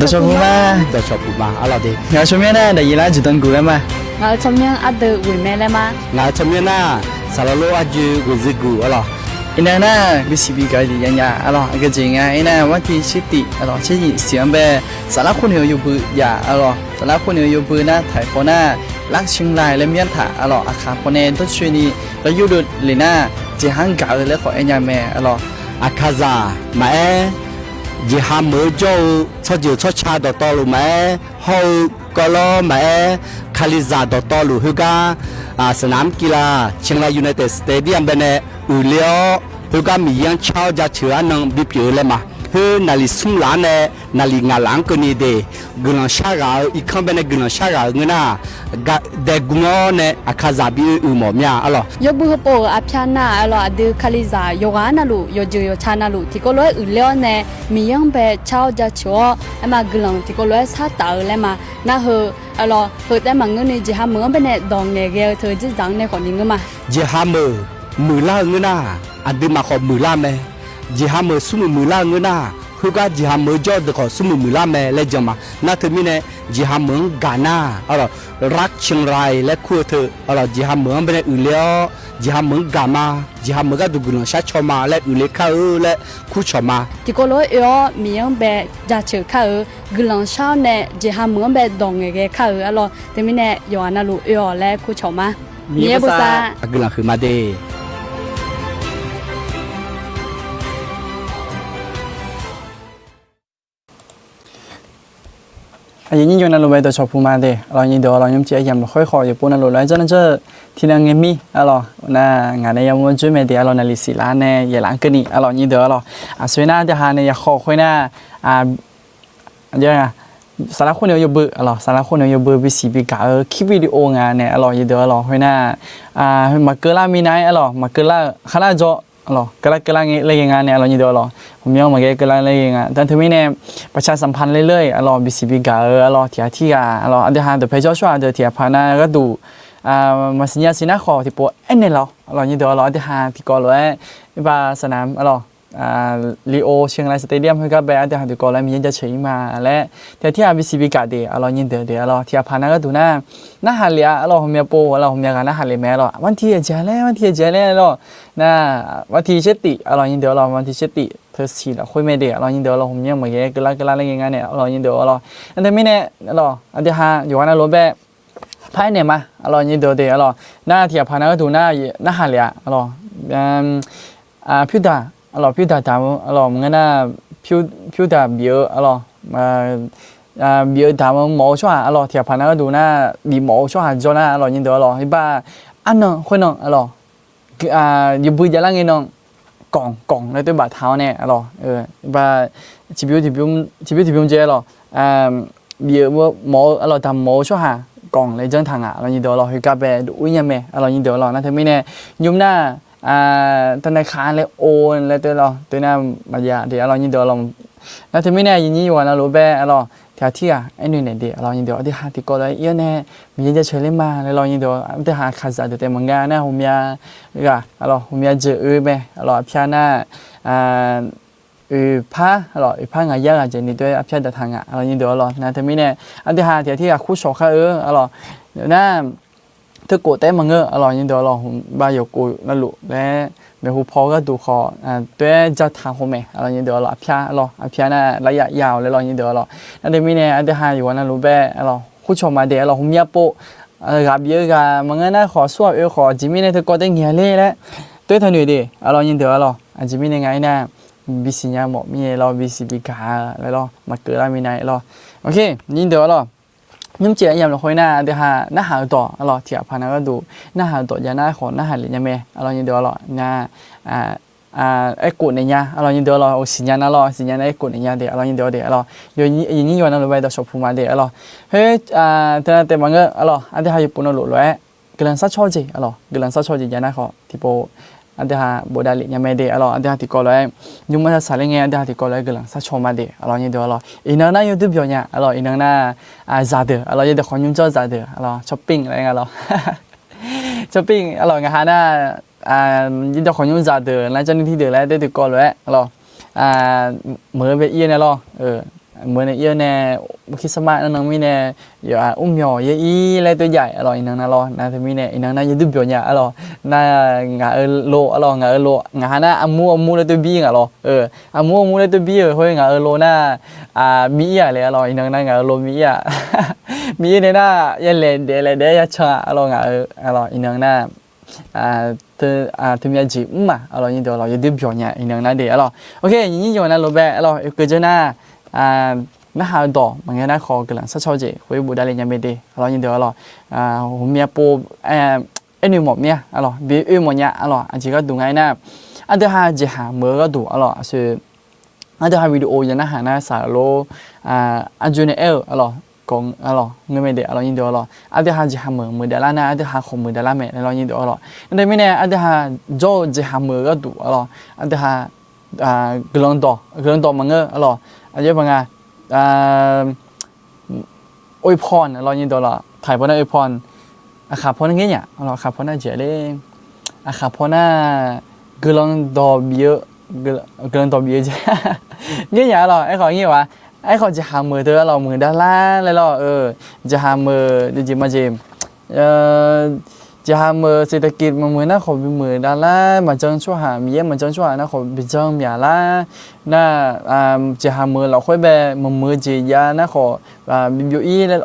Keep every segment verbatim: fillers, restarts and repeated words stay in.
Dawqcawq puq ma, dawqcawq puq ma arlawq de. Ngaq-euq tsawrmyanr nar Daqyeqlar Jeqdan guq laer ma. Ngaq-euq tsawrmyanr Ardeq Ghoeqmae laer ma. Ngaq-euq tsawrmyanr nar Saqlaqlor Arjoe Ghoeqzeu guq arlawq. Iqnan nar bisiq bi gaq-eu jeq jav nya arlawq. Aqgeujeq nga aernar, Marti Tsertif arlawq, Tsertif siq-anr bae, Saflar khoernaeq-eu yawbui jav arlawq. Saflar khoernaeq-eu yawbui nar taq-iq paw nar, รักเชียงราย laer myanr taq arlawq. Aqkaq pawnae dawrcoeni dawr yurdov lef nar, jeqha-anr gaq-eu laer khawf aer nya mae arlawq. Aqkaqzaq maqaer, jeqha meuq-eu jawr-eu tsawrjeuq tsawrca dawqtawvluf maqaer, hawr-eu kawvlawr maqaer, Kalizaq dawqtawvluf khoergar, สนามกีฬาเชียงรายยูไนเต็ดสเตเดียม baenae uiqler-awr, khoergar Miqyaer-anr car-awr jaceuq-eu arnan bipyeuf-eu laer ma. Khoer naqliq smr laf-anr nae naqliq ngaq laf-anr keuvni de, guiqlanq sharghaq-eu irkanr baenae guiqlanq sharghaq-euq ngeur nar, daeqgm-awr nae Aqkaqzaq bi oe uiq mawf mya arlawq. Yawbui heupov-euq arpyar nar arlawq, aqdui Kalizaq yawqghaq-anr navluf, yawqjeuq yawqca navluf tiqkawv lof-aer uiqler-awr nae, Miqyaer-anr bae car-awr jaceuq-awr, aerma guiqlanq tiqkawv lof-aer shar taf-eu laer ma. Nar heu arlawq, heu taef maqngeurni jeqha meuq-anr baenae dawq ngaeqghae-eu teu dzerdzaq-anr nae khawfni ngeur ma. Jeqha meuq muiqlar-eu ngeur nar, aqduimaf khawf muiqlar mae. Jeqha meuq smrmuiq muiqlar-eu ngeur nar, khoergar jeqha meuq-eu jawr-eu deuq khawf smrmuiq muiqlar mae laer jan ma. Nar teumirnae, jeqha meuq-anr gaq nar arlawq, รักเชียงราย laer kur-eu teu arlawq, jeqha meuq-anr baenae uiqler-awr, jeqha meuq-anr gaq ma, jeqha meuq gharduq guiqlanq shar caw ma laer uiqler kar-eu laer kurcawq ma. Tiqkawv lof-aer oe-awr Miqyaer-anr bae jaceuq kar-eu, guiqlanq shar-awr nae jeqha meuq-anr bae dawq ngaeqghae kar-eu arlawq. Teumirnae yawqghaq navluf oe-awq laer kurcawq ma. Miqyaer bosav guiqlanq huiq ma de. Aqyuif nyir yawqghaq navluf bae dawqcawq puq ma de arlawq, nyir deuq arlawq, nymrcif aryamq lafkhoer khawf yawqpov navluf lof-aer janr nar janr-eu tiqnan ngae mir arlawq, nar ngaq nae yamawr dzoer mae de arlawq, naqliq siqlar nae yaeqlaf-anr keuvni arlawq, nyir deuq arlawq. Aqsur nar aqdui ha nae yaqkhawf khoer nar, Saflar khoernaeq-eu yawbui arlawq, Saflar khoernaeq-eu yawbui bisiq bi gaq-eu kir video nga nae arlawq, nyir deuq arlawq, khoer nar, maqkeuv lar minav-aer arlawq, maqkeuv lar-eu kharlar jawr arlawq, keuvlar keuvlar laer ghae nga nae arlawq, nyir deuq arlawq, hmqmyanr maqghae keuvlar laer ghae nga. Nar teumirnae, ประชาสัมพันธ์ ler ler-iq arlawq, bisiq bi gaq-eu arlawq, tiq ghaq tirghaq arlawq, aqdui ha dawqpae jawr tsawrhaq deuq tiq ghaq paq nar gharduq maqsiq nya siq nar khawf tiqpov aernaeq laf-awr arlawq, nyir deuq arlawq, aqdui ha tiqkawv lof-aer, iqbax saqnaq arlawq, ลีโอ เชียงราย สเตเดียม khoergar bae aqdui ha tiqkawv lof-aer Miqyaer jaceuq-ir ma laer, tiq ghaq tirghaq bisiq bi gaq de arlawq, nyir deuq de arlawq, tiq ghaq paq nar gharduq nar, narhaq lef-a arlawq, hmqmya pov arlawq, hmqmya ghaq narhaq lef mae arlawq, วันที่ jeq laer, วันที่ jeq laer arlawq, nar วันที่ Tsertif arlawq, nyir deuq arlawq, วันที่ Tsertif teu siq lafkhoer mae de arlawq, nyir deuq arlawq, hmqmyanr maqghae keuvlar keuvlar laer ghae nga nae arlawq, nyir deuq arlawq. Nar teumirnae arlawq, aqdui ha yawqghaq navluf bae par aernaeq ma arlawq, nyir deuq de arlawq, nar tiq ghaq paq nar gharduq nar, narhaq lef-a arlawq, pyurdaq arlawq, pyurdaq damq-eu arlawq, maqngeur nar, pyurdaq bif-eu arlawq, bif-eu damq-eu mawf-eu tsawrhaq arlawq, tiq ghaq paq nar gharduq nar, bif mawf-eu tsawrhaq jawr nar arlawq, nyir deuq arlawq, iqbax arnan khoernan arlawq, yawbui javlar ngae nan, ganq ganq laer toer baftaq-awr nae arlawq, iqbax tiqbymr tiqbymr jeq arlawq, bif-eu mawf-eu arlawq, damq mawf-eu tsawrhaq ganq laer janr taq nga arlawq, nyir deuq arlawq, khoergar bae dov-ir nya mae arlawq, nyir deuq arlawq. Nar teumirnae, nymr nar, tanav kaq laer or laer toer lawr, toer nar maqjav de arlawq, nyir deuq arlawq. Nar teumirnae aqyuif nyir yawqghaq navluf bae arlawq, tiq ghaq tirghaq aernaeq naeq de arlawq, nyir deuq, aqdui ha tiqkawv lof-aer ir-awr nae Miqyaer jaceuq ler ma laer lawr, nyir deuq, aqdui ha Aqkaqzaq deuq taef maqngeur nar, ghawqmya ghaq arlawq, ghawqmya jeuq oe mae arlawq, arpyar nar, oeqpar arlawq, oeqpar ngaq yar ghaq jeq ni toer arpyar daqtaq nga arlawq, nyir deuq arlawq. Nar teumirnae, aqdui ha tiq ghaq tirghaq kurshawq kar-eu arlawq, nar teukhof taef maqngeur arlawq, nyir deuq arlawq, hmq bav yawqkhof navluf laer maeqhu paw gharduq khawf, toer jataq haw mae arlawq, nyir deuq arlawq, arpyar arlawq, arpyar nar laryaf ya-awq laer lawr, nyir deuq arlawq. Nar teumirnae aqdui ha yawqghaq navluf bae arlawq, kurshawq ma de arlawq, hmqmya pov, ghaq bif-eu ghaq maqngeur nar khawf, aqsur ghaq oe khawf, aqjeq mirnae teukawv taef ngaeq-a ler laer toer taqnoeq de arlawq, nyir deuq arlawq. Aqjeq mirnae nga aernar, bisiq nya mawf mir-aer lawr, bisiq bi gaq laer lawr, maqkeuv lar minav-aer lawr. Nyir deuq arlawq, nymrcif aryamq lafkhoer nar, aqdui ha narhaq-eu dawq arlawq, tiq ghaq paq nar gharduq narhaq-eu dawq jav nar khawf narhaq lef nya mae arlawq, nyir deuq arlawq. Nar aerkhof naeq nya arlawq, nyir deuq arlawq, siqnya nar lawr, siqnya nar aerkhof naeq nya de arlawq, nyir deuq de arlawq. Aqyuif nyir yawqghaq navluf bae dawqshawq puq ma de arlawq. Khoer, teunav taef maqngeur arlawq, aqdui ha yawqpov navluf lof-aer guiqlanq sharcaw jeq arlawq, guiqlanq sharcaw jeq jav nar khawf tiqpov aqdui ha bofdav lef nya mae de arlawq, aqdui ha tiqkawv lof-aer nymr mar saq saq ler ngae, aqdui ha tiqkawv lof-aer guiqlanq sharcaw ma de arlawq, nyir deuq arlawq. Iqnan nar yawduq byawq nya arlawq, iqnan nar zaqdeuq arlawq, yawdawq khawqnymr jawr zaqdeuq arlawq, ช้อปปิ้ง laer nga lawr. ช้อปปิ้ง arlawq, ngaq ha nar yawdawq khawqnymr zaqdeuq nar, เจ้าหน้าที่ deuq laer taef tiqkawv lof-aer arlawq, meuq-eu bae ir-eu nae lawr, meuq nae ir-eu nae, Christmas nan nan mirnae, yawqha mrmyawq yaer ir laer toer jav-iq arlawq, iqnan nav lawr. Nar teumirnae iqnan nar yawduir byawq nya arlawq. Nar ngaq-euq lo arlawq, ngaq-euq lo ngaqha nar armur armur laer toer bir ngaq lawr. Armur armur laer toer bir-euq khoer ngaq-euq lo nar, miq ir-aq le arlawq, iqnan nar ngaq-euq lo miq ir-aq. Miq ir nae nar yalaeq daef laeq daef-aer ya can-a arlawq, ngaq-euq arlawq, iqnan nar teu, teumyav jeq mr-aq arlawq, nyir deuq arlawq, yawduir byawq nya iqnan nar de arlawq. Ok, nyiq nyir yawq navluf bae arlawq, oekeuv dzeur nar, narhaq-eu dawq maqngeur nar khawf guiqlanq sharcaw jeq khoer bofdav le nya mae de arlawq, nyir deuq arlawq. Ghawqmya pov aernoeq mawf mir-a arlawq, bi oe mawf nya arlawq. Aqjeq gharduq nga aer nar, ardui ha jeqhaq meuq-eu gharduq arlawq, aqsoeq ardui ha video ya narhaq nar saqlor, arjoe nae aer-euq arlawq, arlawq, ngeur mae de arlawq, nyir deuq arlawq. Ardui ha jeqhaq meuq meuq dav lar nar ardui ha khawf meuq dav lar mae laer lawr, nyir deuq arlawq. Nar teumirnae ardui ha jawr-eu jeqhaq meuq gharduq arlawq, ardui ha guiqlanq dawq, guiqlanq dawq maqngeur arlawq. Aqjox baq nga, อวยพร arlawq, nyir deuq arlawq. Taiq paw nar อวยพร, aqkhaq paw nar ngeur nya arlawq, aqkhaq paw nar jeq ler, aqkhaq paw nar guiqlanq dawq bif-eu, guiqlanq dawq bif-eu jeq ngeur nya arlawq. Aerkhawf ngir-a, aerkhawf jeqhaq meuq teu arlawq, meuq dav lar laer lawr-eu, jeqhaq meuq jeq majeq, jeqhaq meuq เศรษฐกิจ maqmeuq nar khawf bimeuq dav lar, maqjan tsawrhaq, Miqyaer maqjan tsawrhaq nar khawf bijan myaq lar. Nar jeqhaq meuq lafkhoer bae maqmeuq-eu jeq jav nar khawf bibyov ir laer,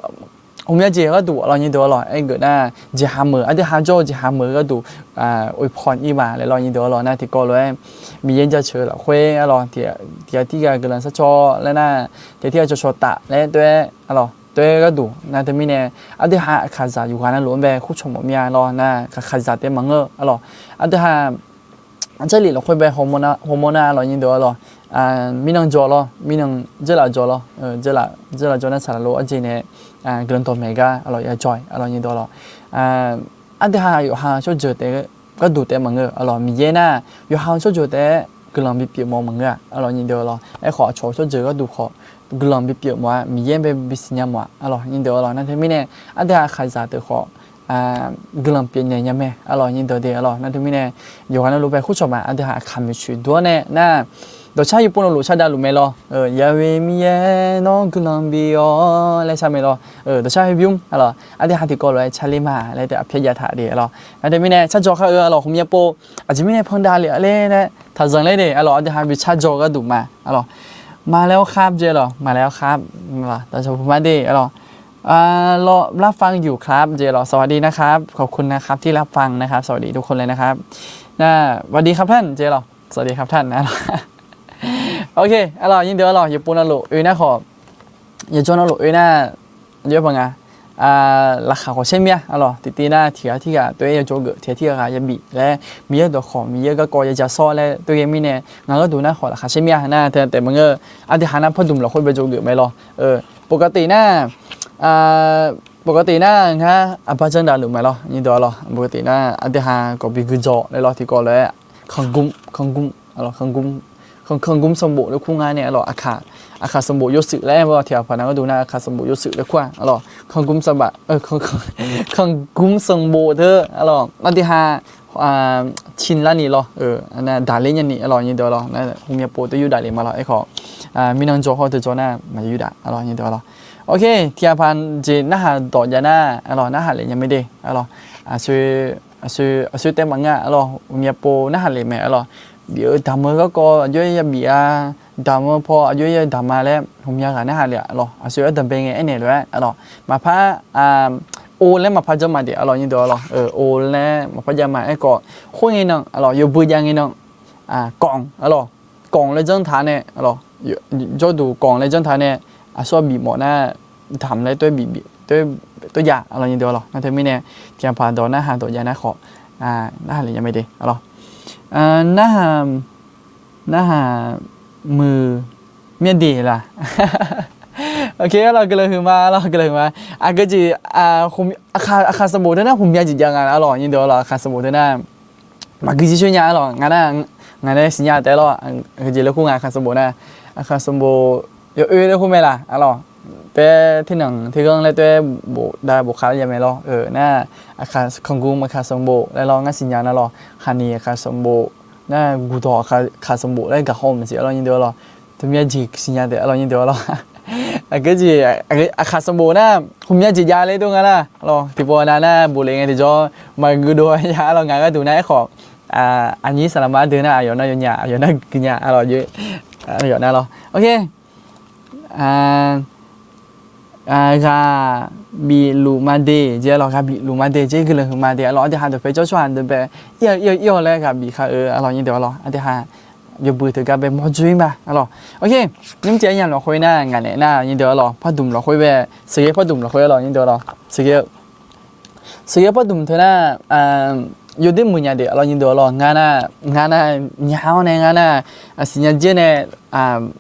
ghawqmya jeq gharduq arlawq, nyir deuq arlawq. Aergeuf nar jeqhaq meuq, ardui ha jawr-eu jeqhaq meuq gharduq อวยพร ir ma laer lawr, nyir deuq arlawq. Nar tiqkawv lof-aer Miqyaer jaceuq lafkhoer arlawq, tiqghaq tirghaq guiqlanq sharcaw laer nar, tiqghaq tirghaq cawqcawq taf laer toer arlawq, toer gharduq nar teumirnae ardui ha aqkaqzaq yawqghaq navluf-anr bae kurcawq mawf mir-a lawr. Nar aqkaqzaq taef maqngeur arlawq. Ardui ha jarlif lafkhoer bae hawmawr nar arlawq, nyir deuq arlawq, mirnan jawr lawr, mirnan jarlaf jawr lawr, jarlaf jawr nar saqlaq lof arjeq nae guiqlanq dawq maeq gar arlawq, ya jawr-iq arlawq, nyir deuq arlawq. Ardui ha yawqha tsawrjeuq taef gharduq taef maqngeur arlawq, Miqyaer nar yawqha-eu tsawrjeuq taef-aer guiqlanq bipyeuf mawf maqngeur-a arlawq, nyir deuq arlawq. Aerkhawf aqcawq-eu tsawrjeuq gharduq khawf guiqlanq bipyeuf mawf-a, Miqyaer-anr bae bisiq nya mawf-a arlawq, nyir deuq arlawq. Nar teumirnae ardui ha aqkaqzaq deuq khawf guiqlanq pyeufnaeq nya mae arlawq, nyir deuq de arlawq. Nar teumirnae yawqghaq navluf bae kurcawq ma, ardui ha aqkaq maeqtsoeq dur-awr nae nar, dawqcar yawpov navluf cardav luf mae lawr, Yahweh Miqyaer nawr guiqlanq bif-awr laer car mae lawr. Dawqcar heubymr arlawq, ardui ha tiqkawv lof-aer carler ma laer taef aqpyar jav taq de arlawq. Nar teumirnae carjawq khar-eu arlawq, ghawqmya pov aqjeq mirnae pandav lef-a ler laer taqzanq ler de arlawq, ardui ha bi carjawq gharduq ma arlawq. มาแล้วครับ jeq arlawq, มาแล้วครับ daqzawq puq mar de arlawq. รอรับฟังอยู่ครับ jeq arlawq, สวัสดีนะครับ ขอบคุณนะครับที่รับฟังนะครับ สวัสดีทุกคนเลยนะครับ nar สวัสดีครับท่าน jeq arlawq, สวัสดีครับท่าน arlawq. Ok arlawq, nyir deuq arlawq, yawpov navluf oe nar khawf, yajawr navluf oe nar, aqjox baq nga, laqkhaq khawf saer mir-a arlawq. Tiqtiv nar tiqghaq tirghaq toer yajawr geuf, tiqghaq tirghaq ghaq yabif laer, Miqyaer dawqkhawq Miqyaer garkawv yaja sawr laer toer ghae mirnae, ngaq gharduq nar khawf laqkhaq saer mir-a nar, taef maqngeur. Ardui ha nar pardmq lafkhoer bae jawr geuf mae lawr. ปกติ nar, ปกติ nar ngar aqbar janr davluf mae lawr, nyir deuq arlawq. ปกติ nar ardui ha khawf bi guiqdzawq laer lawr, tiqkawv lof-aer ขอบคุณ ขอบคุณ sanqbof laer kur nga nae arlawq, aqkaq sanqbof yawshuif laer-aer tiqghaq paq nav gharduq nar aqkaq sanqbof yawshuif laer kur-a arlawq. ขอบคุณ sanqbof teu arlawq, ardui ha ciqlar ni lawr, daqler nya ni arlawq, nyir deuq arlawq. Nar ghawqmya pov teu yurdaf le ma lawr. Aerkhawf mirnan jawr hawr teu jawr nar maqyurdaf arlawq, nyir deuq arlawq. Ok, tiqghaq paq jeq narhaq dawq jav nar arlawq, narhaq lef nya mae de arlawq. Aqsoeq taev maqngeur arlawq, ghawqmya pov narhaq lef mae arlawq. Bif-eu damq-eu garkawv aqjox-aer yabif-a, damq-eu paw aqjox-aer yadamq-a laer ghawqmya ghaq narhaq lef arlawq. Aqsoeq ardanqbae ngae aernaeq lof-aer arlawq, maqpar, o laer maqpar janr ma de arlawq, nyir deuq arlawq. O laer maqpar jav ma. Aerkhawf khoerngae nan arlawq, yawbui jav ngae nan, kawq arlawq, kawq laer janr taq nae arlawq, jawrduq kawq laer janr taq nae, aqsur-aq bif mawf nar damq laer toer bif, toer jav arlawq, nyir deuq arlawq. Nar teumirnae tiqghaq paq dawq narhaq dawq jav nar khawf, narhaq lef nya mae de arlawq. Narhaq, narhaq muiq myav de laq. Ok arlawq, guiqlanq huiq ma arlawq, guiqlanq huiq ma. Aqgeu jeq, aqkaq sanqbof teu nar ghawqmya jeq jav nga arlawq, nyir deuq arlawq. Aqkaq sanqbof teu nar maqgui jircoer nya arlawq. Ngar nar, ngaq nae siqnya taef lawr. Aqgeu jeq laer kur nga aqkaq sanqbof nar, aqkaq sanqbof yawoer laer kur mae laq arlawq. Taer ternanq terghanr laer taer bof dav bof khav-aer jav mae lawr. Nar aqkaq kanqgum aqkaq sanqbof laer lawr, ngar siqnya nar lawr. Haqniq aqkaq sanqbof, nar guqdawq aqkaq sanqbof laer gaqhaw maqsiq arlawq, nyir deuq arlawq. Teumyav jeq siqnya taef arlawq, nyir deuq arlawq. Aqgeu jeq, aqkhaq sanqbof nar, hmqmya jeq jav ler dov nga nar, lawq, tiqpov nav nar bof lef ngae tiqjawr, maqgui dov ya lawq, ngaq gharduq nar aerkhawf, aqnyir saqlaqma ardeuv nar aqyawf nar yawnyaf, aqyawf nar guinya, aqyawf nar lawq. Ghaq bif luf ma de jeq lawq, ghaq bif luf ma de jeq, guiqlanq huiq ma de lawq, aqdui ha dawqpae jawr tsawrhaq deuq bae, ir-awr ir-awr laer ghaq bif kar-eu lawq, nyir deuq lawq, aqdui ha yawbui teugar bae mawrjoe ir ma lawq. Nymrcif arnyaf lafkhoer nar ngaq naeq nar nyir deuq lawq, pardmq lafkhoer bae, sheuqghae pardmq lafkhoer lawq, nyir deuq lawq, sheuqghae sheuqghae pardmq teu nar, yawdoer muiq nya deuq lawq, nyir deuq lawq, ngar nar, ngar nar nya-awr nae ngar nar, siqnya dzaer nae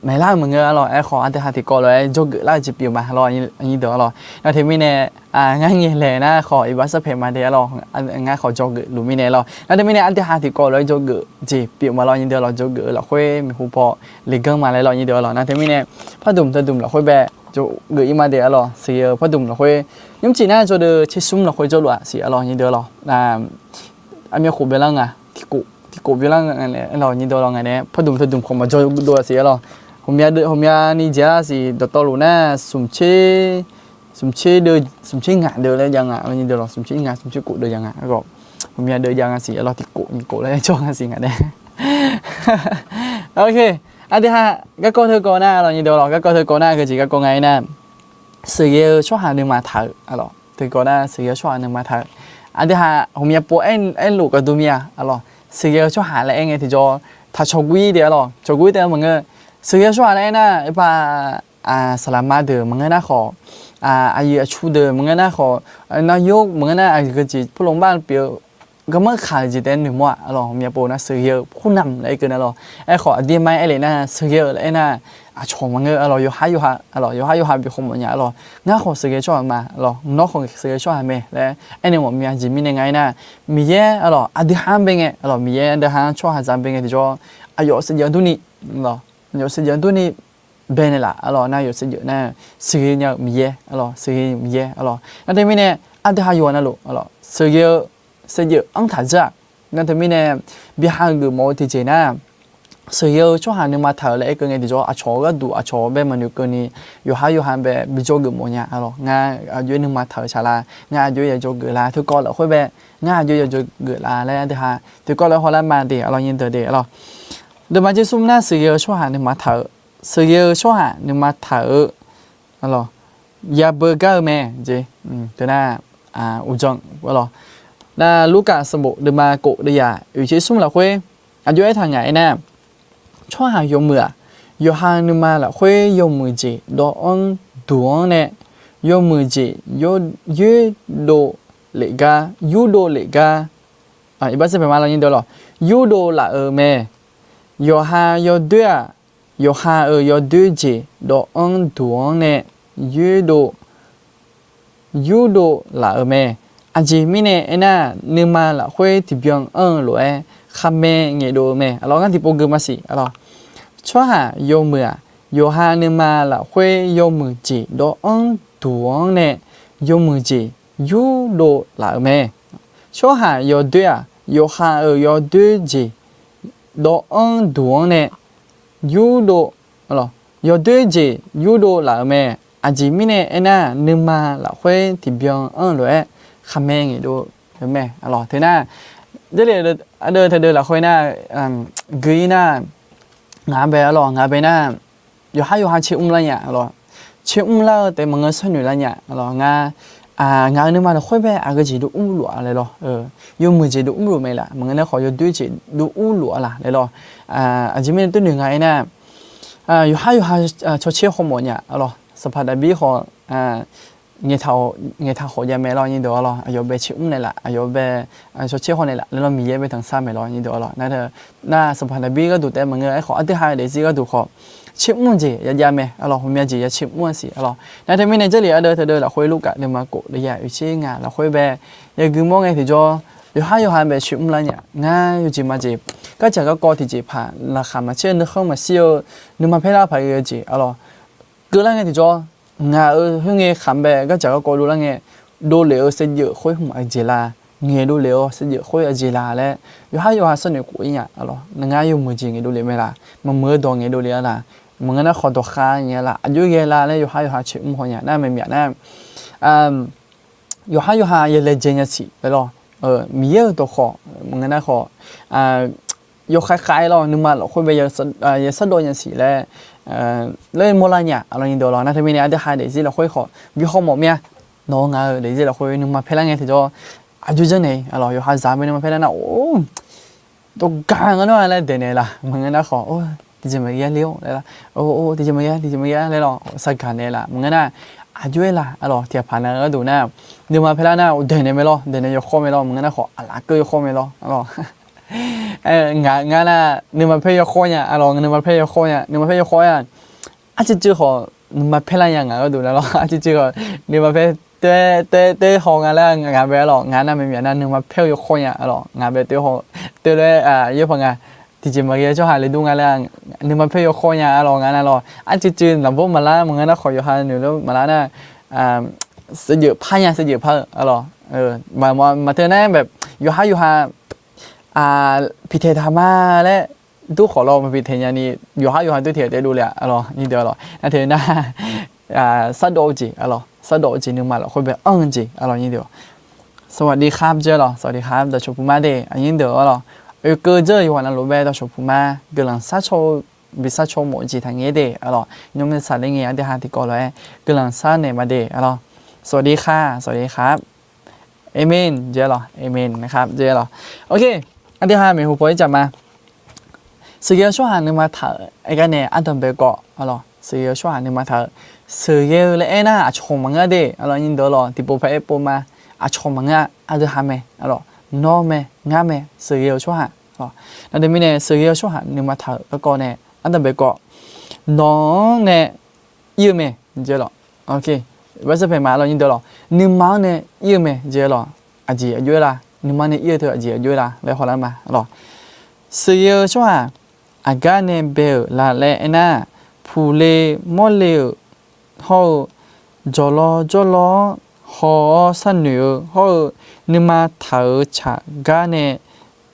maeqlar-eu maqngeur lawq, aerkhawf aqdui ha tiqkawv lof-aer dzawgeuf lar-eu jeq pyeuf ma lawq, nyir deuq lawq. Nar teumirnae, ngar ngaeq laeq nar khawf iqbax sarpaeq ma de lawq, ngar khawf dzawgeuf luf mirnae lawq. Nar teumirnae aqdui ha tiqkawv lof-aer dzawgeuf jeq pyeuf ma lawq, nyir deuq lawq, dzawgeuf-eu lafkhoer maeqhu paw leqganr ma laer lawq, nyir deuq lawq. Nar teumirnae pardmq teudmq lafkhoer bae dzawgeuf ir ma de lawq, sheuqghae-eu pardmq lafkhoer, nymrcif nar jawrdeuv tser smr lafkhoer jawrluf-aq siq lawq, nyir deuq lawq. Aqmyan khof byanlar nga, tiqkhof byanlar nga lawq, nyir deuq lawq, ngaq nae pardmq teudmq khawf maqdzawgeuf dov-aq siq lawq. Ghawqmyani jeq-a siq dawqtawvluf nar smq tser, smq tser deuv, smq tser ngaq deuv laer jav nga, nyir deuq lawq, smq tser ngaq, smq tser khof deuv jav nga, ghawqmya deuv jav nga siq lawq, tiqkhof nyiq khof laer jawr nga siq ngaq nae. Aqdui ha garkawv teukawv nar lawq, nyir deuq lawq, garkawv teukawv nar aqgeu jeq garkawv nga aernar, sheuqghae-eu tsawrhaq nuima taq-euq lawq, teukawv nar sheuqghae-eu tsawrhaq nuima taq-euq. Aqdui ha ghawqmya pov aerlof gaqdui mir-a lawq, sheuqghae-eu tsawrhaq laer aer ngae tiqjawr, taq cawqguir de lawq, cawqguir taef-aer maqngeur. Sheuqghae-eu tsawrhaq laer aernar, aqpaq saqlaqma deuq maqngeur nar khawf, aqyuif aqtsu deuq maqngeur nar khawf, nar yawr maqngeur nar aqgeu jeq purlov mar pyeuf-eu garmanr kaq-euq jeq taef-aer noeqmawr-aq lawq, ghawqmya pov nar sheuqghae-eu purnamq laer aer keuv nar lawq. Aerkhawf aqdir mar aer lef nar sheuqghae-eu laer aernar, aqcawq maqngeur lawq, yawqhar yawqha lawq, yawqhar yawqha bi khawf mawf nya lawq. Ngar khawf sheuqghae tsawrhaq ma lawq, nawr khawf sheuqghae tsawrhaq mae laer aernaeq mawf mya jeq mirnae nga aernar, Miqyaer lawq, aqdui ha-anr bae ngae lawq, Miqyaer aqdui ha-anr tsawrhaqzaq bae ngae tiqjawr, aqyawf saevdzeuf durni lawq, aqyawf saevdzeuf durni bae naeqlaf lawq, nar yawf saevdzeuf nar sheuqghae nya-euq Miqyaer lawq, sheuqghae Miqyaer lawq. Nar teumirnae aqdui ha yawqha navluf lawq, sheuqghae-eu saevdzeuf anr taq dzeur-aq. Nar teumirnae biha geufmawf-eu tiqjeq nar, sheuqghae-eu tsawrhaq nuima taq-euq laer aer keuv ngae tiqjawr, aqcawq-eu gharduq aqcawq bae maqnoeq keuvni, yawqhar yawqha bae bi dzawgeuf mawf nya lawq. Ngar aqjox-aer nuima taq-euq saqlaq, ngar aqjox-aer ya dzawgeuf la, teukawv lafkhoer bae ngar aqjox ya dzawgeuf la laer aqdui ha teukawv lafkhoer hawlar ma de lawq, nyir deuq de lawq. Deuvma tser smr nar sheuqghae-eu tsawrhaq nuima taq-euq, sheuqghae-eu tsawrhaq nuima taq-euq lawq, yabeu gar-eu mae jeq, teu nar, uqdzan lawq. Nar Lurkaf sanqbof deuvma kof deuvzaq oeq tser smr lafkhoer aqjox-aer taqngaq aernar, tsawrhaq yawmuiq-aq, yawqha nuima lafkhoer yawmuiq jeq dawv-anr duq-anr nae, yawmuiq jeq yoerdov lef gar, yurdov lef gar, iqbax sar paeq ma lawq, nyir deuq lawq, yurdov laf-euq mae. Yawqha yawdoer-aq, yawqha-euq yawdoer jeq dawv-anr duq-anr nae yoerdov, yurdov laf-euq mae. Aqjeq mirnae aernar, nuima lafkhoer tiqbyan anr-eu lof-aer khaqmae ngaeqdov-eu mae. Aqlawq ngar tiqpov gui maqsiq lawq. Tsawrhaq yawmuiq-aq, yawqha nuima lafkhoer yawmuiq jeq dawv-anr duq-anr nae yawmuiq jeq yurdov laf-euq mae. Tsawrhaq yawdoer-aq, yawqha-euq yawdoer jeq dawv-anr duq-anr nae yurdov, yawdoer jeq yurdov laf-euq mae. Aqjeq mirnae aernar, nuima lafkhoer tiqbyan anr-eu lof-aer khaqmae ngaeqdov-eu mae. Aqlawq teu nar, Jarlif ardeuv teudeuv lafkhoer nar, gui-ir nar, ngaq-anr bae arlawq, ngaq bae nar, yawqhar yawqha tser mr lar nya lawq. Tser mr lar-eu taef maqngeur sharnoeq lar nya lawq. Ngar, ngaq-euq nuima lafkhoer bae aqgeu jeq dov urluf-a laer lawq. Yawmuiq jeq dov urluf mae laf, maqngeur nar khawf yawdoer jeq dov urluf-a laf laer lawq. Aqjeq mirnae tov noeq nga aernar, yawqhar yawqha cawtser khawf mawf nya lawq. Sanqpaq Daqbir khawf, ngaeqtaq khawf jav mae lawq, nyir deuq-a lawq. Aqyawf bae tser mr naeqlaf, aqyawf bae cawtser khawf naeqlaf laer lawq, Miqyaer bae tanqsar mae lawq, nyir deuq-a lawq. Nar, nar Sanqpaq Daqbir gharduq taef maqngeur, aerkhawf aqdui ha-eu daefzir gharduq khawf tser mr-eu jeq ya jav mae. Aqlawq ghawqmya jeq ya tser mr-a siq lawq. Nar teumirnae Jarlif ardeuv teudeuv lafkhoer Lurkaf deuvma kof deuvzaq oeq tser ngaq lafkhoer bae yagui mawr ngae tiqjawr, yawqhar yawqha bae tser mr lar nya. Ngar yawjeq majeq, gardzaq garkawv tiqjeq paq laqkhaq maqcaer-eu, nuikhanr maqshir-eu, nuima paer lar paq-aer ghae-eu jeq, aqlawq keuvlar ngae tiqjawr, ngaq-euq khoerngae khaq bae gardzaq garkawv dovlar ngae, dovlef-eu saevdzeuf khoer hmq-eu jeq la, ngaeqdov lef-eu saevdzeuf khoer-eu jeq la laer, yawqhar yawqha sharnoeq khof-ir nya. Aqlawq ngar yawmuiq jeq ngaeqdov lef mae laf, maqmuiq-eu dawq ngaeqdov lef-a laf, maqngeur nar khawf dawqkhav nya la, aqjox ghae la laer yawqhar yawqha caeq mr haw nya nar, maeq myaq nar, yawqhar yawqha yawlaejae nya siq laer lawr. Miqyaer-euq dawqkhawq maqngeur nar khawf, yawkhav khav-aer lawr, nuima lafkhoer bae yashardawv nya siq laer, laer mawrlar nya-a lawr, nyirdeuq lawr. Nar teumirnae aqdui ha daefzir lafkhoer khawf bi hawmawf mir-a. Nawq-eu ngaq-eu daefzir lafkhoer nuima paerlar ngae tiqjawr, aqjox janrnaeq-a lawr, yawqha zaq bae nuima paerlar nar, or, dawqgaq nga nawr-a laer daeqnaeq laf, maqngeur nar khawf, or, tiqjeq maqghae ler-or laer lawr, or, tiqjeq maqghae, tiqjeq maqghae laer lawr, saqgaq naeq laf, maqngeur nar, aqjox-aer laf-a lawr, tiqghaq paq nav-eu gharduq nar, nuima paerlar nar, daeqnaeq mae lawr, daeqnaeq yawkhawr mae lawr, maqngeur nar khawf aqlaf keuv yawkhawr mae lawr, a lawr. Ngaq ngar nar, nuima paer yawkhawr nya-a lawr, nuima paer yawkhawr nya, nuima paer yawkhawr-aer-a, arcuiv cuiv khawf nuima paerlar nya ngaq gharduq nar lawr, arcuiv cuiv khawf nuima paer toer toer haw nga laer ngaq bae-a lawr, ngaq nar maeq myaq nar nuima paer-eu yawkhawr nya-a lawr, ngaq bae toer haw, toer lof-aer yaerpaq nga, tiqjeq maqghae tsawrhaq le dur nga laer, nuima paer yawkhawr nya-a lawr, ngaq nar lawr, arcuiv cuiv lafbawr maqlar maqngeur nar khawf yawqha noeq lof maqlar nar, saevdzeuf par nya, saevdzeuf par-eu-a lawr, maqteu nar bae, yawqhar yawqha piqtaeq taq ma laer dur khawf lawr, maqpiqtaeq nyani, yawqhar yawqha dur taeq taef dovle-a lawr, nyirdeuq-a lawr. Nar teu nar, sardawv-eu jeq-a lawr, sardawv-eu jeq nuima lafkhoer bae anr-eu jeq-a lawr, nyirdeuq-a. สวัสดีครับ jeq-a lawr, สวัสดีครับ dawqcawq puq ma de, aqnyir deuq-a lawr. Oekeuv dzeur-eu yawqghaq navluf bae dawqcawq puq ma, guiqlanq sharcaw-eu, bi sharcaw mawf-eu jeq taqngae de-a lawr. Nymr saqler ngae aqdui ha tiqkawv lof-aer guiqlanq sharnaeq ma de-a lawr. สวัสดีค่ะ สวัสดีครับ Amen jeq-a lawr, amen นะครับ jeq-a lawr. Oke, aqdui ha maeqhu paw-aer jaq ma. Sheuqghae-eu tsawrhaq nuima taq-euq aergar nae ardanq bae kawv-a lawr, sheuqghae-eu tsawrhaq nuima taq-eu, sheuqghae-eu laer aernar aqcawq maqngeur de-a lawr, nyirdeuq-a lawr, tiqpov paq-aer pov ma, aqcawq maqngeur-a, aqdui ha mae-a lawr, nawr mae, ngar mae, sheuqghae-eu tsawrhaq-a lawr. Nar teumirnae sheuqghae-eu tsawrhaq nuima taq-euq garkawv nae ardanq bae kawv, nawq-anr nae ir-eu mae jeq-a lawr. Oke, ไว้สักแผ่น ma-a lawr, nyirdeuq-a lawr, nuima-anr nae ir-eu mae jeq-a lawr. Aqjeq aqjox-aer la, nuima nae ir-eu teu aqjeq aqjox-aer la laer hawlar ma-a lawr. Sheuqghae-eu tsawrhaq aqgar nae bae-euq la laer aernar, puqle mawrle-euq hawr-eu, jawqlawr jawrlawr-anr haw-awr sharnoeq-eu hawr-eu, nuima taq-euq tsaq gar nae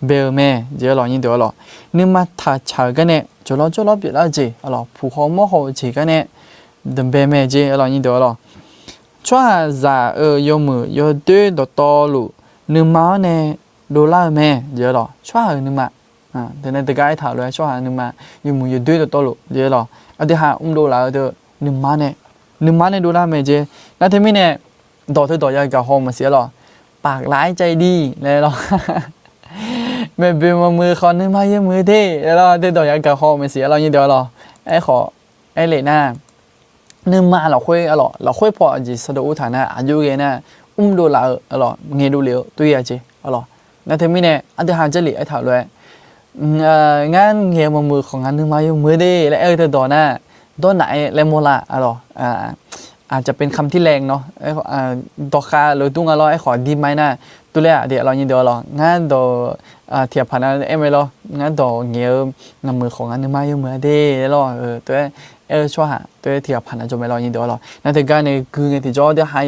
bae-eu mae jeq-a lawr, nyirdeuq-a lawr. Nuima taq tsaq-euq gar nae jawqlawr jawrlawr pyeuflar-eu jeq-a lawr, puq haw mawr haw-eu jeq gar nae danqbae mae jeq-a lawr, nyirdeuq-a lawr. Tsawrhaqzaq-euq yawmuiq yawdoer dawqtawvluf nuima-anr nae dovlar-eu mae jeq-a lawr. Tsawrhaq-euq nuima, teunae teugar aertaq-euq lof-aer tsawrhaq nuima yawmuiq yawdoer dawqtawvluf jeq-a lawr, aqdui ha mrdov laf-eu teu nuima nae, nuima nae dovlar mae jeq. Nar teumirnae dawq teudawq yagaq haw maqsiq-a lawr, paqlav-aer cav-ir dir laer lawr, maeqboeq maqmuiq khawf nuima yawmuiq de laer lawr, teudawq yagaq haw maqsiq-a lawr, nyirdeuq-a lawr. Aerkhawf, aerlef nar, nuima lafkhoer-a lawr, lafkhoer paw aqjeq sawdawq urtaq nar aqjox ghae nar, mrdov laf-eu-a lawr, ngaeqdov lef-eu tov-a jeq-a lawr. Nar teumirnae aqdui ha Jarlif aertaq-euq lof-aer, ngar ngaeq-eu maqmuiq khawf ngaq nuima yawmuiq de laer aer-eu teudawq nar, dawrnaf-aer laer mawrlar-a lawr. อาจจะเป็นคำที่แรงเนาะ dawqkhav lof dur nga lawr, aerkhawf aqdir ma-aer nar, tov laer-aq de-a lawr, nyirdeuq-a lawr, ngar dawq tiqghaq paq nav aer mae lawr, ngar dawq ngaeq-eu maqmuiq khawf ngaq nuima yawmuiq-a de laer lawr, tov-aer aer-eu tsawrhaq tov-aer tiqghaq paq nav jawr mae lawr, nyirdeuq-a lawr. Nar teugar nae gui ngae tiqjawr aqdui ha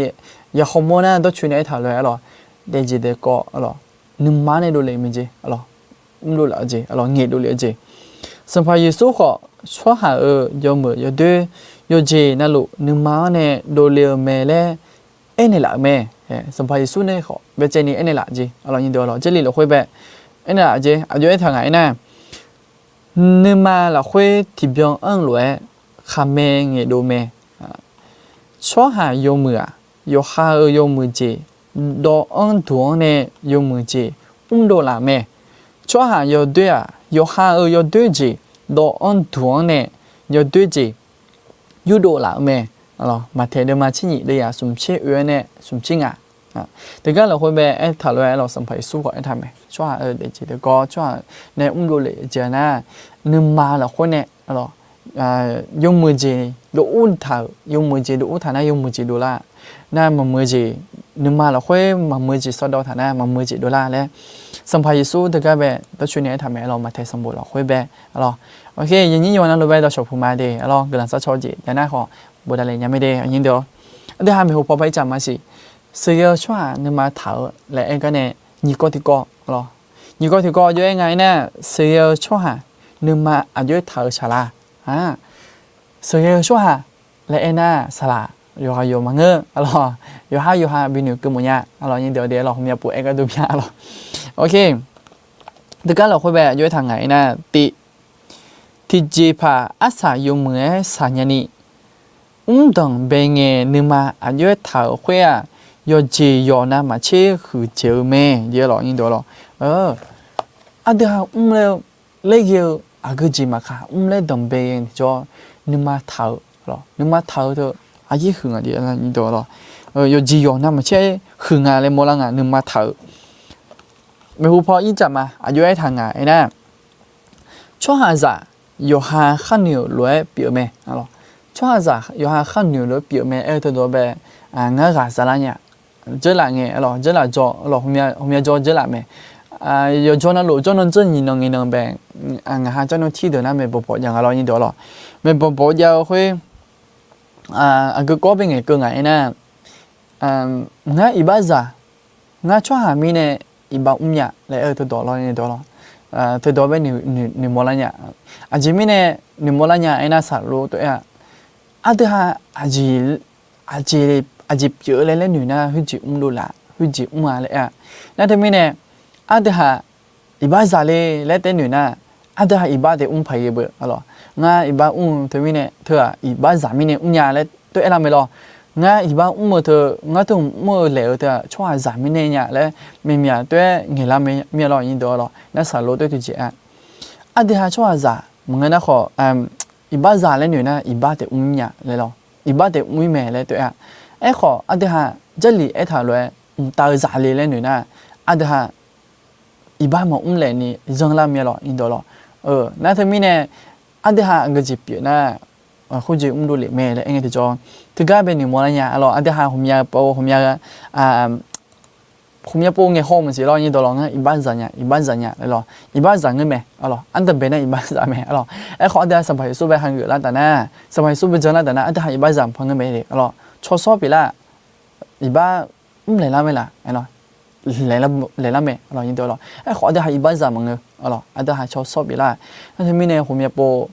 yakhawmawr nar dawrcoeni aertaq-euq lof-aer-a lawr, daefjeq daefkawv-a lawr, nuima nae dovlef mae jeq-a lawr, mrdov laf-eu jeq-a lawr, ngaeqdov lef-eu jeq. Sanqpaq Yeqsur khawf tsawrhaq-euq yawmuiq yawdoer yawqjeq navluf nuima-anr nae dovle-eu mae laer aernaeq laf-euq mae. Sanqpaq Yeqsur nae khawf byacaevni aernaeq laf jeq-a lawr, nyirdeuq-a lawr, Jarlif lafkhoer bae aernaeq laf jeq. Aqjox aertaq ngaq aernar, nuima lafkhoer tiqbyan anr-eu lof-aer khaqmae ngaeqdov mae. Tsawrhaq yawmuiq-aq, yawqha-euq yawmuiq jeq dawv-anr duq-anr nae yawmuiq jeq mrdov laf-euq mae. Tsawrhaq yawdoer-aq, yawqha-euq yawdoer jeq dawv-anr duq-anr nae yawdoer jeq yurdov laf-euq mae. Maqtaeq deuvma tser nyif deuvyaq smq tser oe-awr nae smq tser ngaq. Teugar lafkhoer bae aertaq lof-aer lawr, Sanqpaq Yeqsur khawf aertaq mae, tsawrhaq-euq daefjeq daefkawv tsawrhaq nae mrdov lef-eu jeq nar, nuima lafkhoer nae yawmuiq jeq dov ur taq-euq, yawmuiq jeq dov ur taq nar yawmuiq jeq dovlar. Nar maqmuiq-eu jeq, nuima lafkhoer maqmuiq-eu jeq sawdawr taq nar maqmuiq-eu jeq dovlar laer, Sanqpaq Yeqsur teugar bae dawrcoeni aertaq mae-a lawr, Maqtaeq sanqbof lafkhoer bae-a lawr. Oke, yanyir yawqha navluf bae dawqshawq puq ma de-a lawr, guiqlanq sharcaw-eu jeq jav nar khawf bofdavle nya mae de, aqnyir deuq-awr. Aqdui ha maeqhu paw paq-aer caf maqsiq, sheuqghae-eu tsawrhaq nuima taq-eu laer aer gar nae nyiq kawv tiqkawv-a lawr. Nyiq kawv tiqkawv aqjox aer nga aernar, sheuqghae-eu tsawrhaq nuima aqjox-aer taq-eu saqlaq-a, sheuqghae-eu tsawrhaq laer aernar, saqlaq yawqghaq yawq maqngeur, arlawq, yawqhar yawqha binoeq keuv mawfnya, arlawq, nyiq deuq-a de, arlawq, hmqmya pov-aer gar dov mya, arlawq. Ok, teugar lafkhoer bae aqjox-aer taq ngaq aernar, tiv, tiqjeqpaq arsaq yawmuiq-aer saqnya ni, mrdanq bae ngae nuima aqjox-aer taq-euq khoer-aq, yawqjeq yawq navmaqtser huiqdzaeq-eu mae, arlawq, nyiq deuq, arlawq. Aqdui ha mrlaer-eu laer ghae-eu aqgeu jeq maqkaq, mrlaer danqbae ghae-eu tiqjawr nuima taq-eu, arlawq, nuima taq-eu teu aqjeq huiq nga, arlawq, nyiq deuq, arlawq. Yawqjeq yawq navmaqtser huiq nga laer mawrlar nga, nuima taq-eu. Maeqhu paw ircaf ma, aqjox-aer taq ngaq aernar, tsawrhaqzaq yawqha kharnoeq-euq lof-aer pyeuf-eu mae, arlawq. Tsawrhaqzaq yawqha kharnoeq-euq lof-aer pyeuf-eu mae aer-eu teudawq bae, ngar ghaq saflar nya. Dzeurlaf ngae, arlawq, dzeurlaf jawr, arlawq, hmqmya jawr dzeurlaf mae. Yawqjawr navluf jawrnan dzeur nyiq nan ngae nan bae, ngaq ha jawrnan tirdeuq nar maeqbawq bawq jav nga, arlawq, nyiq deuq, arlawq. Maeqbawq bawq jav-eu khoer, aqgeu kawv bae ngaeqkeuv ngaq aernar, ngar iqbaxzaq, ngar tsawrhaq mirnae iqbax mrnya laer aer-eu teudawq, arlawq, nyiq deuq, arlawq. Teudawq bae noeqmawr lar nya. Aqjeq mirnae noeqmawr lar nya aernar, saqlor tov-aer-aq, aqdui ha aqjeq aqjeq pyeuf-eu laer laer noeq nar, khoerjeq mrdov laf, khoerjeq mr-a laer aer-a. Nar teumirnae, aqdui ha iqbaxzaq le laer taef noeq nar, aqdui ha iqbax taef mr paq-aer beu, arlawq. Ngar iqbax mr-eu teumirnae teu-aq, iqbaxzaq mirnae mrnya laer tov-aer lar mae lawr. Ngar iqbax mr-eu teu, ngar teu mr-eu laef-eu teu-aq, tsawrhaqzaq mirnae nya laer maeqmyaq tov-aer ngaeqlar mae mir-a, arlawq, nyiq deuq, arlawq, nar saqlor tov-aer tiqjeq-a. Aqdui ha tsawrhaqzaq maqngeur nar khawf, iqbaxzaq laer noeq nar iqbax taef mrnya laer lawr. Iqbax taef mr-ir mae laer tov-aer-a. Aerkhawf aqdui ha Jarlif aertaq-eu lof-aer mqtav-eu zaq le laer noeq nar, aqdui ha iqbax maqmr laef ni zanrlar mir-a, arlawq, nyiq deuq, arlawq. Nar teumirnae aqdui ha aqgeu jeq pyeuf nar, khoerjeq mrdov lef mae laer aer ngae tiqjawr, teugar bae noeqmawr lar nya, arlawq. Aqdui ha ghawqmya pov ghawqmya ghawqmya pov ngaeqhaw maqsiq, arlawq, nyiq deuq, arlawq. Ngar iqbaxzaq nya, iqbaxzaq nya laer lawr. Iqbaxzaq ngeur mae, arlawq. Ardanqbae nar iqbaxzaq mae, arlawq. Aerkhawf aqdui ha Sanqpaq Yeqsur bae hageuf lar taf nar, Sanqpaq Yeqsur bae jan lar taf nar, aqdui ha iqbaxzaq maqpar ngeur mae, arlawq. Tsawrshawr pyeuflar, iqbax mr laeq lar mae laf, laeq lar mae, arlawq, nyiq deuq, arlawq. Aerkhawf aqdui ha iqbaxzaq maqngeur, arlawq. Aqdui ha tsawrshawr pyeuflar. Nar teumirnae ghawqmya pov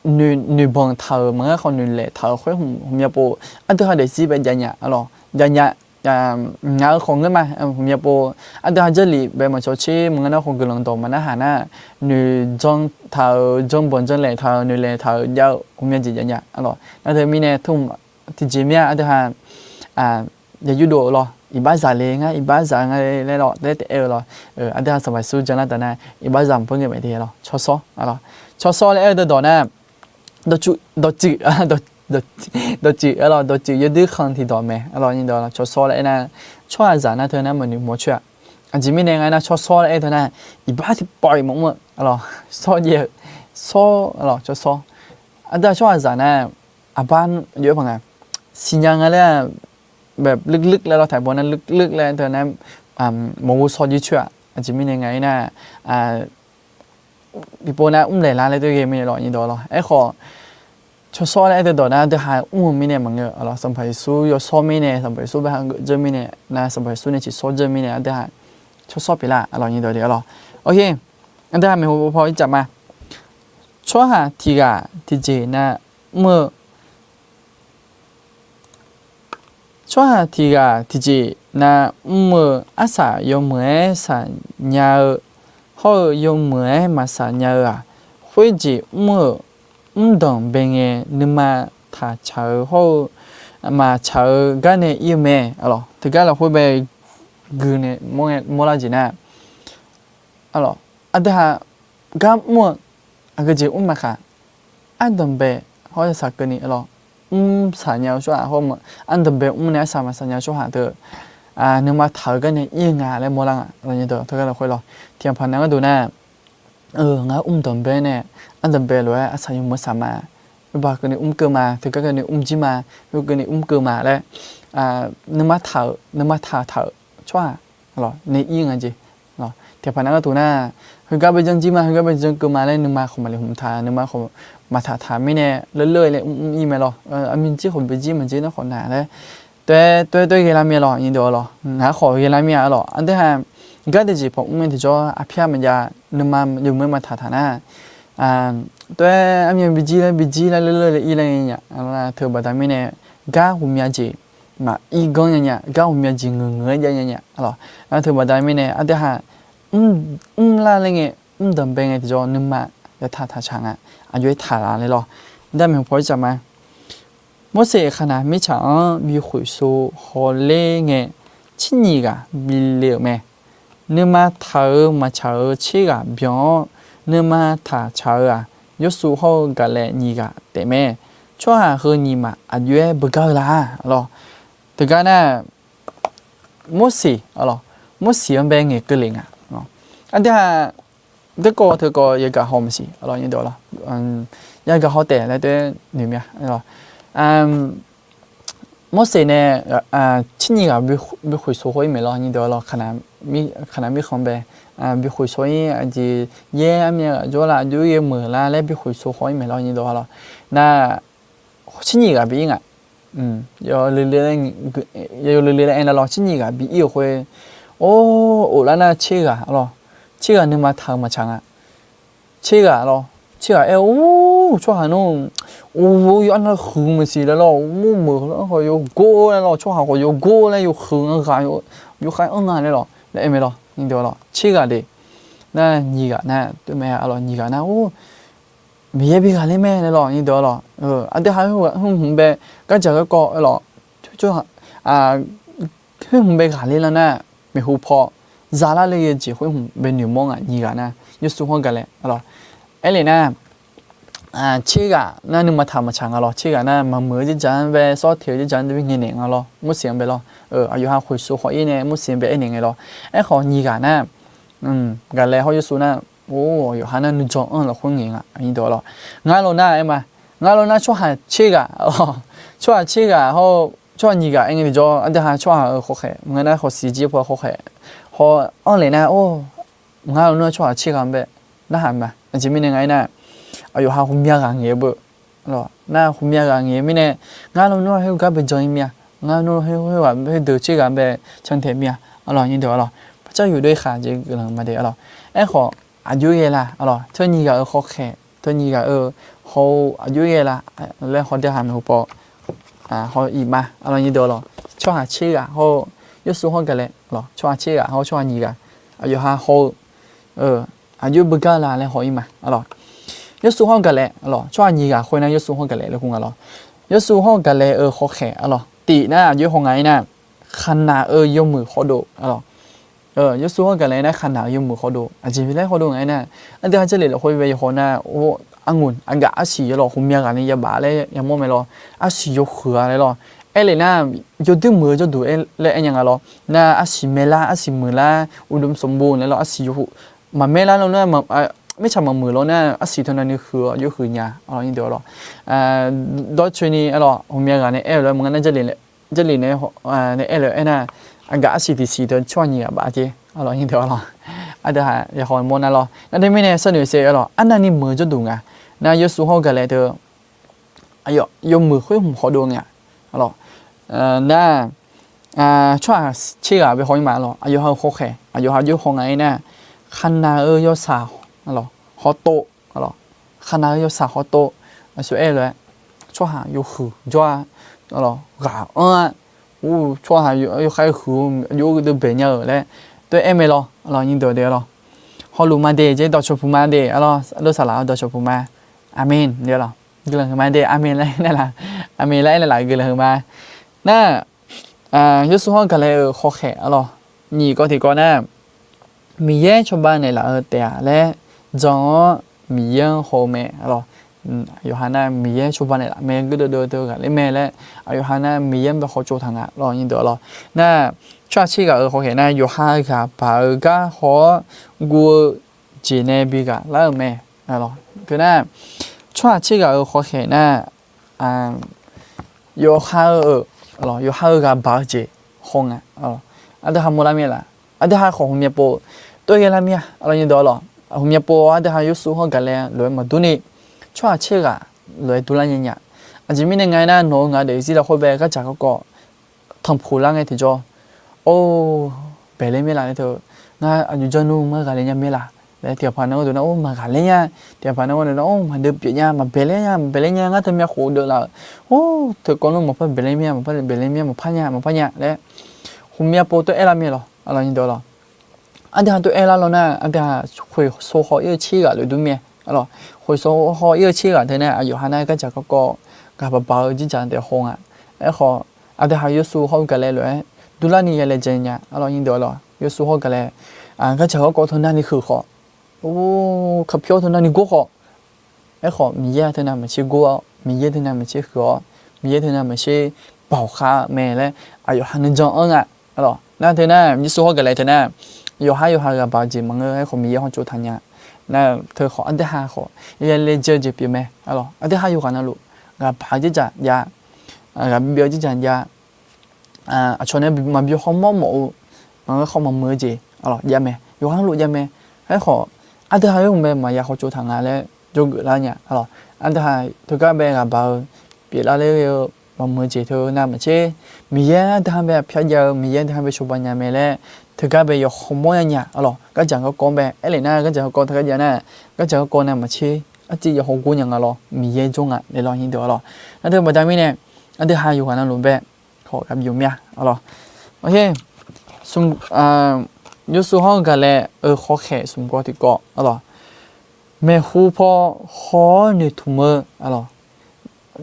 noeqbanq taq-euq maqngeur khawf noeqlaeq taq-euq khoer ghawqmya pov, aqdui ha daefzir bae jav nya, arlawq, jav nya. Ngaq-euq khawf ngeur ma, ghawqmya pov aqdui ha Jarlif bae maqcawq tser maqngeur nar khawf guiqlanq dawq maqnarhaq nar, noeqjan taq-euq, janbanq janlaeq taq-euq, noeqlaeq taq-euq jav-eu ghawqmya jeq jav nya, arlawq. Nar teumirnae tmr tiqjeq mir-a, aqdui ha yaqyur dov-eu lawr, iqbaxzaq le ngar, iqbaxzaq nga laer lawr, laer taef aer-eu lawr. Aqdui ha Sanqpaq Yeqsur jan lar taf nar, iqbaxzaq maqpar ngeur mae de, arlawq. Tsawrshawr, arlawq. Tsawrshawr laer aer-eu teudawq nar, dawqtsuif, dawqtsuif, arlawq, dawqtsuif yawduir khanq tiqdawq mae, arlawq, nyiq deuq, arlawq. Tsawrshawr laer aer nar, tsawrhaqzaq nar teu nar maqnoeq mawr coer-a. Aqjeq mirnae nga aer nar, tsawrshawr laer aer teu nar, iqbax tiqpawf-iq maqmr-eu, arlawq, shawr jaev-eu, shawr, arlawq, tsawrshawr. Aqdui ha tsawrhaqzaq nar, aqbar jov-aer paq nga, siqnya nga laer, แบบลึกๆ laer lawr, taqbaw nar ลึกๆ laer teu nar, maqghov shawr jir coer-a. Aqjeq mirnae nga aer nar, tiqpov nar mrlaeq lar laer tov ghae mirnae lawr, nyiq deuq, arlawq. Aerkhawf tsawrshawr laer aer teudawq nar, aqdui ha mr-eu mirnae maqngeur, arlawq. Sanqpaq Yeqsur yawshawr mirnae, Sanqpaq Yeqsur bae hageuf dzeur mirnae, nar Sanqpaq Yeqsur nae tsiqshawr dzeur mirnae, aqdui ha tsawrshawr pyeuflar, arlawq, nyiq deuq, arlawq. Ok, aqdui ha maeqhu paw ircaf ma. Tsawrhaq tiq ghaq tiqjeq nav mr-eu Tsawrhaq tiq ghaq tiqjeq nav mr-eu arsaq yawmuiq-aer saqnya-eu hawr-eu yawmuiq-aer maqsaqnya-eu-aq, khoerjeq mr-euq mrdanq bae ngae nuima taqtsaq-eu hawr-eu maqtsaq-eu gar nae ir-eu mae. Teugar lafkhoer bae gui nae mawrlar jeq nar, aqdui ha gar mr-eu aqgeu jeq mr maqkaq, ardanqbae hawr-eu saqkeuvni, mr saqnya-eu tsawrhaq hawr-eu, ardanqbae mr nae arsaq maqsaqnya-eu tsawrhaq teu, nuima taq-eu gar nae ir-eu nga laer mawrlar nga. Teugar lafkhoer lawr, tiqghaq paq nav gharduq nar, ngar mr danqbae nae, ardanqbae lof-aer arsaq yawmuiq saq ma, oeba keuvni mr keuv ma, teugar keuvni mr jir ma, oe keuvni mr keuv ma laer, nuima taq-euq, nuima taq taq-euq tsawrhaq nae ir nga jeq. Tiqghaq paq nav gharduq nar, heugar bae jan jir ma, heugar bae jan keuv ma laer nuima khawf maqle hmq taq, nuima khawf maqtaq taq mirnae, leurleur laer mr mr ir mae lawr. Aqmyanjir khawf bae jir maqjir nar khawf naq laer, toer toer ghae lar mir lawr, nyiq deuq lawr, ngaq khawf ghae lar mir-a lawr. Aqdui ha gar deuq jeq pawq mr-aer tiqjawr aqpyar maqjav, nuima yawmuiq-aer maqtaq taq nar, Tov-aer armyan bijir laer bijir laer leurleurle ir laer nya nya. Teu baqda mirnae, gar ghawqmya jeq maqir ganr nya nya, gar ghawqmya jeq ngeuq ngeuq-aer jav nya nya. Teu baqda mirnae, aqdui ha mrlar laer ngae, mr danqbae ngae tiqjawr nuima yawtaq taqtsaq nga. Aqjox-aer taqlaf laer lawr. Darmiq paw-ir tsaq ma. Morseq khaqnaq mirtsaq-anr bi khoeqsov hawler ngae, tser nyiq ghaq bi le-euq mae. Nuima taq-euq maqtsaq-euq tser ghaq byan-awr, nuima taqtsaq-eu ghaq, Yawrshuv hawr-eu Gaqlaeq nyiq ghaq taef mae. Tsawrhaq heu nyiq maf aqjox-aer beugar-eu la lawr. Teugar nar, Morseq, Morseq-anr bae ngaeq keuvle nga. Aqdui ha, teu kawv teu kawv yagaq haw maqsiq, yagaq haw taef laer tov-aer noeq mya. Morseq nae tser nyiq ghaq bi khoeqsov haw-ir mae lawr, nyiq deuq lawr, khaqnaq mirkhanq bae bi khoeqsov-ir, aqjeq yaer armyav ghaq jawr la, aqjox-aer meuq la laer bi khoeqsov haw-ir mae lawr, nyiq deuq lawr. Nar, tser nyiq ghaq bi ir nga. Yawluiv luiv laer aer nar lawr, tser nyiq ghaq bi ir-euq khoer, or, of lar nar tser ghaq lawr, tser ghaq nuima taq-eu maqtsaq nga. Tser ghaq lawr, tser ghaq aer-eu, or, tsawrhaq nar, or, yawr arnav huiq maqsiq laer lawr, mr meuq lawr khawf yawgor laer lawr, tsawrhaq khawf yawgor laer yawhuiq nga ghaq, yawkhav-aer anr nga laer lawr laer aer mae lawr, nyiq deuq lawr, tser ghaq de. Nar nyiq ghaq nar tov mae lawr, nyiq ghaq nar, or, Miqyaer bi ghaqler mae laer lawr, nyiq deuq lawr. Aqdui ha khoer hmq bae gardzaq garkawv lawr, khoer hmq bae ghaqler lar nar, maeqhu paw zalar le-eu jeq khoer hmq bae noeqmawr nga, nyiq ghaq nar, Yawrshuv hawr Gaqlaeq lawr. Aerle nar, tser ghaq nar nuima taq maqtsaq nga lawr, tser ghaq nar maqmeuq-eu dzerdzaq-anr bae, sawr teq-eu dzerdzaq-anr bae ngaeqnaeq nga lawr, Morseq-anr bae lawr. Aqyawf ha khoeqsov haw-ir nae Morseq-anr bae aernaeq ngae lawr. Aerkhawf nyiq ghaq nar, Gaqlaeq hawr Yawrshuv nar, or, yawqha nar nuijan anr lafkhoer ngaeq nga, ngar lawr nar aer ma. Ngar lawr nar tsawrhaq tser ghaq, tsawrhaq tser ghaq hawr, tsawrhaq nyiq ghaq aer ngae tiqjawr, aqdui ha tsawrhaq-euq khawkhaeq, ngar nar khawf siq jir paw khawkhaeq haw anr le nar, or, ngar lawr nar tsawrhaq tser ghaq-anr bae narhaq ma. Aqjeq mirnae nga aer nar, aqyawf ha ghawqmya ghaq ngaeq-eu beu. Nar ghawqmya ghaq ngaeq-eu mirnae, ngar lawr nar khoergar bae jan-ir mir-a. Ngar lawr nar khoerghaq khoerdeuq tser ghaq-anr bae cantaeq mir-a. Nyiq deuq lawr, par car yuf doe khaq jeq guiqlanq ma de lawr. Aerkhawf, aqjox ghae la lawr, teu nyiq ghaq-euq khawkhaeq, teu nyiq ghaq-euq haw-eu aqjox ghae la laer hawdeuq ha maeqhu paw haw-iq ma. Nyiq deuq lawr, tsawrhaq tser ghaq hawr-eu, Yawrshuv hawr Gaqlaeq lawr, tsawrhaq tser ghaq hawr-eu tsawrhaq nyiq ghaq, aqyawf ha haw-eu aqjox beugar la laer haw-ir ma lawr. Yawrshuv hawr Gaqlaeq lawr, tsawrhaq nyiq ghaq khoer nar Yawrshuv hawr Gaqlaeq laer kur nga lawr. Yawrshuv hawr Gaqlaeq-euq khawkhaeq lawr, tif nar aqjox haw nga aer nar, Kaqnaq-euq yawmuiq hawdov lawr. Yawrshuv hawr Gaqlaeq nar Kaqnaq-euq yawmuiq hawdov, aqjeq laer hawdov nga aer nar, aqdui ha Jarlif lafkhoer bae yawhaw nar, or, arngoq aqgaf arsiq ya lawr, ghawqmya ghaq ni yabaf laer yamawr mae lawr, arsiq yawhuiq-a laer lawr. Aerle nar, yawdoer muiq-eu jawrduq laer aer nya nga lawr. Nar arsiq maeqlar, arsiq muiqlar, uqdmq sanqbof laer lawr, arsiq yawhuiq maqmaeqlar lawr nar, mirtsaq maqmuiq lawr nar, arsiq teu navni huiq-awr yawhuiq nya lawr, nyiq deuq lawr. Dawrcoeni lawr, ghawqmya ghaq nae aer-eu lof-aer maqngeur nar, Jarlif nae aer-eu lof-aer aernar, aqgaf arsiq tiqsiq teu tsawrhaq nyiq ghaq baf jeq lawr, nyiq deuq lawr. Aqdui ha yawhaw mawr nar lawr, nar teumirnae sharnoeq saef lawr, arnavni muiq-eu jawrduq nga. Nar Yawrshuv hawr Gaqlaeq teu yawmuiq khoer hmq hawdov nga lawr. Nar tsawrhaq tser ghaq bae haw-ir ma lawr, aqyawf ha-euq khawkhaeq aqyawf ha jov haw nga aer nar, Kaqnaq-euq yawshaq lawr, hawtov lawr, Kaqnaq-euq yawshaq hawtov, aqsur aer-eu lof-aer, tsawrhaq yawhuiq jawr-a lawr, ghaq anr-a, ur, tsawrhaq yawkhav huiq-eu aqjox-eu deuv baeq nya-euq laer tov-aer aer mae lawr, nyiq deuq de lawr. Hawluf ma de jeq dawqcawq puq ma de lawr, ardov saqlaq-eu dawqcawq puq ma. Aqmeq de lawr, guiqlanq huiq ma de, aqmeq laer aer naeqlaf, aqmeq laer aer naeqlaf guiqlanq huiq ma. Nar, Yawrshuv hawr Gaqlaeq-euq khawkhaeq lawr, nyiq kawv tiqkawv nar, Miqyaer cawba naeqlaf-eu taef-a laer jan-awr, Miqyaer-anr haw-eu mae lawr. Yawqha nar Miqyaer cawba naeqlaf mae, geur deuv deuv teu ghaqler mae laer, aqyawf ha nar Miqyaer-anr bae hawtsov taq nga lawr, nyiq deuq lawr. Nar, tsawrhaq tser ghaq-euq khawkhaeq nar, yawqha ghaq baq-eu gar haw-awr guv-eu jeq nae bi ghaq lar-euq mae. Teu nar, tsawrhaq tser ghaq-euq khawkhaeq nar, yawqha-eu, yawqha-eu ghaq baq-eu jeq haw nga. Aqdui ha mawrlar mir-a laf? Aqdui ha khawf ghawqmya pov tov ghae lar mir-a lawr, nyiq deuq lawr. Ghawqmya pov aqdui ha Yawrshuv hawr Gaqlaeq lof-aer maqdur ni, tsawrhaq tser ghaq lof-aer durlar nya nya. Aqjeq mirnae nga aer nar, nawq-eu ngaq daefzir lafkhoer bae gardzaq garkawv tanqpuq lar ngae tiqjawr, or, baeqler maer laf laer teu, ngar aqjox janr nmr ngar ghaqler nya maer laf laer tiqghaq paq nar gharduq nar, or, maqghaqler nya. Tiqghaq paq nar gharduq nar, or, maqdeuv pyeuf nya, maqbaeqler nya, maqbaeqler nya, ngar teu myavkhof deuv laf-euq, or, teukawv nar maqpar baeqler mir-a, maqpar baeqler mir-a, maqpar nya, maqpar nya laer, khmqmyav pov tov aer lar mir lawq, aqlawq nyiq deuq lawq. Aqdui ha tov aer lar law nar, aqdui ha khoeqsov haw ir-eu tser ghaq lof dur mir-a, aqlawq. Khoeqsov haw ir-eu tser ghaq teu nar, aqyawf ha nar gardzaq garkawv ghaq baq baq-eu jirdzaq taef haw nga. Aerkhawf, aqdui ha yawsuv hawr-eu gaqlae lof-aer durlarni ya laejae nya, aqlawq nyiq deuq lawq. Yawsuv hawr-eu gaqlae, gardzaq garkawv teu narni huiq khawf, or, kaqpyawr teu narni gor khawf, aerkhawf, Miqyaer teu navmaqtser gor-awr, Miqyaer teu navmaqtser huiq-awr, Miqyaer teu navmaqtser baoq khar mae laer aqyawf ha nuijan anr nga. Aqlawq, nar teu nar, yawsuv hawr gaqlae teu nar, yawqhar yawqha ghaq baq-eu jeq maqngeur, aerkhawf Miqyaer hawr tsov taq nya. Nar teu khawf, aqdui ha khawf ya laejae-eu jeq pyeuf mae, aqlawq. Aqdui ha yawqghaq navluf ghaq baq-eu jirdzaq jav, ghaq bibyav-eu jirdzaq jav, aqcawq nae maqbi hawmawr mawf-eu, maqngeur khawf maqmuiq-eu jeq, aqlawq, jav mae. Yawqghaq navluf jav mae. Aerkhawf, aqdui ha yawmuiq bae maqya hawtsov taq nga laer jawrgeuf lar nya, aqlawq. Aqdui ha teugar bae ghaq baq-eu pyeuflar ler-eu maqmuiq-eu jeq teu navmaqtser, Miqyaer aqdui ha bae aqpyar jav-eu, Miqyaer aqdui ha bae cawba nya mae laer teugar bae yawhawmawr ya nya, aqlawq. Gardzaq garkawv bae aer lef nar, gardzaq garkawv teugar jav nar, gardzaq garkawv navmaqtser arciv yawhaw gor nya nga lawr, Miqyaer jawr nga laer lawr, nyiq deuq lawq. Nar teu baqda mirnae, aqdui ha yawqghaq navluf bae khawf ghaq bif-eu mir-a, aqlawq. Yawsuv hawr-eu gaqlae-eu hawkhaeq smq gawr tiqkawv, aqlawq, maeqhu paw haw-awr noeqtmq-eu, aqlawq.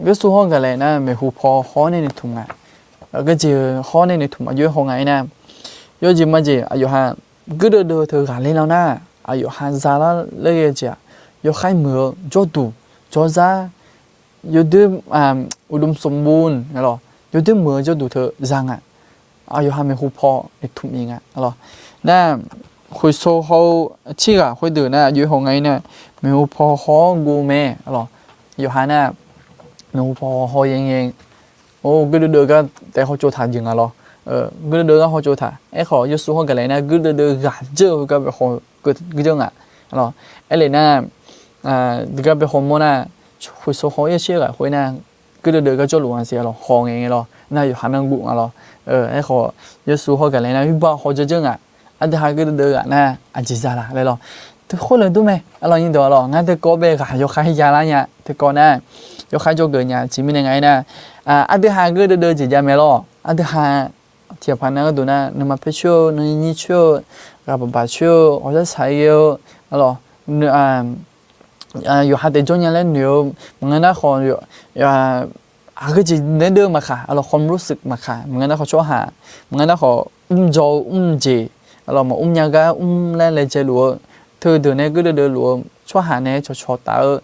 Yawsuv hawr-eu gaqlae nar maeqhu paw haw-awr nae noeqtmq nga. Aqgeu jeq haw-awr nae noeqtmq aqjox-aer haw nga-aer nar, yawjeq majeq aqyawf ha guirdeuv deuv teu ghaqler law nar, aqyawf ha zalar ler ghae-eu jeq-aq, yawkhaer muiq-eu jawrduq jawrzar, yawdoer, uqdmq smqbur, yawdoer muiq-eu jawrduq teu za nga. Aqyawf ha maeqhu paw noeqtmq-ir nga, aqlawq. Nar, khoeqsov haw-eu tser ghaq khoerdeuq nar aqjox-aer haw nga-aer nar, maeqhu paw haw-awr guv mae, aqlawq. Yawqha nar, maeqhu paw haw-awr haw-aer ngae, or, guirdeuv deuv gar taef hawtsov taq jeq nga lawr. Guirdeuv deuv gar hawtsov taq. Aerkhawf, yawsuv hawr gaqlae nar guirdeuv deuv ghaq dzeur-eu heugar bae haw guirdeuv nga, aqlawq. Aer lef nar, deugar bae hawmawr nar, khoeqsov haw-ir-eu tser ghaq khoer nar, guirdeuv deuv gar jawrluf nga siq, aqlawq, haw ngae ngae lawr. Nar yawqha nar guv nga lawr. Aerkhawf, yawsuv hawr gaqlae nar yurbav haw dzeur dzeur nga. Aqdui ha guirdeuv deuv ghaq nar aqjeq za la laer lawr. Teu khoerlof dur mae, aqlawq, nyiq deuq, aqlawq, ngar teukawv bae ghaq yawkhaer ya lar nya, teukawv nar yawkhaer jawrgeuf nya, aqjeq mirnae nga-aer nar, aqdui ha guirdeuv deuv jeq jav mae lawr. Aqdui ha tiqpaq nar gharduq nar, nuima paer coer-eu, nuinyir coer-eu, ghaq baq baq coer-eu, ghawqshaq shaq ghae-eu, aqlawq, yawqha taef jawr nya laer noeq-eu, maqngeur nar khawf, aqgeu jeq naeq-aer deuv-eu maqkaq, aqlawq, khawf mrlur suif maqkaq, maqngeur nar khawf tsawrhaq, maqngeur nar khawf mr dzaw-eu mr jeq, aqlawq, maqmr nya gar mr laer laejae luf-eu, teudeuq nae guirdeuv deuv luf-eu tsawrhaq nae cawqcawq taf-eu,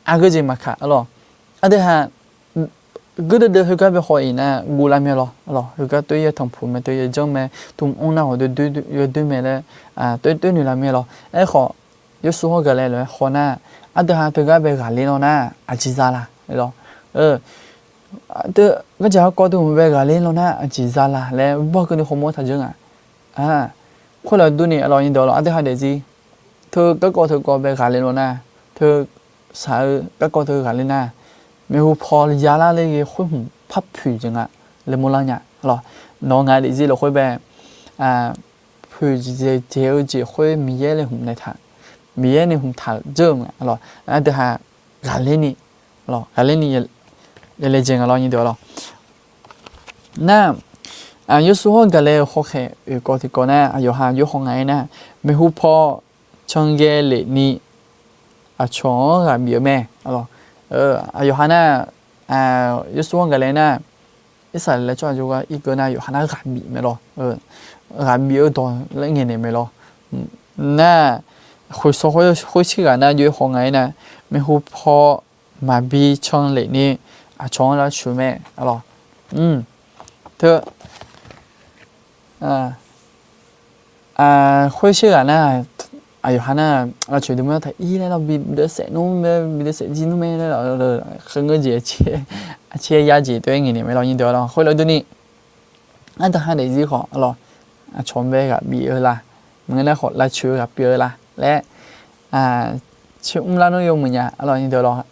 aqgeu jeq maqkaq, aqlawq. Aqdui ha guirdeuv deuv heugar bae haw-iq nar guv lar mae lawr, aqlawq, heugar toer-ir-eu tanqpuq mae, toer-ir-eu janr mae, tmq mr nar khawf yawdoer mae laer, toer toer noeq lar mae lawr. Aerkhawf, yawsuv hawr gaqlae lof-aer haw nar, aqdui ha teugar bae ghaqler law nar aqjeq za la lawr. Gardzaq garkawv teu hmq bae ghaqler law nar aqjeq za la laer bawr keuvni hawmawr taq dzeur nga. Khoerlof durni, aqlawq, nyiq deuq, aqlawq, aqdui ha daefzir teu garkawv teu kawv bae ghaqler law nar, teu shaq-eu garkawv teu ghaqler nar, maeqhu paw ya lar ler ghae khoer hmq par poeq jeq nga, laeqhmq lar nya, aqlawq. Nawq ngaq daefzir lafkhoer bae poeq jeq dzaeq-eu jeq khoer Miqyaer laeqhmq naeq taq, Miqyaer nae hmq taq dzeur-eu nga, aqlawq. Aqdui ha ghaqler ni, aqlawq, ghaqler ni ya laejae nga lawr, nyiq deuq, aqlawq. Nar, yawsuv hawr gaqlae-eu hawkhaeq oeq kawv tiqkawv nar, aqyawf ha yawr haw nga-aer nar, maeqhu paw can ghae lef ni aqcawq-anr ghaq bif-eu mae, aqlawq. Aqyawf ha nar, yawsuv hawr gaqlae nar, Irsaqleqlav tsawrhaq jawrgar irkeuv nar yawqha nar ghaq bif mae lawr. Ghaq bif-eu dawq laer ngaeqnaeq mae lawr. Nar, khoeqsawq khoer tser ghaq nar jov-aer haw nga-aer nar, maeqhu paw maqbi can lef ni aqcawq-anr lavcoeq mae, aqlawq. Teu khoer tser ghaq nar, aqyawf ha nar lavcoeq deuq ma taq ir laer lawr, bi deuvsaef nmr mae, bi deuvsaef jir nmr mae laer lawq, khaerngeur jeq, aqcaer ya jeq tov-aer ngaeqnaeq mae lawr, nyiq deuq lawq. Khoerlof durni, aqdui ha daefzir khawf, aqlawq, aqcawq bae ghaq bif-eu la, maqngeur nar khawf lavcoeq-eu ghaq pyeuf-eu la laer, tser mrlar nmr yawmuiq nya, aqlawq, nyiq deuq lawq.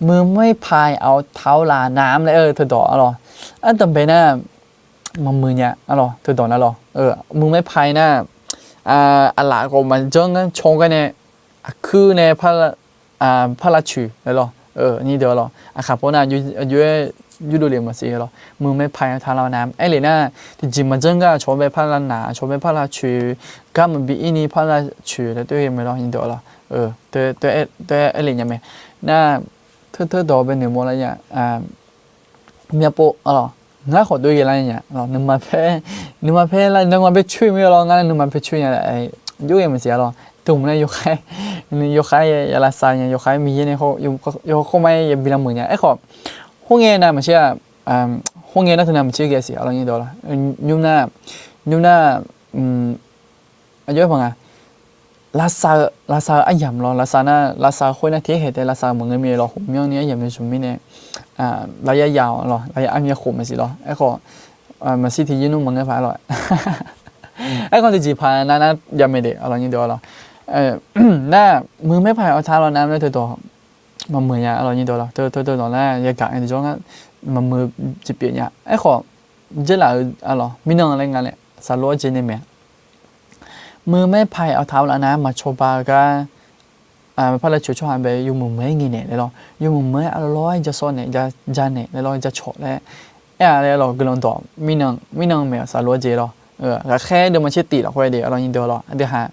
มึงไม่พายเอาเท้าลาน้ำ laer-eu teudawq, aqlawq, ardanqbae nar maqmuiq nya, aqlawq, teudawq nar lawq. มึงไม่พาย nar, aqlaf khawf maqjanr gar caw gar nae, aqkuir nae par lavcoeq laer lawr, nyirdeuq-a lawr. Aqkaq paw nar aqjox-aer yurdov le maqsiq lawr. Muiq mae paq-aer taq lar nar aerlef nar, tiqjeq maqjanr gar aqcawq bae par lavnaq, aqcawq bae par lavcoeq, gar maqbi ir ni par lavcoeq laer toer ghae mae lawr, nyirdeuq-a lawr. Teu aer lef nya mae. Nar, teu teu dawq bae noeqmawr lar nya. Myavpov-a lawr, ngar khawf toer ghae lar nya lawr. Nuima paer, nuima paer lar, nuima paer coer mir-a lawr. Ngar nuima paer coer nya laer, jov ghae maqsiq-a lawr. Teu hmq nae yawkhav, yawkhav ya lavsav nya, yawkhav Miqyaer nae yawkhav khawr ma-aer yabi lavmeuq nya. Aerkhawf, khoerngae nav maqshir-a, khoerngae nar teu nav maqshir ghae siq-a lawr, nyirdeuq-a lawr. Nymr nar, nymr nar, aqjox-aer paq nga. Lavsav-eu, lavsav-eu aryamq lawr, lavsav nar, lavsav-eu khoer nar tiqhaer taef lavsav-eu maqngeur mir-a lawr, khof myanr ni aryamq nae zmq mirnae, lavya ya-awq lawr, lavya armyav khof maqsiq lawr. Aerkhawf, maqshir tiqyir nmr maqngeur paq-a lawr. Aerkhawf tiqjeq paq nav nar jav mae de-a lawr, nyirdeuq-a lawr. Nar, muiq mae paq-aer awq taq lawr nar laer teu dawq maqmuiq nya-a lawr, nyirdeuq-a lawr. Teu teu dawq nar yagaq ngae tiqjawr ngar maqmuiq jeq pyeuf nya. Aerkhawf, dzeurlaf-eu-a lawr, mirnan laer nga nae saqlof-aer jeq nae maeq. Muiq mae paq-aer awq taq lawr nar maqcawba-eu gar, par lavcoeq tsawrhaq bae yawmuiq muiq-aer ngaeqnaeq laer lawr, yawmuiq muiq-aer arlawr-aer ja sawr naeq, ja naeq laer lawr, ja cawq laer aer-a laer lawr, guiqlanq dawq mirnan, mirnan maeq-awq saqlof-aer jeq lawr. Ghaqkhaer deuq maqtser tif lafkhoer de-a lawr, nyirdeuq-a lawr. Aqdui haq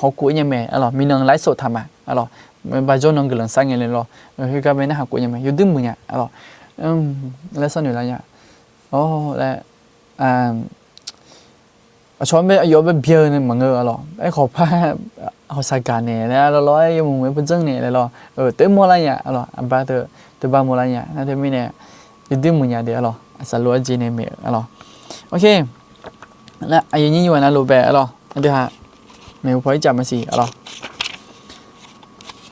hawkhof-ir nya mae-a lawr, mirnan laer sawf taq ma-a lawr. Bajawr nan guiqlanq sar ngae le lawr, khoergar bae narhaq khof nya mae, yawduir muiq nya-a lawr. Laer sawr noeq lar nya. Awr laer, aqcawq-anr bae aqyawf bae byan-eu nae maqngeur-a lawr. Aerkhawf par hawqshaq gaq naeq laer, arlawr-aer yawmuiq muiq-aer purdzanr naeq laer lawr, teu mawrlar nya-a lawr. Aqbar teu, teu bar mawrlar nya. Nar teumirnae yawduir muiq nya de-a lawr, saqlof-aer jeq nae maeq-eu-a lawr. Aqyuif nyir yawqghaq navluf bae-a lawr, aqdui haq maeqhu paw-ir caf maqsiq-a lawr.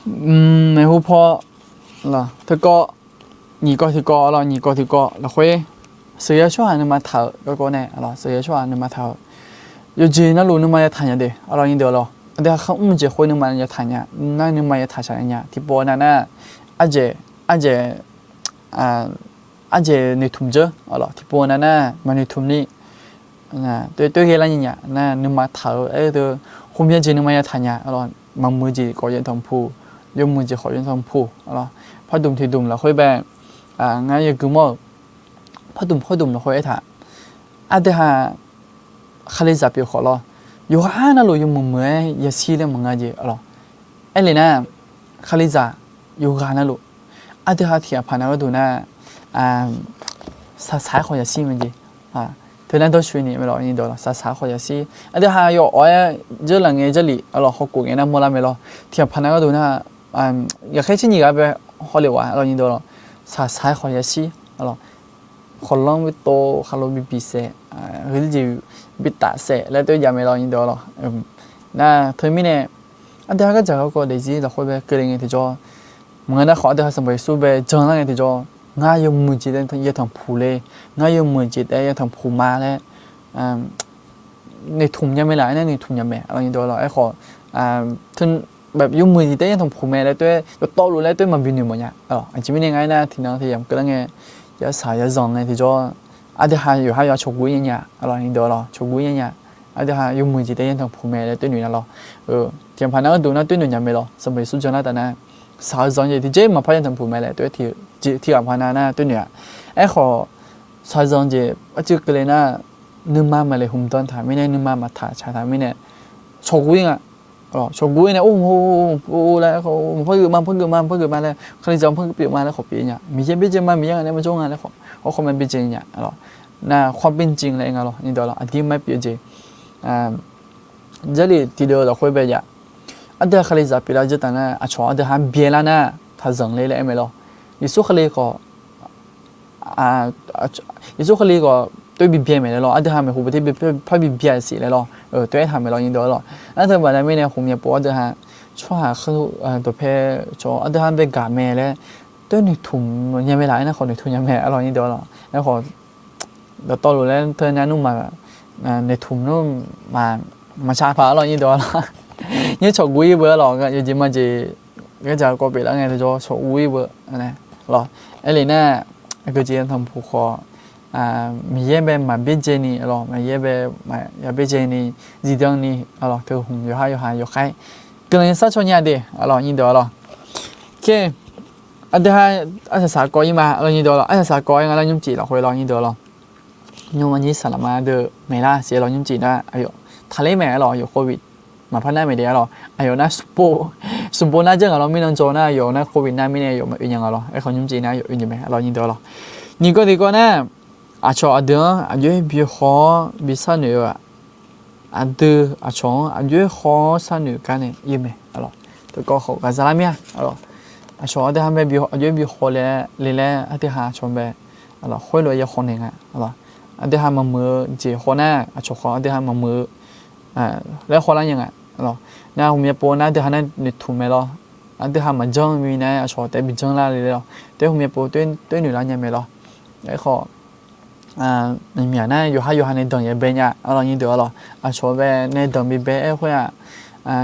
Maeqhu paw, teukawv, nyiq kawv tiqkawv-a lawr, nyiq kawv tiqkawv lafkhoer, sheuqghae tsawrhaq nuima taq-euq garkawv nae-a lawr, sheuqghae tsawrhaq nuima taq-euq yawqjeq navluf nuima yataq nya de-a lawr, nyirdeuq-a lawr. Aqdui haq kharmr jeq khoer nuima yataq nya, nar nuima yataq shaq nya tiqpov nav nar, ardzaeq, ardzaeq, ardzaeq noeqtmq dzeur-a lawr, tiqpov nav nar maqnoeqtmq ni, toer ghae lar nyiq nya nar nuima taq-eu aer-eu deuq, khoermyav jeq nuima yataq nya-a lawr. Maqmuiq jeq khawf yatanq puq, yawmuiq jeq khawf yatanq puq-a lawr. Pardmq tiqdmq lafkhoer bae, ngar yagui mawr-euq pardmq pardmq lafkhoer aertaq, aqdui haq Kalizaq pyeuf khawf lawr, yawqghaq navluf yawmuiq muiq-aer yashir laer maqnga jeq-a lawr. Aerlef nar, Kalizaq yawqghaq navluf, aqdui haq tiq ghaq paq nav gharduq nar, saqsaq-aer khawf yashir mae jeq. Teunar dawrshoeq ni mae lawr, nyirdeuq-a lawr, saqsaq-aer khawf yashir. Aqdui haq yawawf-aer dzeurlaf ngae Jarlif-a lawr, hawkhof ngae nar mawrlar mae lawr. Tiq ghaq paq nav gharduq nar, ghaqkhaer tser nyiq ghaq bae hawlef-a lawr, nyirdeuq-a lawr, saqsaq-aer khawf yashir-a lawr. Khawqlanr bi tov, khaqlo bi biq saef, gheu jeq bi taf saef laer toer jav mae lawr, nyirdeuq-a lawr. Nar teumirnae, aqdui haq gardzaq garkawv daefzir lafkhoer bae keuvle ngae tiqjawr, maqngeur nar khawf aqdui haq Sanqpaq Yeqsur bae janlar ngae tiqjawr, ngar yawmuiq jeq taef yatanq puq le, ngar yawmuiq jeq taef yatanq puq ma laer noeqtmq nya mae laf, aernar noeqtmq nya mae-a lawr, nyirdeuq-a lawr. Aerkhawf, yawmuiq jeq taef yatanq puq mae laer toer, yawtawvluf laer toer maqbi noeqmawf nya-a lawr. Aqjeq mirnae ngar aernar tiqnan tiq yamq keuvlar ngae, yarsaq yarzanq ngae tiqjawr, aqdui haq yawqha yawqha cawqguv-ir nya nya-a lawr, nyirdeuq-a lawr, cawqguv-ir nya nya. Aqdui haq yawmuiq jeq taef yatanq puq mae laer toer noeq nya lawr. Tiq yamq paq nav gharduq nar toer noeq nya mae lawr, Sanqpaq Yeqsur janlar taf nar, shaqzanq jeq tiqjeq maqpar yatanq puq mae laer toer tiq ghaq paq nav nar toer noeq-a. Aerkhawf, shaqzanq jeq arcuiv keuvle nar, nuima maqle hmq dan taq mirnae, nuima maqtaq tsaq taq mirnae, cawqguv-ir nga. Cawqguv-ir nae, or, laer, maqpar geuf ma, maqpar geuf ma, maqpar geuf ma laer, Kalizaq maqpar geuf pyeuf ma laer khawf pyeuf nya. Miqyaer byaerdzae ma, Miqyaer ngaq nae maqjawr nga laer khawf, hawrkhawf ma byaerdzae nya. Nar khawr byaerdzae laer nga lawr, nyirdeuq-a lawr, aqdir ma-aer pyeuf jeq. Jarlif tiqdeuv lafkhoer bae jav, aqdui haq Kalizaq pyeuflar dzeur taf nar, aqcawq aqdui haq-anr byaelar nar, taq zanqler laer aer mae lawr. Yeqsur Kali khawf, Yeqsur Kali khawf toer bi byae mae laer lawr, aqdui haq maeqhu paw te par bi byae siq laer lawr, toer aertaq mae lawr, nyirdeuq-a lawr. Nar teubaqda mirnae khmqmya pov aqdui haq tsawrhaq kharlof dawqpae cawq aqdui haq bae gaq mae laer toer noeqtmq nya mae laf, aernar khawf noeqtmq nya mae-a lawr, nyirdeuq-a lawr. Aerkhawf, dawqtawvluf laer teu nar nmr maq, noeqtmq nmr maq, maqshaq paq-a lawr, nyirdeuq-a lawr. Nymr cawqguv-ir beu-a lawr, yawjeq majeq, gardzaq garkawv pyeuflar ngae tiqjawr cawqguv-ir beu lawr. Aerlef nar, aqgeujeq yatanq puq khawf, Miqyaer bae maqbyaerdzaeni, aqlawq, Miqyaer bae maqya byaerdzaeni, zifdan ni, aqlawq, teu hmq yawqhar yawqha yawqkhaer guiqlanq sharcaw nya de, aqlawq, nyir deuq, aqlawq. Aqdui ha arsaq saq kawv-ir ma, aqlawq, nyir deuq, aqlawq, arsaq saq kawv-ir nga lar nymrcif lafkhoer, aqlawq, nyir deuq, aqlawq. Nymrma nyir saqlaqma deuq maeqlar siq, aqlawq, nymrcif nar aqyawf taqler mae, aqlawq, aqyawf โควิด maqpar nar maeq de, aqlawq, aqyawf nar smqpov nar janr ngaq lawr, mirnan dzaw nar aqyawf nar โควิด nar mirnae aqyawf maqoe nya nga lawr, aerkhawf nymrcif nar aqyawf oe naeq mae, aqlawq, nyir deuq, aqlawq. Nyiq kawv tiq kawv nar, aqcawq aqdui-anr aqjox-aer bi haw-awr bi sharnoeq-eu-aq, aqdui aqcawq-anr aqjox-aer haw-awr sharnoeq gar nae ir mae, aqlawq. Teukawv khawf ghaqzaq lar mir-a, aqlawq. Aqcawq aqdui ha bae aqjox-aer bi haw le laer, aqdui ha aqcawq bae, aqlawq, khoerlof-aer ya haw naeq nga, aqlawq. Aqdui ha maqmuiq-eu jeq haw nar, aqcawq khawf aqdui ha maqmuiq-eu laer hawlar nya nga, aqlawq. Nar ghawqmya pov nar aqdui ha nar noeqtmq mae lawr. Aqdui ha maqjanr mir nar aqcawq taef-aer bi janr lar le laer lawr. Taef-aer ghawqmya pov toer noeqlar nya mae lawr. Aerkhawf, naqmyaq nar yawqhar yawqha nae danq yaeq bae nya, aqlawq, nyir deuq, aqlawq. Aqcawq bae nae danq bi bae-aer khoer-aq,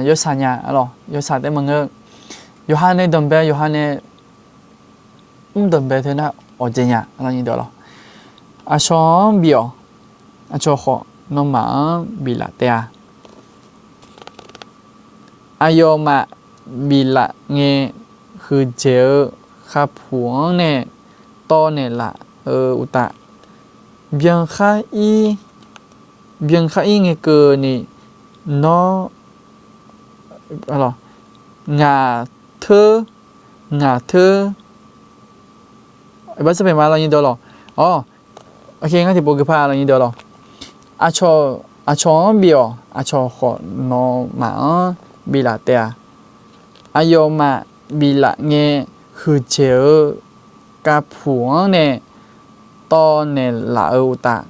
yawsaq nya, aqlawq, yawsaq taef maqngeur. Yawqha nae danq bae, yawqha nae mr danq bae teu nar awqdzaeq nya, aqlawq, nyir deuq, aqlawq. Aqcawq-anr bif-awq. Aqcawq khawf nawmaf-anr biflaf taef-a. Aqyawfmaf biflaf ngae, huiqdzaeq-eu khavpuq-anr nae tawv naeqlaf-eu uqtaf, byan khar ir, byan khar ir ngae keuvni, nawr, ngaq teur, ngaq teur, aqbasar paeq ma, aqlawq, nyir deuq, aqlawq. Awr, ngar tiqpov gui par, aqlawq, nyir deuq, aqlawq. Aqcawq, aqcawq-anr bif-awq. Aqcawq khawf nawmaf-anr biflaf taef-a. Aqyawfmaf biflaf ngae, huiqdzaeq-eu khavpuq-anr nae tawv naeqlaf-eu uqtaf,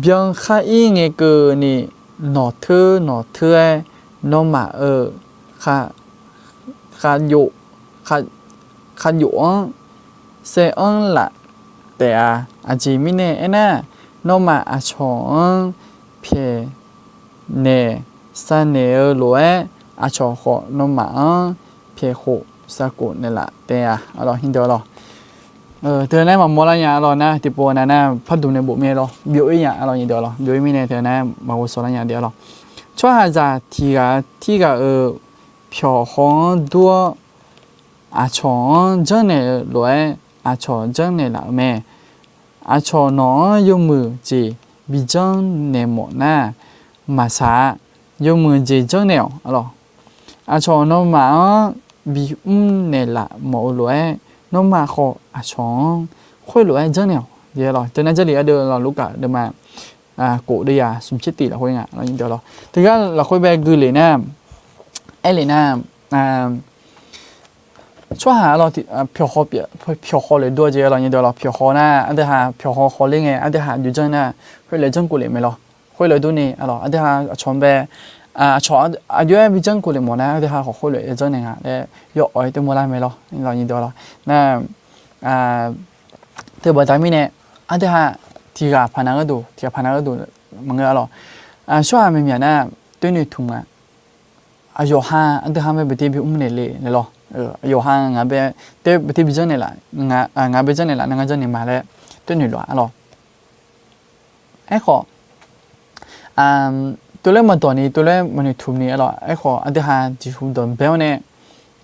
byan khar ir ngae keuvni, nawq teur nawq teur-aer nawmaf-euq khav, khavjof-anr saeranr laf taef-a. Aqjeq mirnae aernar, nawmaf aqcawq-anr pyaeq naeq sar naeq-eu lof-aer, aqcawq khawf nawmaf-anr pyaeq khof sarkhof naeqlaf taef-a, aqlawq, nyir deuq, aqlawq. Teu nae maqmawr lar nya, aqlawq, nar tiqpov nav nar parduq nae bof mir-aer lawr, byov-ir nya, aqlawq, nyir deuq, aqlawq. Byov-ir mirnae teu nar maqghovshaw lar nya de, aqlawq. Tsawrhaqzaq tiq ghaq tirghaq-euq pyawq haw-anr dur-awr, aqcawq-anr janrnaeq-eu lof-aer aqcawq janrnaeq laf-euq mae. Aqcawq nawq-anr yawmuiq jeq bi janrnaeq mawf nar, maqsaq-a. Yawmuiq jeq janrnaeq-awq, aqlawq. Aqcawq nawmaf-anr bimr naeqlaf mawf-eu lof-aer, nawmaf khawf aqcawq-anr khoerlof-aer janrnaeq-awq. Teu nar Jarlif ardeuv lawq, Lurkaf deuvma kof deuv yaq smq tser tiq lafkhoer nga, aqlawq, nyir deuq, aqlawq. Teugar lafkhoer bae gui lef nar, aer lef nar, tsawrhaq, aqlawq, pyawq haw lef dur-awr jeq, aqlawq, nyir deuq, aqlawq. Pyawq haw nar aqdui ha pyawq haw hawler ngae, aqdui ha aqjox janr nar, khoerlof-aer janrkhof lef mae lawr. Khoerlof-aer durni, aqlawq, aqdui ha aqcawq bae, aqcawq aqjox-aer bi janrkhof lef mawf nar, aqdui ha khawf khoerlof-aer janrnaeq nga laer yaw awq-aer teu mawrlar mae lawr, aqlawq, nyir deuq, aqlawq. Nar teu baqda mirnae, aqdui ha tiq ghaq paq nav gharduq, tiq ghaq paq nav gharduq maqngeur, aqlawq. Tsawrhaq maeqmyaq nar toer noeqtmq ma. Aqyawf ha aqdui ha bae beutir bi mr naeq le laer lawr. Aqyawf ha ngaq bae, teu beutir bi janrnaeq laf, ngaq bae janrnaeq laf nar ngar janrnaeq ma laer toer noeq lof-a, aqlawq. Aerkhawf, tov laer maqdawq ni, tov laer maqnoeqtmq ni, aqlawq. Aerkhawf aqdui ha jeqhu dawq bae-awr nae,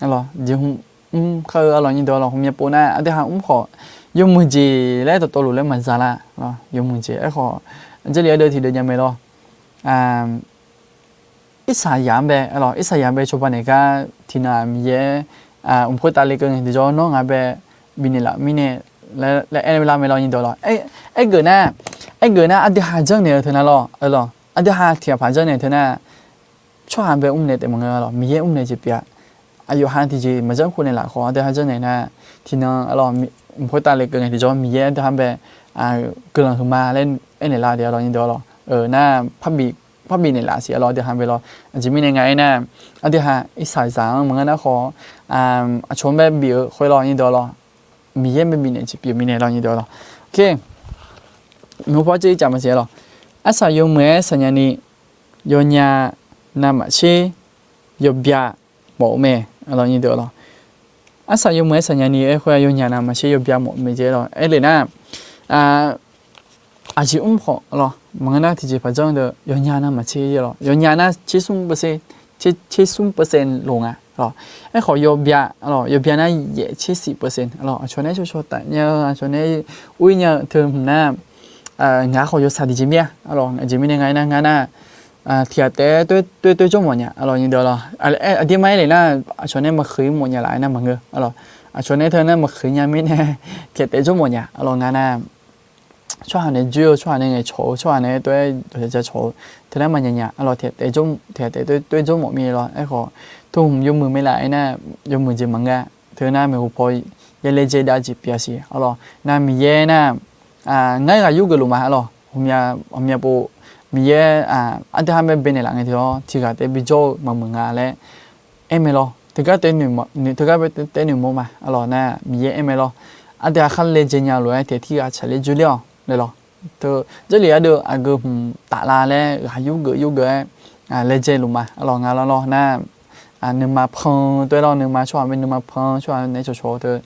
aqlawq, jeqhu mr kar-eu, aqlawq, nyir deuq, aqlawq. Ghawqmya pov nar aqdui ha mr khawf, yawmuiq jeq laer dawqtawvluf laer maqza lar, yawmuiq jeq. Aerkhawf, Jarlif ardeuv tiqdeuv nya mae lawr. Irsaqyaq-anr bae, aqlawq, Irsaqyaq bae cawba naeq gar tiqnan-aq Miqyaer mq khoertav lekeuv ngae tiqjawr nawr ngaq bae bifnaeq laf-eu mirnae laer aer lar mae lawr, nyir deuq, aqlawq. Aergeuf nar, aergeuf nar aqdui ha janrnaeq-eu teu nar lawr, aqlawq, aqdui ha tiq ghaq paq janrnaeq teu nar, tsawrhaq bae mr naeq taef maqngeur, aqlawq, Miqyaer mr naeq jeq pyeuf-a. Aqyawf ha tiqjeq maqjanr khof naeq laf khawf, aqdui ha janrnaeq nar, tiqnan, aqlawq, mq khoertav lekeuv ngae tiqjawr Miqyaer aqdui ha bae guiqlanq huiqma laer aernaeq lar de, aqlawq, nyir deuq, aqlawq. Nar parbif naeq laf siq, aqlawq, aqdui ha bae lawr. Aqjeq mirnae nga aernar, aqdui ha Irsaqzaq-anr maqngeur nar khawf, aqcawq-anr bae bif-eu khoer lawr, nyir deuq, aqlawq. Miqyaer bae bifnaeq jeq pyeuf mirnae lawr, nyir deuq, aqlawq. Mq paw tser caf maqsiq, aqlawq. Arsaq yawmuiq-aer saqnya ni, yawnyaf navmaqtser yawbyav mawf-eu mae, aqlawq, nyir deuq, aqlawq. Arsaq yawmuiq-aer saqnya ni aer khoer-aq, yawnyaf navmaqtser yawbyav mawf-eu mae jeq, aqlawq. Aer le nar, Aqjeq mr khawf lawr, maqngeur nar tiqjeqpaq janr deuq yawnya nar maqtser lawr, yawnya nar tser smr เปอร์เซ็นต์ loq nga lawr. Aerkhawf yawbya lawr, yawbya nar yaef tser siq เปอร์เซ็นต์ lawr. Aqcawq nae shawshaw taf nya-eu, aqcawq nae ur-ir nya-eu teu hmq nar, ngaq khawf yawsaq tiqjeq mir-a lawr. Aqjeq mirnae nga aernar, ngar nar tiqghaq taef-aer toer toer jawr mawf nya lawr, nyiq deuq lawr. Aqdir mar-aer lef nar, aqcawq nae maqkhoeq-ir mawf nya laf aernar maqngeur lawr. Aqcawq nae teu nar maqkhoeq nya mirnae tiqghaq taef jawr mawf nya lawr. Ngar nar tsawrhaq nae joer-eu, tsawrhaq nae ngaeqcawq-eu, tsawrhaq nae toer-aer dawqja cawq-eu, teu nar maqnya nya lawr. Tiqghaq taef toer jawr mawf mir lawr. Aerkhawf teu hmq yawmuiq mae laf aernar, yawmuiq jeq maqngeur-a. Teu nar maeqhu paw ya laejae dav jeq pyeuf-a siq lawr. Nar Miqyaer nar, ngar ghaq yur geuf luf ma lawr. Ghawqmya pov Miqyaer aqdui ha bae baenaeq laf ngae tiq-awr tiqghaq taef bijawr-eu maqmuiq nga laer aer mae lawr. Teugar taef noeqmawr ma lawr. Nar Miqyaer aer mae lawr. Aqdui ha khar laejae nya lof-aer taef tirghaq tsaqler jurler-awq laer lawr. Teu jarlif ardeuv aqgeu hmq taf la laer ghaq yur geuf yur geuf-aer laejae luf ma lawr. Nga lawr lawr nar, nuima pan toer lawr, nuima tsawrhaq mae nuima pan tsawrhaq nae cawqcawq-eu teu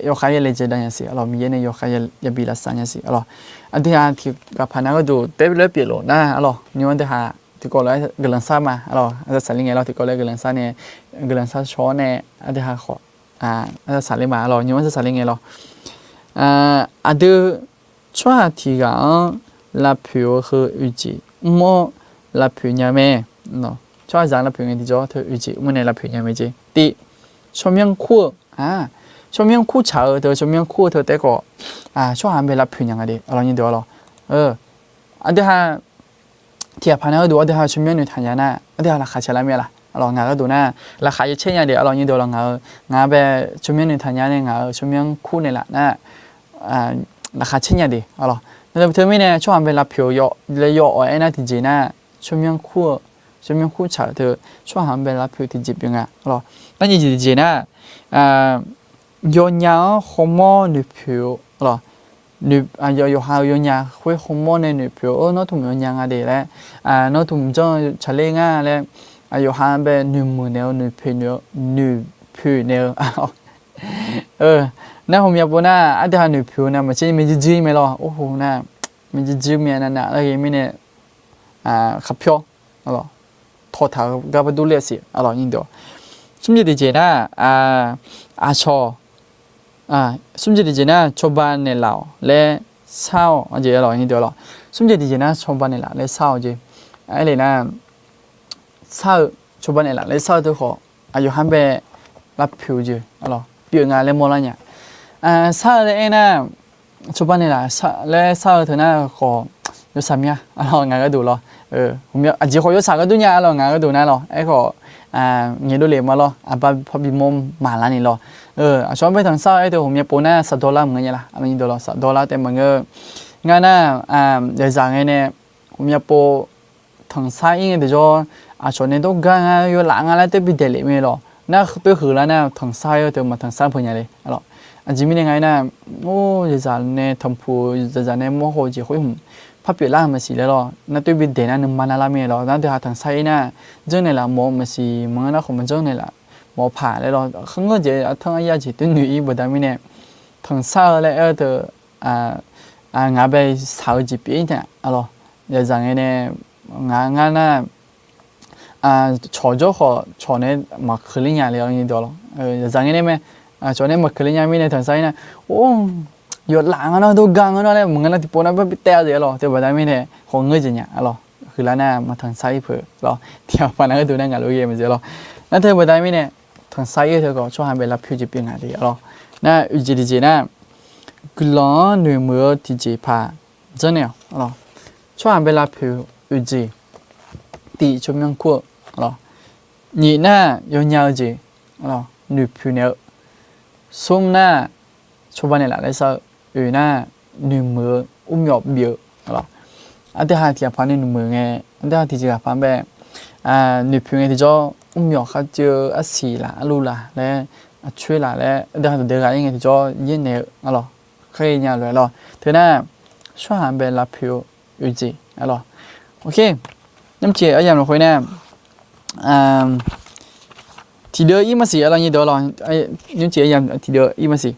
yawkhav ya laejae dav nya siq lawr. Miqyaer nae yawkhav yabi lavsav nya siq lawr. Aqdui ha tiqghaq paq nar gharduq taef laer pyeuf lof nar lawr, nymr aqdui ha tiqkawv lof-aer guiqlanq shar ma lawr. Aqzaq saqler ngae lawr, tiqkawv lof-aer guiqlanq shar nae, guiqlanq shar shaw-awr nae aqdui ha khawf aqzaq saqler ma lawr. Nymr aqzaq saqler ngae lawr. Aqdui tsawrhaq tiqghaq-anr lavpoeq-eu heu oeq jeq mr-awr lavpoeq nya mae. Tsawrhaqzaq-anr lavpoeq ngae tiqjawr teu oeq jeq mr nae lavpoeq nya mae jeq. Tiq, tsawrmyanr kur-eu, tsawrmyanr kur tsaq-eu teu, tsawrmyanr kur-eu teu taef khawf tsawrhaq-anr bae lavpoeq nya nga de lawr, nyiq deuq lawr. Aqdui ha tiqghaq paq nar gharduq aqdui ha tsawrmyanr noeqtaq nya nar aqdui ha laqkhaq cae lar mir-a laf lawr. Ngaq gharduq nar laqkhaq yacaer nya de lawr, nyiq deuq lawr. Ngaq-eu ngaq-anr bae tsawrmyanr noeqtaq nya nae ngaq-euq tsawrmyanr kur naeq laf nar laqkhaq caer nya de lawr. Teu mirnae tsawrhaq-anr bae lavpoeq-eu laer yawawq aernar tiqjeq nar tsawrmyanr kur-eu, tsawrmyanr kur tsaq-eu teu tsawrhaq-anr bae lavpoeq tiqjeq pyeuf nga lawr. Nar nyiq jeq tiqjeq nar yawnya-anr khawrmawr noeqpoeq-eu lawr. Yawqha-euq yawnya khoer khawrmawr nae noeqpoeq-eu, nawr tmq yawnya nga de laer, nawr tmq janr-eu tsaqler ngar laer, yawqha-anr bae noeqmuiq naeq-eu, noeqpoeq naeq-eu, noeqpoeq naeq-eu. Nar ghawqmya pov nar aqdui ha noeqpoeq-eu nar maqtser mae jirjir mae lawr. Orho nar mae jirjir mae nar nar lar ghae mirnae khaqpyawr tawqtaq-eu gar bardur ler-a siq lawr, nyiq deuq. Smr jeq tiqjeq nar aqcawq, smr jeq tiqjeq nar cawba naeqlaf-awq laer shar-awq jeq lawr, nyiq deuq lawr. Smr jeq tiqjeq nar cawba naeqlaf laer shar-awq jeq. Aerle nar shar-eu, cawba naeqlaf laer shar-eu teu khawf aqyawf-anr bae lavpoeq-eu jeq lawr pyeuf nga laer mawrlar nya. Shar-eu laer aernar cawba naeqlaf laer shar-eu teu nar khawf yawsaq mya lawr, ngaq gharduq lawr. Aqjeq khawf yawsaq ghardur nya lawr, ngaq gharduq nar lawr. Aerkhawf ngaeqdov lef ma lawr, aqbar pawr bimawr maqlar ni lawr. Aqcawq-anr bae tanqshar-eu aer teu ghawqmya pov nar saqdawr lar maqngeur nya laf, nyiq deuq lawr, saqdawr lar taef maqngeur. Ngar nar yawzaq ngae nae ghawqmya pov tanqshar-ir ngae tiqjawr aqcawq nae dawrgar ngar yawlaf nga laer taef bi daeq lef mae lawr. Nar toer huiqlar nar tanqshar-ir-eu teu maqtanqshar peuq nya le lawr. Aqjeq mirnae nga aernar, or yawzaq nae tanqpuq, yawzaq nae mawrhaw-eu jeq khoer hmq par pyeuflar-eu maqsiq laer lawr. Nar toer bi daeq nar nuima navlar mae lawr. Nar deuq ha tanqshar-ir nar janrnaeq laf mawf-eu maqsiq, maqngeur nar khawf maqjanr naeq laf mawf-eu paq laer lawr. Kharngeur jeq artanr arya jeq toer noeq-ir baqda mirnae tanqshar-eu laer aer-eu teu ngaq bae shaq-eu jeq pyeuf-ir taef lawr. Yawzaq ngae nae ngaq ngar nar cawq jawr khawf cawq nae maqkeuq ler nya le lawr, nyiq deuq lawr. Yawzaq ngae nae mae, cawq nae maqkeuq ler nya mirnae tanqshar-ir nar, or yawlaf ngar nar dawrgar ngar nar laer maqngeur nar tiqpov nar bar bi taev-a jeq lawr. Teu baqda mirnae khawf ngeur jeq nya lawr. Huiqlar nar maqtanqshar-ir peuq lawr. Tiqghaq paq nar gharduq nar ngaq lof ghae maqjeq lawr. Nar teu baqda mirnae tanqshar-ir-eu teu khawf tsawrhaq bae lavpoeq jeq pyeuf nga le lawr. Nar oeq jeq tiqjeq nar guiqlanq-anr noeqmuiq-eu tiqjeq paq janrnaeq-awq lawr. Tsawrhaq bae lavpoeq oeq jeq, tiq tsawrmyanr kur-eu lawr. Nyiq nar yawnya-eu jeq lawr, noeqpoeq naeq-eu. Smr nar cawba naeqlaf laer shar-eu. Oeq nar noeqmuiq-eu, mrmyawf bif-eu lawr. Aqdui ha tiqghaq paq nae noeqmuiq ngae, aqdui ha tiqjeq ghaq paq bae noeqpoeq ngae tiqjawr mrmyawf kharcuiv-eu arsiq laf arluv laf laer, aqcoer laf laer aqdui ha dawqdae ghaq-ir ngae tiqjawr yaernaeq-eu lawr. Khaer nya lof-aer lawr. Teu nar tsawrhaq bae lavpoeq-eu oeq jeq lawr. Ok, nymrcif aryamq lafkhoer nar tiqdeuv ir maqsiq lawr, nyiq deuq lawr. Nymrcif aryamq tiqdeuv ir maqsiq.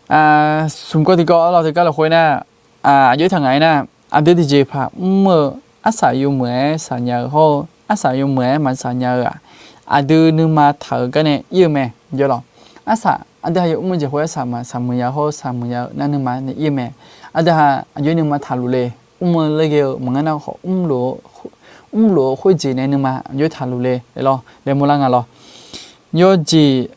Smq kawv tiqkawv arlawr, teugar lafkhoer nar, aqjox-aer taq ngaq-aer nar, aqdui tiqjeqpaq mr-eu arsaq yawmuiq-aer saqnya-eu hawr-eu, arsaq yawmuiq-aer maqsaqnya-eu-aq, aqdui nuima taq-euq garnae ir-eu mae. Arlawr, arsaq aqdui ha yawmr-eu jeq khoer arsaq maqsaqmuiq ya hawr-eu saqmuiq ya-eu nar nuima nae ir-eu mae. Aqdui ha aqjox-aer nuima taqluf le, mr-eu laer ghae-eu maqngeur nar khawf, mrluf-eu khoerjeq nae nuima aqjox-aer taqluf le laer lawr, laeqhmq lar nga lawr. Yawjeq,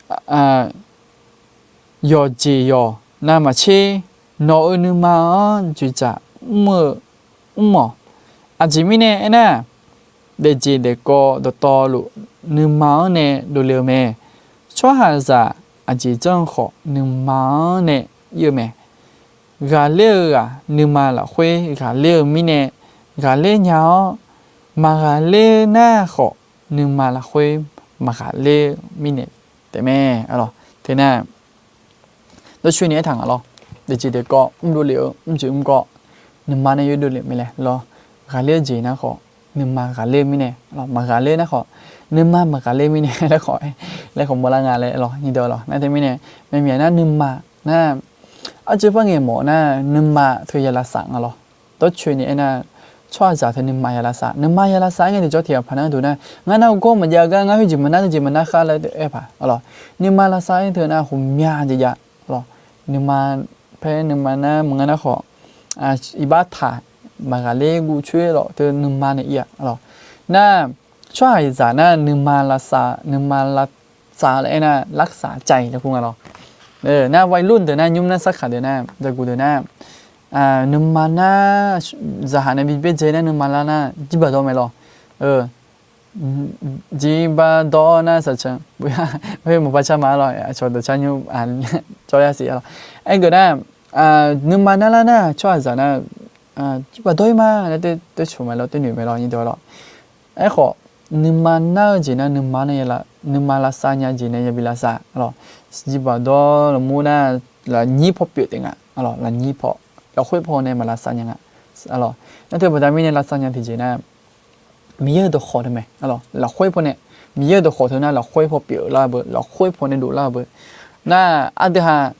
yawqjeq yawq navmaqtser, nawq-euq nuima-anr dzoeqdzaq mr-eu mr-awq. Aqjeq mirnae aernar, daefjeq daefkawv dawqtawvluf nuima-anr nae dovle-eu mae. Tsawrhaqzaq aqjeq janr-eu khawf nuima-anr nae ir-eu mae. Ghaqler-eu ghaq nuima lafkhoer ghaqler-eu mirnae ghaqler nya-awr, maqghaqler nar khawf nuima lafkhoer maqghaqler-eu mirnae taefmae. Arlawr, teunar dawrcoeni aertaq nga lawr. Daefjeq daefkawv mrdov lef-eu mrjeq mrkawv nuima nae yawdov lef mae laer lawr. Ghaqler-eu jeq nar khawf nuima ghaqler-eu mirnae, maqghaqler nar khawf nuima maqghaqler mirnae laer khawf, laer khawf mawrlar nga laer lawr, nyiq deuq lawr. Nar teumirnae, myaqmyaq nar nuima nar, arjeuv par ngaeq mawf nar nuima teu ya lavsav nga lawr. Dawrcoeni aernar, tsawrhaqzaq teu nuima ya lavsav, nuima ya lavsav-aer ngae tiqjawr tiq ghaq paq nar deuq nar, ngar nar gawr maqjav gar ngar khoerjeq maqnar teujeq maqnar khar laer aer paq arlawr. Nuima lavsav-aer teu nar ghawqmya jeq jav arlawr. Nuima paer nuima nar maqngeur nar khawf, iqbax taq maqghaqler guv coer lawr teu nuima nae ir-a arlawr. Nar, tsawrhaqzaq nar nuima lavsav, nuima lavsav laer aernar lavsav cav-iq laer kur nga lawr. Nar วัยรุ่น deuq nar, nymr nar sarkaq deuq nar, zaqguq deuq nar, nuima nar zaqhaq nae bi byaerdzae nar nuima lar nar jirbaq dawr mae lawr. Jirbaq dawr nar saqcan, maqpar car ma arlawr, aqcawq deuq car nymr jawr yasiq arlawr. Aergeuf nar, nuima narlar nar tsawrhaqzaq nar jirbaq dawr-ir ma laer toer coq mae lawr, toer noeq mae lawr, nyiq deuq lawr. Aerkhawf, nuima nar-eu jeq nar nuima nae, nuima lavsav nya jeq nae yabi lavsav arlawr. Jirbaq dawr lafmur nar lafnyir paw pyeuf taef nga arlawr, lafnyir paw, lafkhoer paw nae maq lavsav nya nga arlawr. Nar teu baqda mirnae lavsav nya tiqjeq nar, Miqyaer-euq dawqkhawq teu mae arlawr, lafkhoer paw nae, Miqyaer-euq dawqkhawq teu nar lafkhoer paw pyeuf lar-eu beu, lafkhoer paw nae dovlar-eu beu. Nar aqdui ha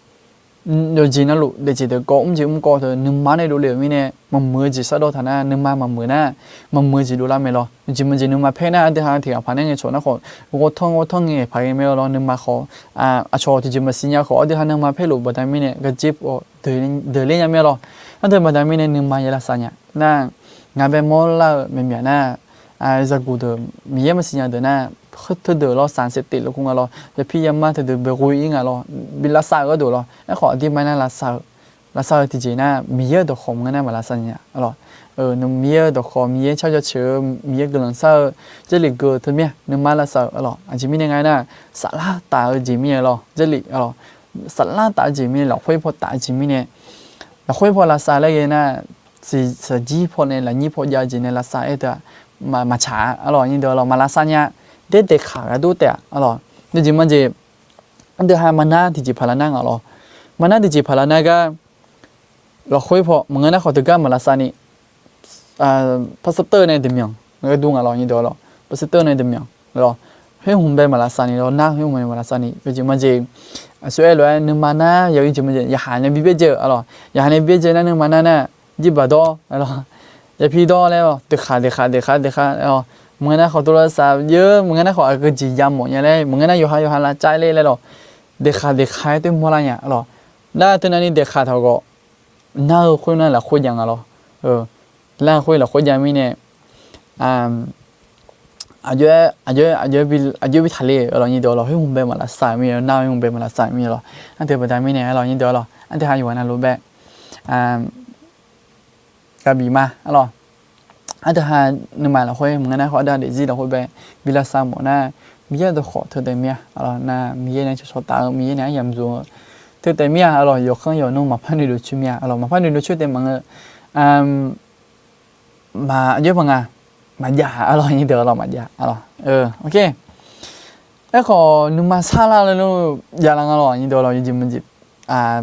yawqjeq navluf daefjeq daefkawv mrjeq mrkawv teu nuima nae dovle-euq mirnae, maqmuiq-eu jeq sardawv taq nar nuima maqmuiq nar, maqmuiq-eu jeq dovlar mae lawr. Yawqjeq maqjeq nuima paer nar aqdui ha tiq ghaq paq nar ngaeqcawq nar khawf, ghawrtanr ghawrtanr ngae paq ghae mae lawr. Nuima khawf, aqcawq tiqjeq maqsiq nya khawf aqdui ha nuima paerluf baqda mirnae gaqjer paw deuq ler nya mae lawr. Nar teu baqda mirnae nuima ya lavsav nya nar, ngaq bae mawrlar-eu myaqmyaq nar, zaqguq deuq Miqyaer maqsiq nya deuq nar, heu teudeuq lawr sanq saev tif lawr kur nga lawr, yaqpir yama teudeuq bae ghoe-ir nga lawr, bi lavsav-eu gharduq lawr. Aerkhawf aqdirma nar lavsav-eu, lavsav-eu tiqjeq nar Miqyaer-euq dawqkhawq maqngeur nar maq lavsav nya arlawr. Miqyaer-euq dawqkhawq, Miqyaer carjawr ceuq-eu, Miqyaer guiqlanq shar-eu, Jarlif geu-eu teu mir-a nuima lavsav-euq arlawr. Aqjeq mirnae nga nar, saflar taf-eu jeq mirnae lawr, Jarlif arlawr, saflar taf-eu jeq mirnae, lafkhoer paw taf-eu jeq mirnae, lafkhoer paw lavsav laer ghae nar, shaqjir paw nae lafnyir paw jav-eu jeq nae lavsav-aer teu-aq, maqtsaq-a arlawr, nyiq deuq arlawr, maq lavsav nya. Daer daeqkaq gharduq taef-a arlawr. Deuq jeq maqjeq, aqdui ha maqnar tiqjeq paq lavnar nga lawr. Maqnar tiqjeq paq lavnar gar, lafkhoer paw maqngeur nar khawf teugar maq lavsav ni, pastor nae deuqmyanq gharduq nga lawr, nyiq deuq arlawr, pastor nae deuqmyanq lawr, khoer hmq bae maq lavsav ni lawr, nar khoer hmq bae maq lavsav ni. Yawjeq maqjeq, aqsur aer lof-aer nuima nar yawqjeq maqjeq yaqhaq nae bi byaerdzae-eu arlawr, yaqhaq nae bi byaerdzae nar nuima nar nar, jirbaq dawr arlawr, yaqpir dawr laer lawr, daeqkaq daeqkaq daeqkaq daeqkaq lawr, maqngeur nar khawf tov lavsav yeur, maqngeur nar khawf aqgeu jeq yamawf nya laer, maqngeur nar yawqha yawqha lavcav ler laer lawr, daeqkaq daeqkaq-aer toer mawrlar nya arlawr. Nar teunav ni daeqkaq taq khawf, nar-eu khoer nar lafkhoer jav nga lawr. Nar-eu khoer lafkhoer jav mirnae, aqjox-aer, aqjox-aer, aqjox-aer bi taqler-eu arlawr, nyiq deuq arlawr, khoer hmq bae maq lavsav mir-a, nar-eu khoer hmq bae maq lavsav mir-a lawr. Nar teu baqda mirnae arlawr, nyiq deuq arlawr, nar teu ha yawqghaq navluf bae, gaqbif ma arlawr. Aqdui ha nuima lafkhoer maqngeur nar khawf, aqdui ha daefzir lafkhoer bae bi lavsav mawf nar, Miqyaer-euq dawqkhawq teu taef mir-a arlawr. Nar Miqyaer nae cawqcawq taf-eu, Miqyaer nae aryamq zmq-eu teu taef mir-a arlawr. Yawqkhanr yawqnmr maqpar noeqdov coer mir-a arlawr, maqpar noeqdov coer taef maqngeur, maq aqjox-aer paq nga, maqjav arlawr, nyiq deuq arlawr, maqjav arlawr. Aerkhawf nuima sarlar laer lor, javlar nga lawr, nyiq deuq arlawr, yawjeq maqjeq,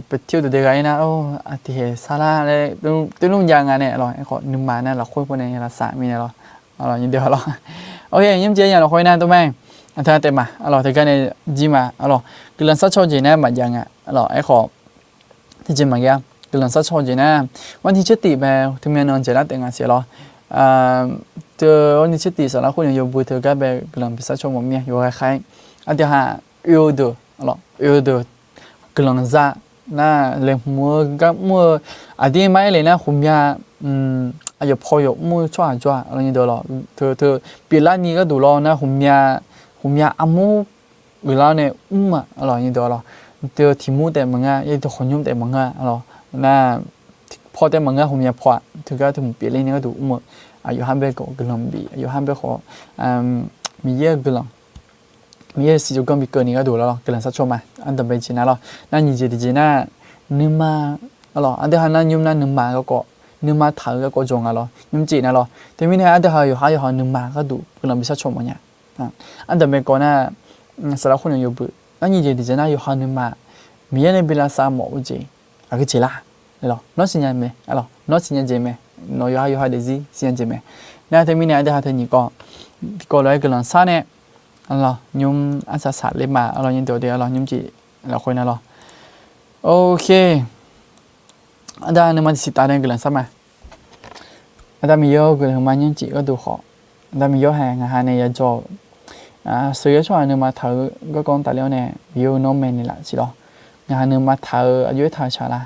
paqtir-eu deuq dae ghaq-ir nar, aqtiqkhaeq sarlar laer tuvlmr jav nga nae arlawr. Aerkhawf nuima nar lafkhoer paw nae lavsav mirnae lawr, nyiq deuq arlawr. Nymr jeq nya lafkhoer nar tov mae, aqteu taef ma arlawr, teugar nae jir ma arlawr. Guiqlanq sharcaw jeq nar maqjav nga arlawr. Aerkhawf Tiqjeq maqghae-a, guiqlanq sharcaw-eu jeq nar, arni tser tiq bae teumyav nan dzaeqlar taef ngaq siq lawr. Teu arni tser tiq saflar khoer nae yawbui teugar bae guiqlanq bi sharcaw mawf mir-a, yawqghaq khaer. Aqdui ha oe-eu deuq, oe-eu deuq guiqlanq za nar, laeqhmq-eu gar mr-eu, aqdir mar aer le nar, ghawqmya aqyawf paw yawf mr-eu tsawrhaq jawr-aq, lawr nyi deuq lawr, teu teu pyeuflarni gharduq lawr nar, ghawqmya armur uiqlar nae mr-aq, lawr nyi deuq lawr, teu tiq mur taef maqngeur, yaer teu khawqnymr taef maqngeur, lawr nar, paw taef maqngeur, ghawqmya paw-aq teugar teu mq pyeuflarni gharduq mr-eu, aqyawf ha bae khawf guiqlanq bif, aqyawf ha bae khawf Miqyaer-eu guiqlanq, Miqyaer-euq siqjawqganr bi keuvni gharduq lawr, guiqlanq sharcaw ma. Ardanqbae jeq nar lawr, nar nyiq jeq tiqjeq nar, nuima, lawr aqdui ha nar nymr nar nuima garkawv, nuima taq-eu garkawv jawr nga lawr, nymr jeq nar lawr. Teumirnae aqdui ha yawqha yawqha nuima gharduq guiqlanq bi sharcaw mawf nya. Ardanqbae kawv nar, saflar khoer nae yawbui, nar nyiq jeq tiqjeq nar yawqha nuima Miqyaer nae bi lavsav mawf-eu jeq aqgeu jeq lar? Nawr siqnya mae, nawr siqnya jeq mae, nawq yawqha yawqha daefzir siqnya jeq mae. Nar teumirnae aqdui ha teu nyiq kawv, tiqkawv lof-aer guiqlanq shar nae, lawr nymr arsaq saqler ma, lawr nyi deuq de, lawr nymr jeq lafkhoer nar lawr. Oke. Aqda nuima tiqsiq taf nae guiqlanq shar ma. Aqda Miqyaer-or, guiqlanq huiqma nymr jeq gharduq khawf, Aqda Miqyaer-or hae ngaq ha nae yajawr-eu sheuqghae tsawrhaq nuima taq-eu garkawv tafler-awr nae, Miqyaer-or nawr maeqnaeq laf siq lawr. Ngaq ha nuima taq-eu aqjox-aer taq-eu shaq la?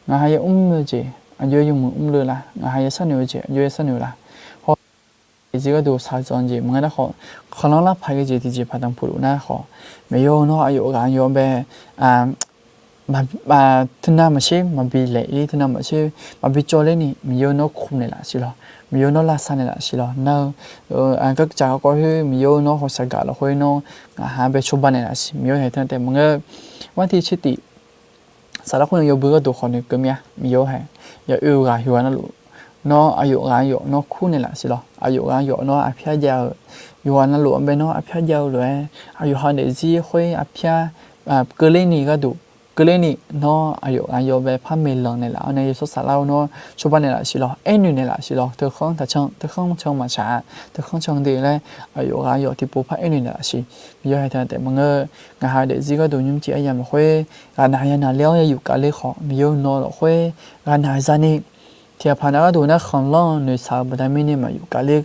Ngaq ha yamr-eu jeq aqjox-aer yawmuiq mrluf la? Ngaq ha yasharnoeq-eu jeq aqjox-aer yasharnoeq la? Hawr-eu daefzir gharduq shaqzanq jeq maqngeur nar khawf, khanqlanr larpaq ghae jeq tiqjeq paqdan puq luf nar khawf, Miqyaer-or nawr aqyawf ghaq yawf bae teunav maqtser maqbi laeq-ir, teunav maqtser maqbi cawv ler ni, Miqyaer-or nawr kur naeq laf siq lawr. Miqyaer-or nawr lavsav naeq laf siq lawr. Nar-eu gardzaq garkawv khoer Miqyaer-or nawr hawshaq gaq lafkhoer nawr ngaq ha bae cawba naeq laf siq. Miqyaer-or hae teunav taef maqngeur. Arni tser tiq saflar khoer nae yawbui gharduq khawf noeqkeuv mir-a. Miqyaer-or hae, ya oe-eu ghaq yawqghaq navluf nawr aqyawf ghaq yawf nawr kur naeq laf siq lawr. Aqyawf ghaq yawf nawr arpyar jav-eu, yawqghaq navluf-anr bae nawr arpyar jav-eu lof-aer, aqyawf ha daefzir khoer arpyar keuvler ni gharduq, keuvler ni nawr aqyawf ghaq yawf bae par maeqlanq naeq laf-awr nae, yawshawr saflar-or nawr cawba naeq laf siq lawr. Aernoeq naeq laf siq lawr. Teu khanr taq can, teu khanr can maqtsaq-a, teu khanr can de laer aqyawf ghaq yawf tiqpov par aernoeq naeq laf siq. Miqyaer-or hae teunav taef maqngeur. Ngaq ha daefzir gharduq nymr jeq aryamq lafkhoer ghaqnaq yanaq ler-awr yayuf kavler khawf, Miqyaer-or nawr lafkhoer ghaqnaq zani tiqghaq paq nav gharduq nar khanqlanr-eu noeqshaq-eu baqda mirnae maqyuf kavler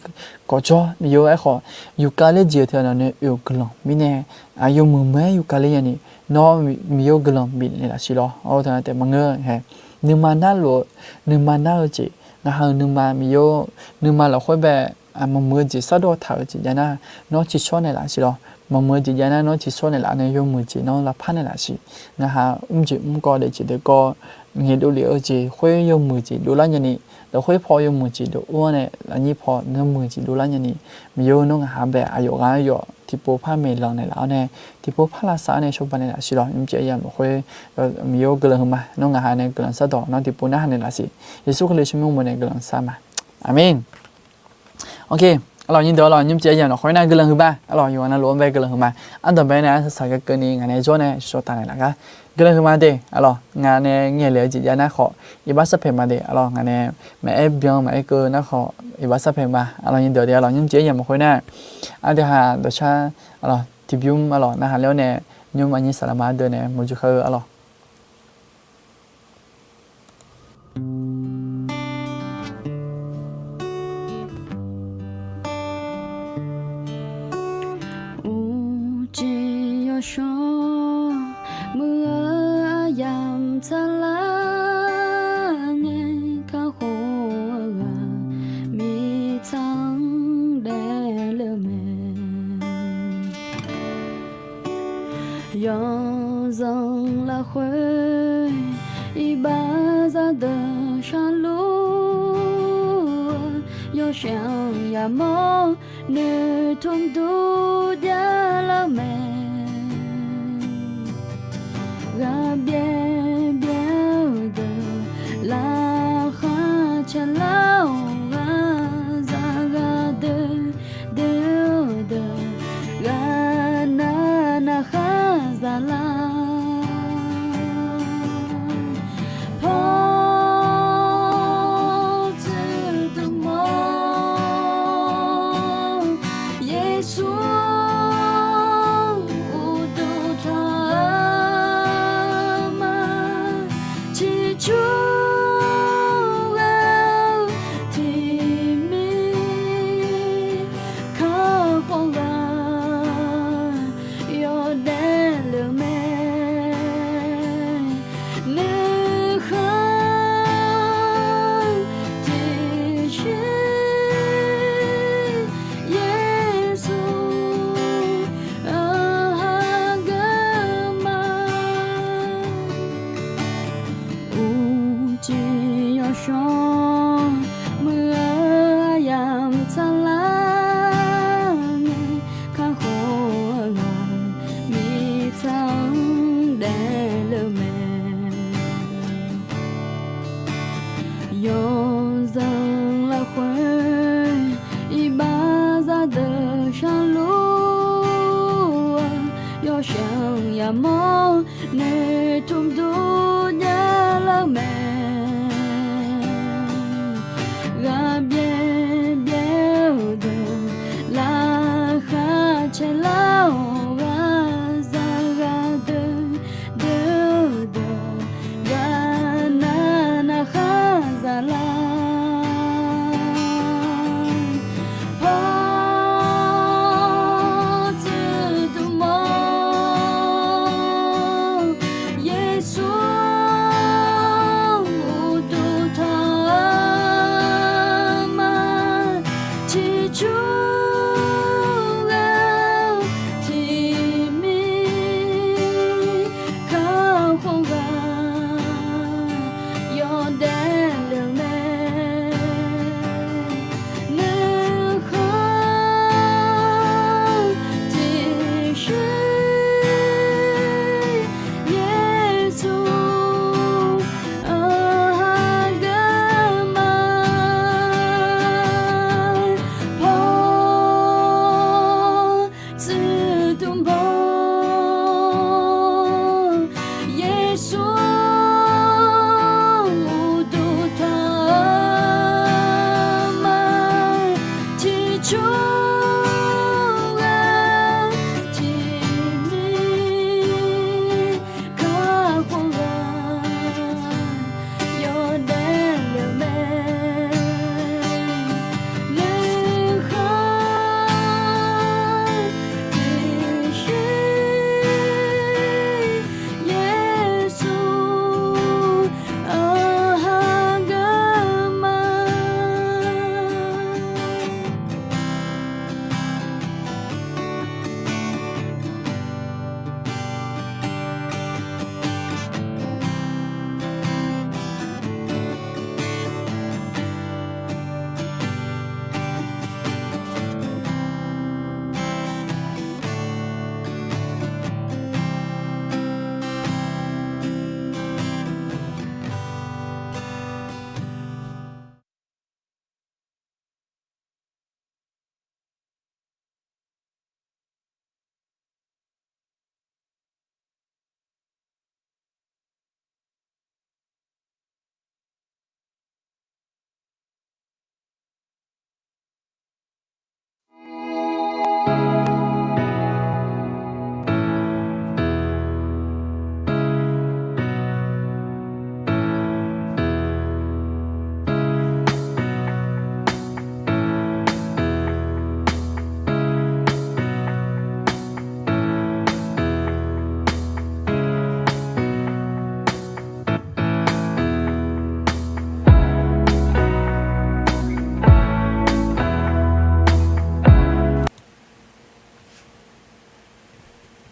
gawqjawr. Miqyaer-or aerkhawf, yuf kavler jeq-eu teughaq nav nae oe-euq guiqlanq mirnae, yawmuiq muiq-aer yuf kavler nyani, nawr Miqyaer-or guiqlanq bifnaeq laf siq lawr. Teunav taef maqngeur hae, nuima narluf-eu, nuima nar-eu jeq, ngaq ha-euq nuima Miqyaer-or, nuima lafkhoer bae maqmuiq-eu jeq sardawr taq-eu jeq jav nar, nawr tsiqshawr naeq laf siq lawr. Maqmuiq-eu jeq jav nar nawr tsiqshawr naeq laf nae yawmuiq jeq nawr lavpar naeq laf siq. Ngaq ha mrjeq mrkawv daefjeq daefkawv ngaeqdov lef-eu jeq khoer yawmuiq jeq dovlar nyani, lafkhoer paw yawmuiq jeq dov ur-awr nae lafnyir paw yawmuiq jeq dovlar nyani, Miqyaer-or nawr ngaq ha bae aqyawf ghaq yawf tiqpov par maeqlanq naeq laf-awr nae, tiqpov par lavsav-awr nae cawba naeq laf siq lawr. Nymr jeq aryamq lafkhoer Miqyaer-or guiqlanq huiqma, nawr ngaq ha nae guiqlanq shardawq nawr tiqpov narhaq naeq laf siq. Yeqsur Kali tsawrmyanr uqmov nae guiqlanq shar ma. Aqmeq. Arlawq nyirdeuq arlawq, nymr jeq aryamq lafkhoer nar guiqlanq huiqma arlawq, yawqghaq navluf-anr bae guiqlanq huiqma. Ardanqbae nae arsaq saq ghae keuvni ngaq nae jawr nae shawq taf naeq laf gar guiqlanq huiqma de arlawq. Ngaq nae ngaeq lef-eu jeq jav nar khawf iqbax sarpaeq ma de arlawq. Ngaq nae maqaer byan maqaer keuv nar khawf iqbax sarpaeq ma. Arlawq nyirdeuq de arlawq, nymr jeq aryamq lafkhoer nar aqdui ha dawqshar arlawq tiqbymr arlawq narhaq ler-awr nae nymr aqnyir saqlaqma ardeuv nae maqjuq kar-eu arlawq. Uqcif yawshawr muiq-eu aryamq tsaqlar ngae, kakhof-eu ghaq mirtsaq-anr daefle-eu mae. Yawzanq lafkhoer iqbax zaqdeuq sharluf-eu, yawshaef-anr yamawr noeqtmq dur javlar-eu mae. Ghaqbyaer byaer-eu deuq laqkhaq tsaqlar-awq, ghaqzaq ghaqdoer doer-eu deuq ghaqnav naqkhaq zaqlar. Pawr tsuif dmq-awr, Yeqsur uqduq tanq-eu ma. Yawshawr muiq-eu aryamq tsaqlar ngae, kakhof-eu ghaq mirtsaq-anr daefle-eu mae. Yawzanq lafkhoer iqbax zaqdeuq sharluf-eu, yawshaef yamawr noeqtmq dur javlar-eu mae. Ghaqbyaev byaev-eu deuq laqkhaq caelar-awq, ghaqzaq ghaqdeuq deuq-eu deuq, ghaqnav navkhar zaqlar. Paw tsuif dmq-awr, Yeqsur uqduq tanq-eu ma, ciqcur ghae-eu tiqmir kakhof ghaq yawdaef le-eu mae. Nuikhanr tiqshir Yeqsur aqhar garma, paw tsuif dmq-awr, Yeqsur uqduq tanq-eu ma, ciqcur ghae-eu tiqmir kakhof ghaq yawdaef le-eu mae. Nuikhanr tiqshir Yeqsur aqhar garma.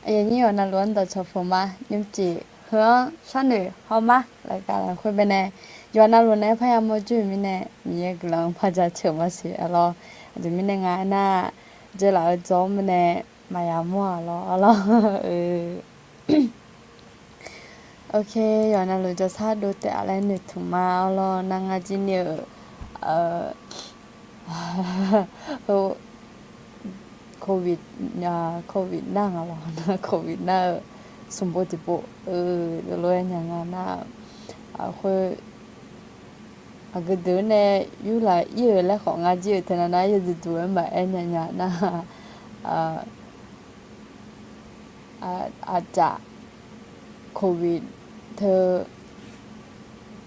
Aqyuif aqnyir yawqha navluf-anr dawqcawq puq ma, nymrcif heu-anr sharnoeq haw ma. Lafkhoer baenae yawqha navluf nae parya mawr jur-euq mirnae, Miqyaer guiqlanq par jaceuq maqsiq arlawr. Aqjeq mirnae nga aernar, dzeurlaf-eu dzaw-anr mirnae maqya mawr-aq lawr arlawr. Ok, yawqha navluf jawrshar dov taef-a laer noeqtmq ma arlawr. Nar ngar jir ni-euq, covid, covid nar nga lawr, covid nar-eu smq pov tiqpov-eu lof-aer nya nga nar, khoer aqgeu deuq-anr nae yurlaf ir-euq laer khawf ngar jir-euq teunav nar yawduq duq-aer maqaer nya nya nar, aqcaf covid teu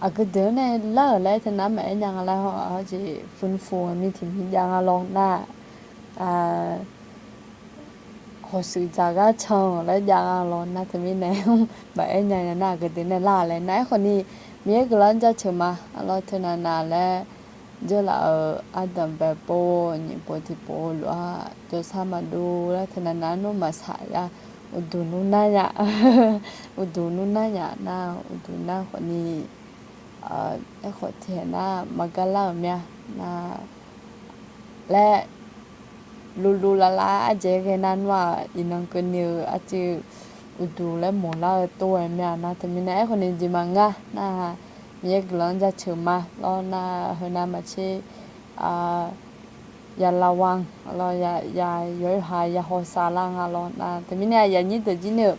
aqgeu deuq-anr nae lar-euq laer teunav maqaer nya nga laer hawr-eu jeq fuvnfu-eu mir tiq mir jav nga lawr nar, hawshuif dzaq gar can-euq laer jav nga lawr nar teumirnae maqaer nya nya nar aqgeu deuq nae lar-euq laer nar aerkhawf ni Miqyaer guiqlanq-anr jaceuq ma arlawr. Teunav nav laer dzeurlaf-euq ardanq bae pov nyiq pov tiqpov lof-aer jawrshar maqdov laer teunav nav arnmr maqsaq ya. Uqduq nmr nar nya, uqduq nmr nar nya nar uqduq nar khawf ni Aerkhawf tiqhaeq nar maqgar lar-euq mir-a. Nar laer luvluv lavlav arjaev ghae nar nmr-aq, iqnan keuvni-eu arcuiv uqduq laer mawqlar-eu tov-aer mir-a. Nar teumirnae aerkhawf ni jeq maqngar nar, Miqyaer guiqlanq-anr jaceuq ma lawr. Nar heunav maqtser ya lav wan lawr, ya, ya yawqha ya hawsav lar nga lawr. Nar teumirnae aqyuif aqnyir deuq jir ni-euq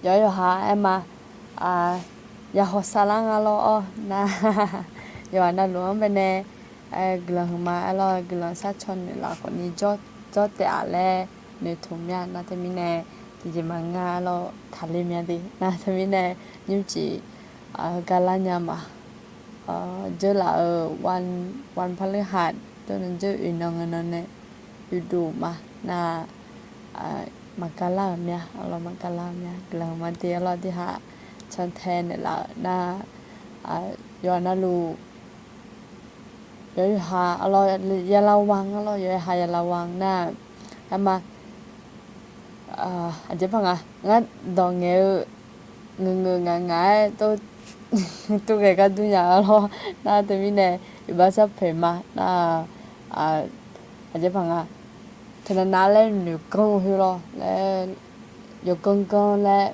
yawqha yawqha aer ma, ya hawsav lar nga lawr-awr nar, yawqha navluf-anr baenae guiqlanq huiqma aer lawr, guiqlanq sharcaw noeqlaf khawfni jawr taef-a laer noeqtmq mir-a. Nar teumirnae tiqjeq maqngar lawr taqler mya de. Nar teumirnae nymrcif gar lar nya ma. Dzeurlaf-euq wan parleur haq dawrnan dzeur oeqnan ngeunan nae uqduq ma. Nar maqgar lar-euq mir-a, arlawr maqgar lar-euq mir-a, guiqlanq huiqma de. Arlawr tiqhaq cantae naeqlaf-euq nar, yawqha navluf yawqha arlawr ya lav wan, arlawr yawqha ya lav wan nar, aer ma, aqjeq paq nga, ngar dawq ngaeq-eu ngeuq ngeuq ngaq ngaq-aer tov ghae gar dur nya-a lawr. Nar teumirnae iqbax sharpoeq ma nar, aqjeq paq nga, teunav nav laer noeqganr khoer lawr laer, yawganr ganr laer,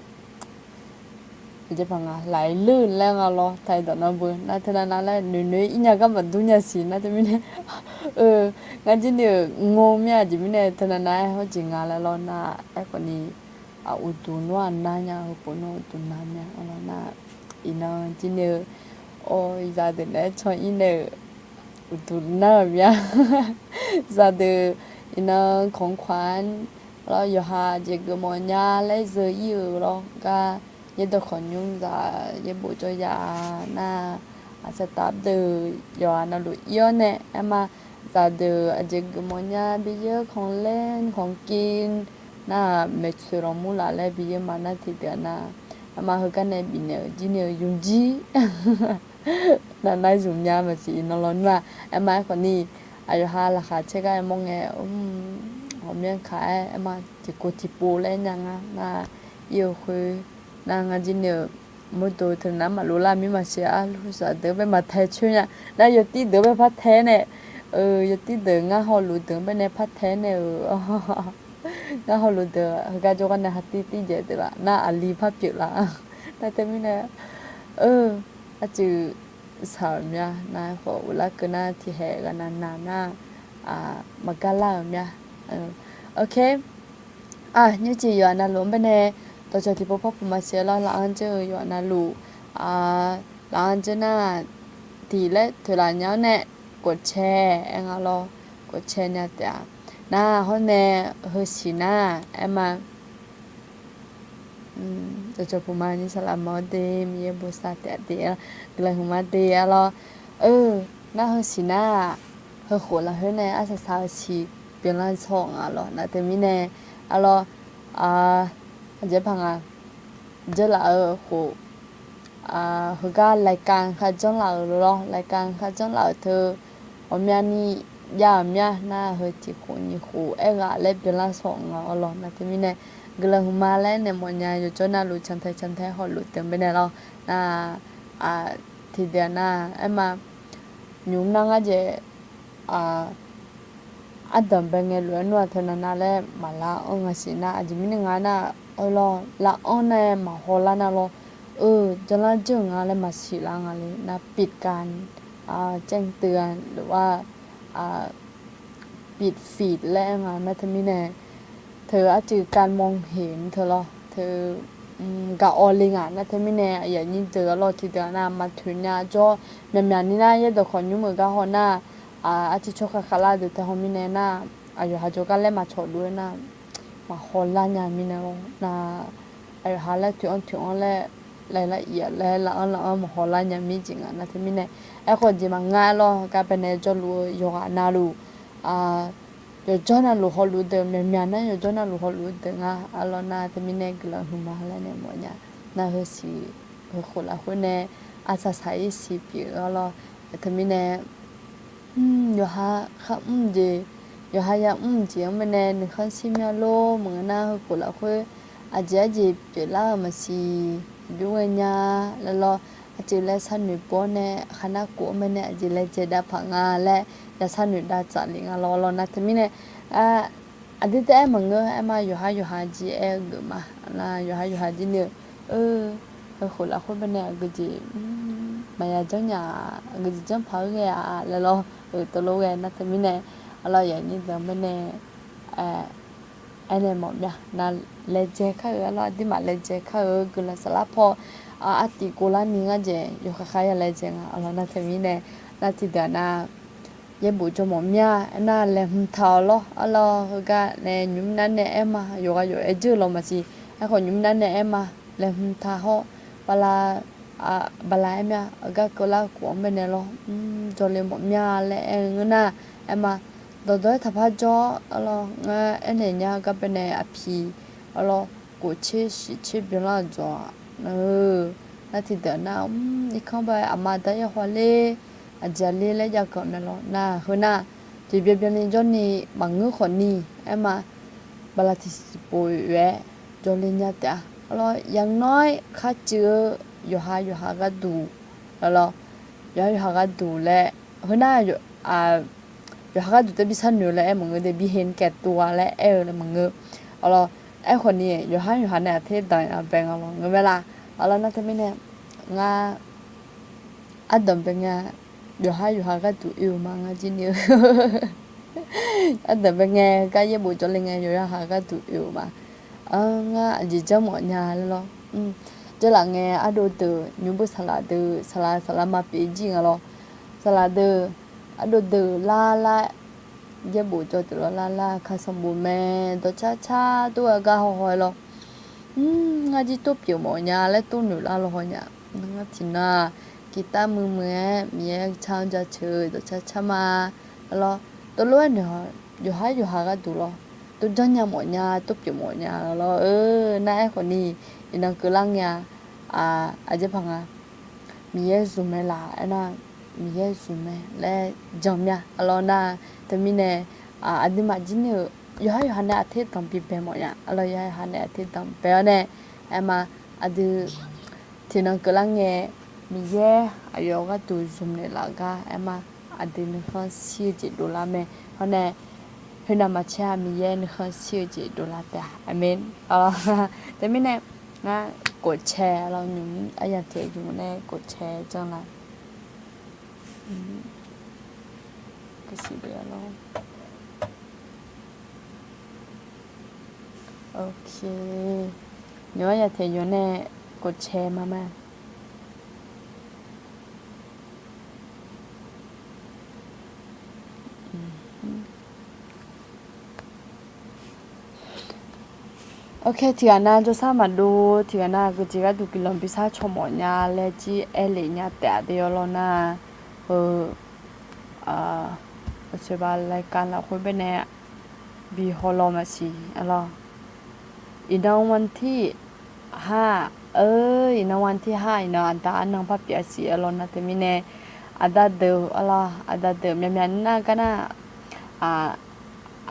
aqjeq paq nga laf-aer leur laer nga lawr, taq-aer dawq nar beu nar teunav nav laer noeqnoeq-ir nya gar maqdur nya siq. Nar teumirnae ngar jir ni-euq ngor mir-a. Aqjeq mirnae teunav nav-aer hawr jeq nga laer lawr nar, aerkhawf ni uqduq nawr-aq nar nya, heupov nawr uqduq nar mya lawr nar, iqnan jir ni-eu zaqdeuq naeq-aer can-ir nae-euq uqduq nar-euq mya. Zaqdeuq iqnan ของขวัญ lawr, yawqha jeq geufmawf nya laer zeu-ir-euq lawr gar, yaerdawq khawqnymr zaq yaerbof jawr ya nar, aqsaqtaf deuq yawqha navluf ir-awr nae aer ma, zaqdeuq aqjeq geufmawf nya ไปเยี่ยม ของเล่น ของกิน nar-aq maeqtsoeq lanqmur laf laer ไปเยี่ยม ma nar tiqdeuq-aq nar, aer ma heugar nae bifnaeq-euq jir ni-eu yumjir nav nar zmq nya maqsiq iqnan lawnmr-aq. Aer ma aerkhawf ni, aqyawqha laqkhaq caer gar aer mawr ngae, ghawqmyanr kaq-aer aer ma tiqkov tiqpov laer nya nga nar, ir-eu khoer nar ngar jir ni-euq mawrdo teunav maqlof lar mir maqsiq-a. Luf zaqdeuq bae maqtae coer nya nar, yawtir deuq bae par tae nae, yawtir deuq ngar hawluf deuq bae nae par tae nae-euq ngar hawluf deuq heugar jawrgar nae hatir tir jaeq deuq laf nar, aqli par pyeuf laf. Nar teumirnae arcuiv saq-euq mya nar, aerkhawf uvlar keuv nar tiqhaeq ghaqnav nav nar, maqgar lar-euq mya. Nymrcif yawqha navluf-anr bae nae dawqcawq tiqpov par puq maqsiq lawr, laf-anr dzeur-eu yawqha navluf, laf-anr dzeur nar, tiq laer toeqlaf nya-awr nae กดแชร์ aer nga lawr, กดแชร์ nya taef-a. Nar hawr nae heusiq nar aer ma, dawqcawq puq ma nyiq saqlaq mawr de, Miqyaer bosav taef-a de, guiqlanq huiqma de-a lawr. Nar heusiq nar-aq, heukhof lafkhoer nae arsaq saq-eu siq byanlar saw nga lawr. Nar teumirnae, a lawr, aqjeq paq nga, dzeurlaf-eu khof, heugar รายการ kharjanr laf-euq lawr, รายการ kharjanr laf-euq teu ghawqmyani jav-euq mya nar, heu tiq khof nyiq khof aerghaq laer byanlar saw nga-awr lawr. Nar teumirnae guiqlanq huiqma laer naeq mawfnya, yawqjawr navluf cantae cantae hawluf deuq bae nae lawr. Nar tiqdeuq-aq nar aer ma, nymq nar ngar jeq ardanq bae ngae lof-aer nmr-aq teunav nav laer maqlar anr nga siq nar, aqjeq mirnae nga nar, lawr, lar anr nae maqhaw lar nar lawr, eu, janlar jeur-eu nga laer maqsiq lar nga le nar, ปิดการแจ้งเตือน หรือว่า ปิดฟีด laer nga nar teumirnae, teu arcuiv การมองเห็น teu lawr, teu gaq-awr le nga nar teumirnae, aqyuif aqnyir deuq-a lawr, tiqdeuq-aq nar maqtoeq nya jawr, myaqmyaq ni nar yaerdawq khawqnymr-euq gar haw nar, arcuiv tsawrkhav khavlar deuq tae haw mirnae nar, aqyawf ha jawrgar laer maqcawq luf-aer nar, maqhaw lar nya mirnae lawr nar, aqyawf ha laer toeq-anr toeq-anr laer, laer lar iq-a laer lar-anr lar-anr maqhaw lar nya mir jeq nga nar teumirnae, aerkhawf jeq maqnga-aer lawr, gar bae nae jawrluf-eu yawqghaq navluf, yawqjawr navluf hawluf deuq, myaqmyaq nar yawqjawr navluf hawluf-eu deuq nga, a lawr nar teumirnae guiqlanq huiqma laer nae mawfnya. Nar heusiq, heukhof lafkhoer nae arsaq saq-ir siq pyeuf-a lawr, teumirnae yawqha kharmr jeq, yawqha yamr jeq-anr bae nae nuikhanr shir mya lor. Maqngeur nar heukhof lafkhoer aqjeq arjeq pyeuflar-euq maqsiq, aqjox ghaenya laer lawr. aqjeq laer sharnoeq pov-awr nae, khaqnar kof-anr mae nae aqjeq laejae dav paq nga laer, ya sharnoeq dav tsaf lef nga lawr lawr nar teumirnae, aqdui taef-aer maqngeur, aerma yawqhar yawqha jir aer-eu geuf ma. Nar yawqhar yawqha jir ni-eu, heukhof lafkhoer bae nae aqgeujeq maqya janr nya-aq, aqgeujeq janr paq-eu ghae-a laer lawr, tov lof ghae nar teumirnae, arlawr yaqnyir deuq-anr bae nae aernaeq mawf mya na, laejae kar-euq arlawr, aqduimaf laejae kar-euq guiqlanq saflar paw, artif kovlar ni ngar jeq yawkhav khav ya laejae nga arlawr nar teumirnae, nar tiqdeuq-aq nar yaerbof jawr mawf mya aernar laeqhmq taq-awq lawr arlawr, heugar nae nymq mr nar nae aerma yawqghaq yawq-aer jeur-eu lawr maqsiq, aerkhawf nymq mr nar nae aerma laeqhmq taq hawr, bala bala aer mya, heugar keuvlar khof-anr bae nae lawr, jawrle mawf mya laer aer-eu ngeur nar, aerma dawqdawq-aer taqpar jawr arlawr, ngar aernaeq nya gar bae nae aqpiq arlawr, kof tser shif tser byanlar-eu dawq-aq, nar tiqdeuq nar, irkanr bae aqma aqda yaer haw ler, aqjeq aqli laer jav ganq mae lawr nar, heu nar tiqbyan byanni jawrni maqngeur khawfni, aerma bala tiqsiq pov-aer jawrle nya taef-a. Arlawr yaqnawr-aer kharcuiv-eu yawqha yawqha gharduq, arlawr yawqha yawqha gharduq laer, heu nar yawqha gharduq tae bi sharnoeq-eu laer aer maqngeur de, bi heq kaev tov-a laer aer-eu laer maqngeur. Arlawr aerkhawfni yawqhar yawqha nae aqter danq-a bae nga lawr ngeur mae la. Arlawr nar teumirnae ngar ardanq bae ngae, yawqhar yawqha gharduq oe-euq ma ngar jir ni-eu. Ardanq bae ngae, gar yaerbof jawrle ngae yawqhar yawqha gharduq oe-euq ma. Ngar aqjeq janr mawf nya laer lawr. Jarlaf ngae ardov deuq nymr beu saqlaq deuq saqlaq saqlaq ma pyeuf jir nga lawr. Saqlaq deuq ardov deuq lar lar, yaerbof jawr deuq lawr lar lar, ka sanqbof mae, dawqcar car tov-aer gar haw haw-aer lawr. Ngar jir tov pyeuf mawf nya laer tov noeq lar lawr haw nya. Ngar tiqnan-aq, guitar muiq muiq-aer Miqyaer car-anr jaceuq-eu dawqcar car ma. Arlawr tov lof-aer noeq-awq, yawqhar yawqha gharduq lawr, tov janrnya mawf nya, tov pyeuf mawf nya lawr-eu nar aerkhawfni, iqnan keuvlar ngae-a, aqjeq paq nga, Miqyaer zmq mae laf aernar, Miqyaer zmq mae laer jan mya arlawr nar, teumirnae aqduimaf jir ni-euq yawqhar yawqha nae aqter danqbi bae mawf nya arlawr, yawqhar yawqha nae aqter danqbae-awr nae, aerma aqdui tiqnan keuvlar ngae, Miqyaer aqyawf gharduq zmq naeqlaf gar aerma aqdui nuikhanr shir-eu jeq dovlar mae. Hawr nae, khoernav maqcaer-a, Miqyaer nuikhanr shir-eu jeq dovlar taef-a. Aqmeq. Teumirnae, ngar kof cae lawr, nymq aqyawf tiq aqyawf nae kof cae janr la. Nymq aqyawf tiq aqyawf nae kof cae ma ma. Ok, tiqghaq nav jawrsar maqdov, tiqghaq nav geujeq gharduq guiqlanq bishar caw mawf nya laer jir aer lef nya taef-a de arlawr nar, heu, aqcoeqba laer ka lafkhoer baenae bi haw law maqsiq arlawr. Iqnan วันที่ห้า, eu, iqnan วันที่ห้า iqnan aqda arnan par pyeuf-a siq arlawr nar teumirnae, aqda deuq arlawr, aqda deuq myaqmyaq nar gar nar,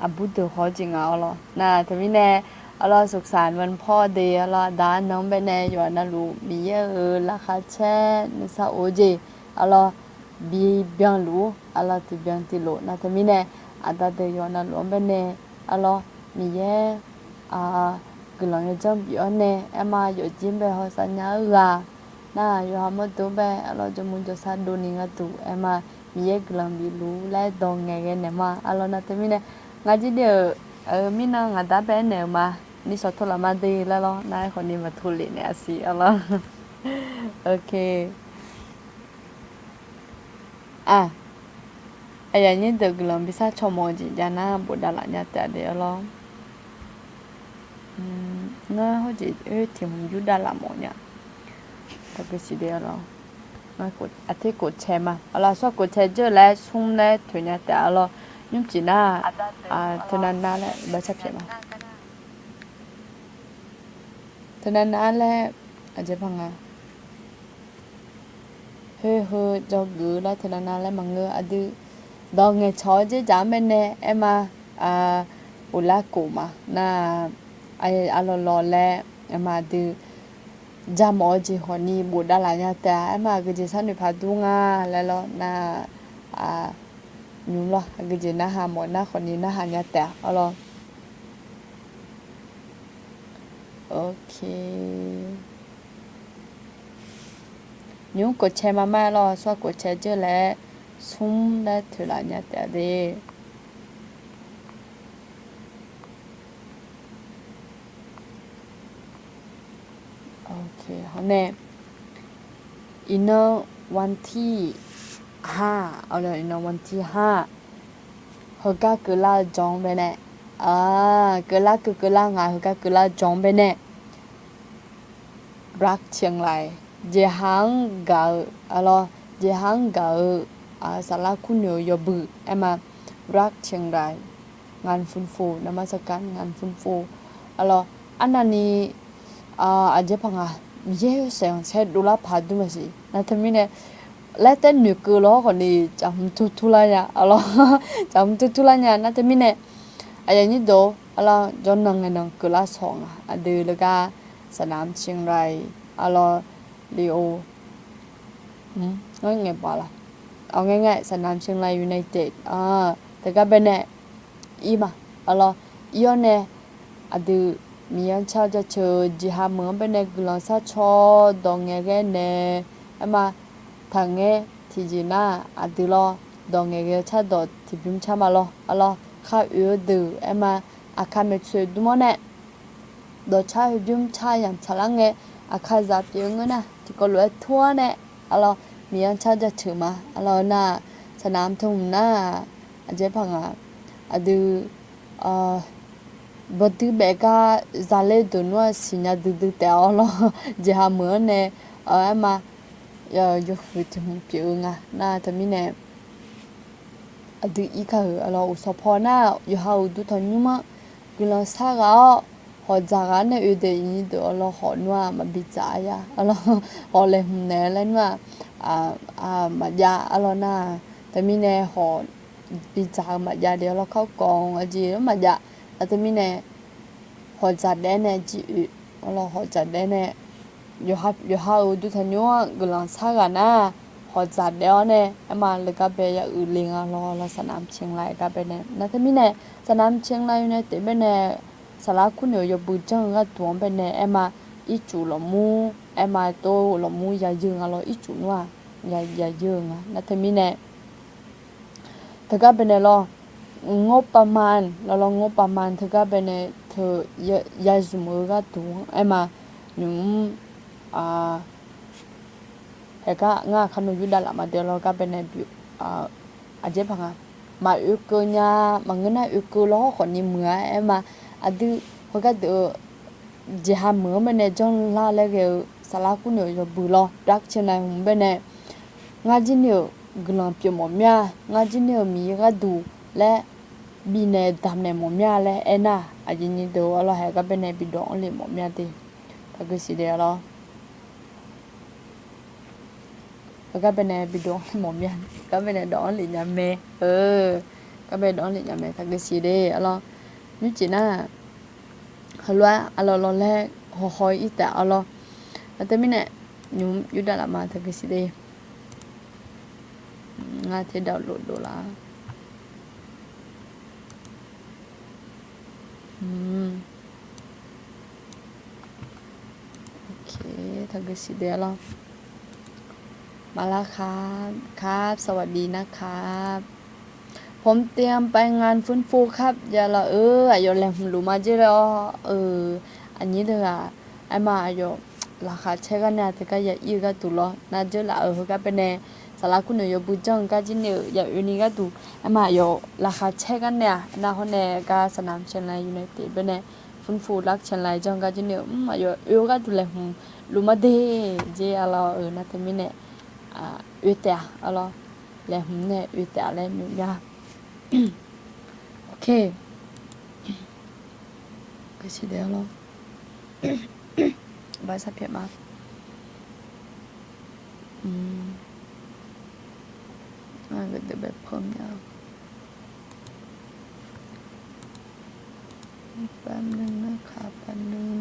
aqbur deuq haw-eu jeq nga arlawr nar teumirnae, arlawr สุขสันต์วันพ่อ de arlawr, aqda arnan-anr baenae yawqha navluf Miqyaer-euq laqkhaq caer nuisar of-eu jeq arlawr, bi byanluf-ur arlawr, tiqbyan tiqlof nar teumirnae, aqda deuq yawqha navluf-anr baenae arlawr, Miqyaer guiqlanq yawdzanr bif-awr nae aerma yawfjir bae hawsav nya-eu ghaq nar, yawqha mawrdo bae arlawr jawrmuiq jawrsar dovni gharduq aerma Miqyaer guiqlanq bifluf-ur laer dawq ngaeqghae naeq ma arlawr nar teumirnae, ngar jir de-euq mirnan ngaqda bae aernaeq-euq ma, nishawq tawr laf mar de laer lawr nar, aerkhawfni maqtov lef naeq-a siq arlawr. Ok. Aq, aqyuif aqnyir deuq guiqlanq bishar caw mawf-eu jeq jav nar bofdav laf nya taef-a de arlawr. Ngar hawjeq oe tiq hmq yurdav laf mawf nya. Taqgeu siq de arlawr. Aqter kof cae ma arlawr, aqsur kof cae dzeur laer smr laer toeq nya taef-a arlawr. Nymrcif nar, teunav nav laer bashar pyaeq ma. Teunav nav laer aqjeq paq nga. Heu heu dzawgeuf-eu laer teunav nav laer maqngeur, aqdui dawq ngaeqcawq-eu dzerdzaq-anr baenae aerma, ghoflar kof ma nar, aqlawq lawq laer aerma aqdui jamawf-eu jeq khawfni bofdav laf nya taef-a. Aerma aqgeujeq sharnoeq paq dur nga laer lawr nar, nymr lawr aqgeujeq narhaq mawf nar khawfni narhaq nya taef-a arlawr. Ok. Nymr kof cae ma mar-aer lawr, sawr kof cae dzeur laer smr laer toeqlaf nya taef-a de. Ok, hawr nae, iqnan วันที่ห้า iqnan วันที่ห้า heugar keuvlar-eu jan-anr baenae, keuvlar keuv keuvlar nga heugar keuvlar-eu jan-anr baenae รักเชียงราย jeqha-anr gaq-eu, arlawr, jeqha-anr gaq-eu saflar kurnoeq-eu yawbui aerma รักเชียงราย งานฟื้นฟู นมัสการงานฟื้นฟู arlawr, arnavni aqjeq paq nga, Miqyaer-euq saeq-anr saer dovlar paq dur maqsiq nar teumirnae, laer taer noeqkeuv lawr khawfni caqhmq tur turlar nya, arlawr, caqhmq tur turlar nya nar teumirnae, aqyawf nyir deuq-or, arlawr, jawrnan ngaenan keuvlar sawq nga aqdui leugar สนามเชียงราย arlawr, ลีโอ ngae ngae baf la, ngae ngae สนามเชียงราย United teugar baenae ir ma, arlawr, ir-awr nae aqdui Miqyaer-anr car jaceuq-eu jeqha meuq-anr baenae guiqlanq sharcaw dawq ngaeqghae nae, aerma taqngaer tiqjeq nar aqdui lawr, dawq ngaeqghae-eu cardawq tiqbymr car ma lawr, arlawr, kharoe-eu deuq aerma aqkar maeqtsoeq dmr-awr nae dawqcar heubymr car yamq tsaqlar ngae, aqkar zaq pyeuf-eu ngeur nar tiqkawv lof-aer tur-awr nae, arlawr, Miqyaer-anr car jaceuq ma, arlawr, nar-aq, saqnamq teu hmq nar-aq, aqjeq paq nga, aqdui bawduir baef gar zaler deuq nmr-aq siqnya duidui taef-awr lawr, jeqha meuq-anr nae, aerma, yawhuiq tiq hmq pyeuf-eu nga nar teumirnae, aqdui irkar-euq arlawr uqsawq paw nar yawqha uqduq tanqnymr-anr guiqlanq shar ghaq-awr, hawq dzaq ghaq nae oe deuq iqnyir deuq arlawr hawq nmr-aq maqbi dzaq-a ya, arlawr, hawq laeqhmq naeq-eu laer nmr-aq maqjav arlawr nar, teumirnae hawq bi dzaq-eu maqjav de arlawr, kawrkawv-anr aqjeq-anr maqjav, nar teumirnae hawq dzaq daef-aer nae jir oe, arlawr, hawq dzaq daef-aer nae yawqha-euq uqduq tanqnymr-anr guiqlanq shar ghaq nar, hawq dzaq daef-awr nae aerma leugar bae ya uiqle nga lawr, arlawr, saqnamq caeq laer gar bae nae nar teumirnae, saqnamq caeq laer yawnae taef bae nae, saflar kurnoeq-eu yawbui janr-eu gharduq-anr bae nae aerma ircuf lawqmur, aerma tov lawqmur yayeu nga lawr, ircuf nmr-aq yayeu-eu nga nar teumirnae, teugar bae nae lawr, งบประมาณ lawr, งบประมาณ teugar bae nae teu yazmq-eu gharduq-anr aerma nymq-mr, haegar ngar aqkar nawq yurdav laf ma de arlawr gar bae nae, aqjeq paq nga, maqoekeuv nya, maqngeur nar oekeuv lawr khawfni muiq-a aerma, aqdui heugar deuq-eu jeqha meuq-anr bae nae janrlar laer ghae-eu saflar kurnoeq-eu yawbui lawr รักเชียงราย hmq bae nae, ngar jir ni-euq guiqlanq pyeuf mawf mir-a, ngar jir ni-euq Miqyaer gharduq laer bifnaeq damq naeq mawf mir-a laer aernar, aqjeq nyir deuq arlawr haegar bae nae bidawq-anr lef mawf mir-a de. Taqguisiq de arlawr. Heugar bae nae bidawq-anr lef mawf mir-a, gar bae nae dawq-anr lef nya mae, gar bae dawq-anr lef nya mae, taqguisiq de arlawr. Nymrcif nar, heulof-aer arlawr lawr laer hawhaw-ir taef arlawr. Nar teumirnae, nymq-mr yurdav laf ma, taqguisiq de. Ngar เทส ดาวน์โหลด dov laf. Ok, taqguisiq de arlawr. มาแล้วครับ ครับ สวัสดีนะครับ ผมเตรียมไปงานฟื้นฟูครับ ya lawr, aqyawf laeqhmq luf ma jer laer-awr, aqnyir deuq-aq, aerma aqyawf laqkhaq caer gar nae-a teugar ya ir-eu gharduq lawr nar jeur laf-euq heugar bae nae, saflar kurnoeq yawbui janr-eu gar jir ni-euq ya oe ni gharduq, aerma aqyawf laqkhaq caer gar nae-aq nar hawr nae gar saqnamq caeq laer yur nae teq bae nae, ฟื้นฟู รักเชียงราย janr-eu gar jir ni-euq mr aqyawf oe-eu gharduq laeqhmq luf ma de jer arlawr-euq nar teumirnae, oe taef-a arlawr, laeqhmq nae oe taef-a laer noeq nya. Ok. Gaqsiq daef-awr lawr. Baqsaq pyaeq ma. Aqgeu deuq bae peuq mya. แป๊บนึงนะคะ แป๊บนึง.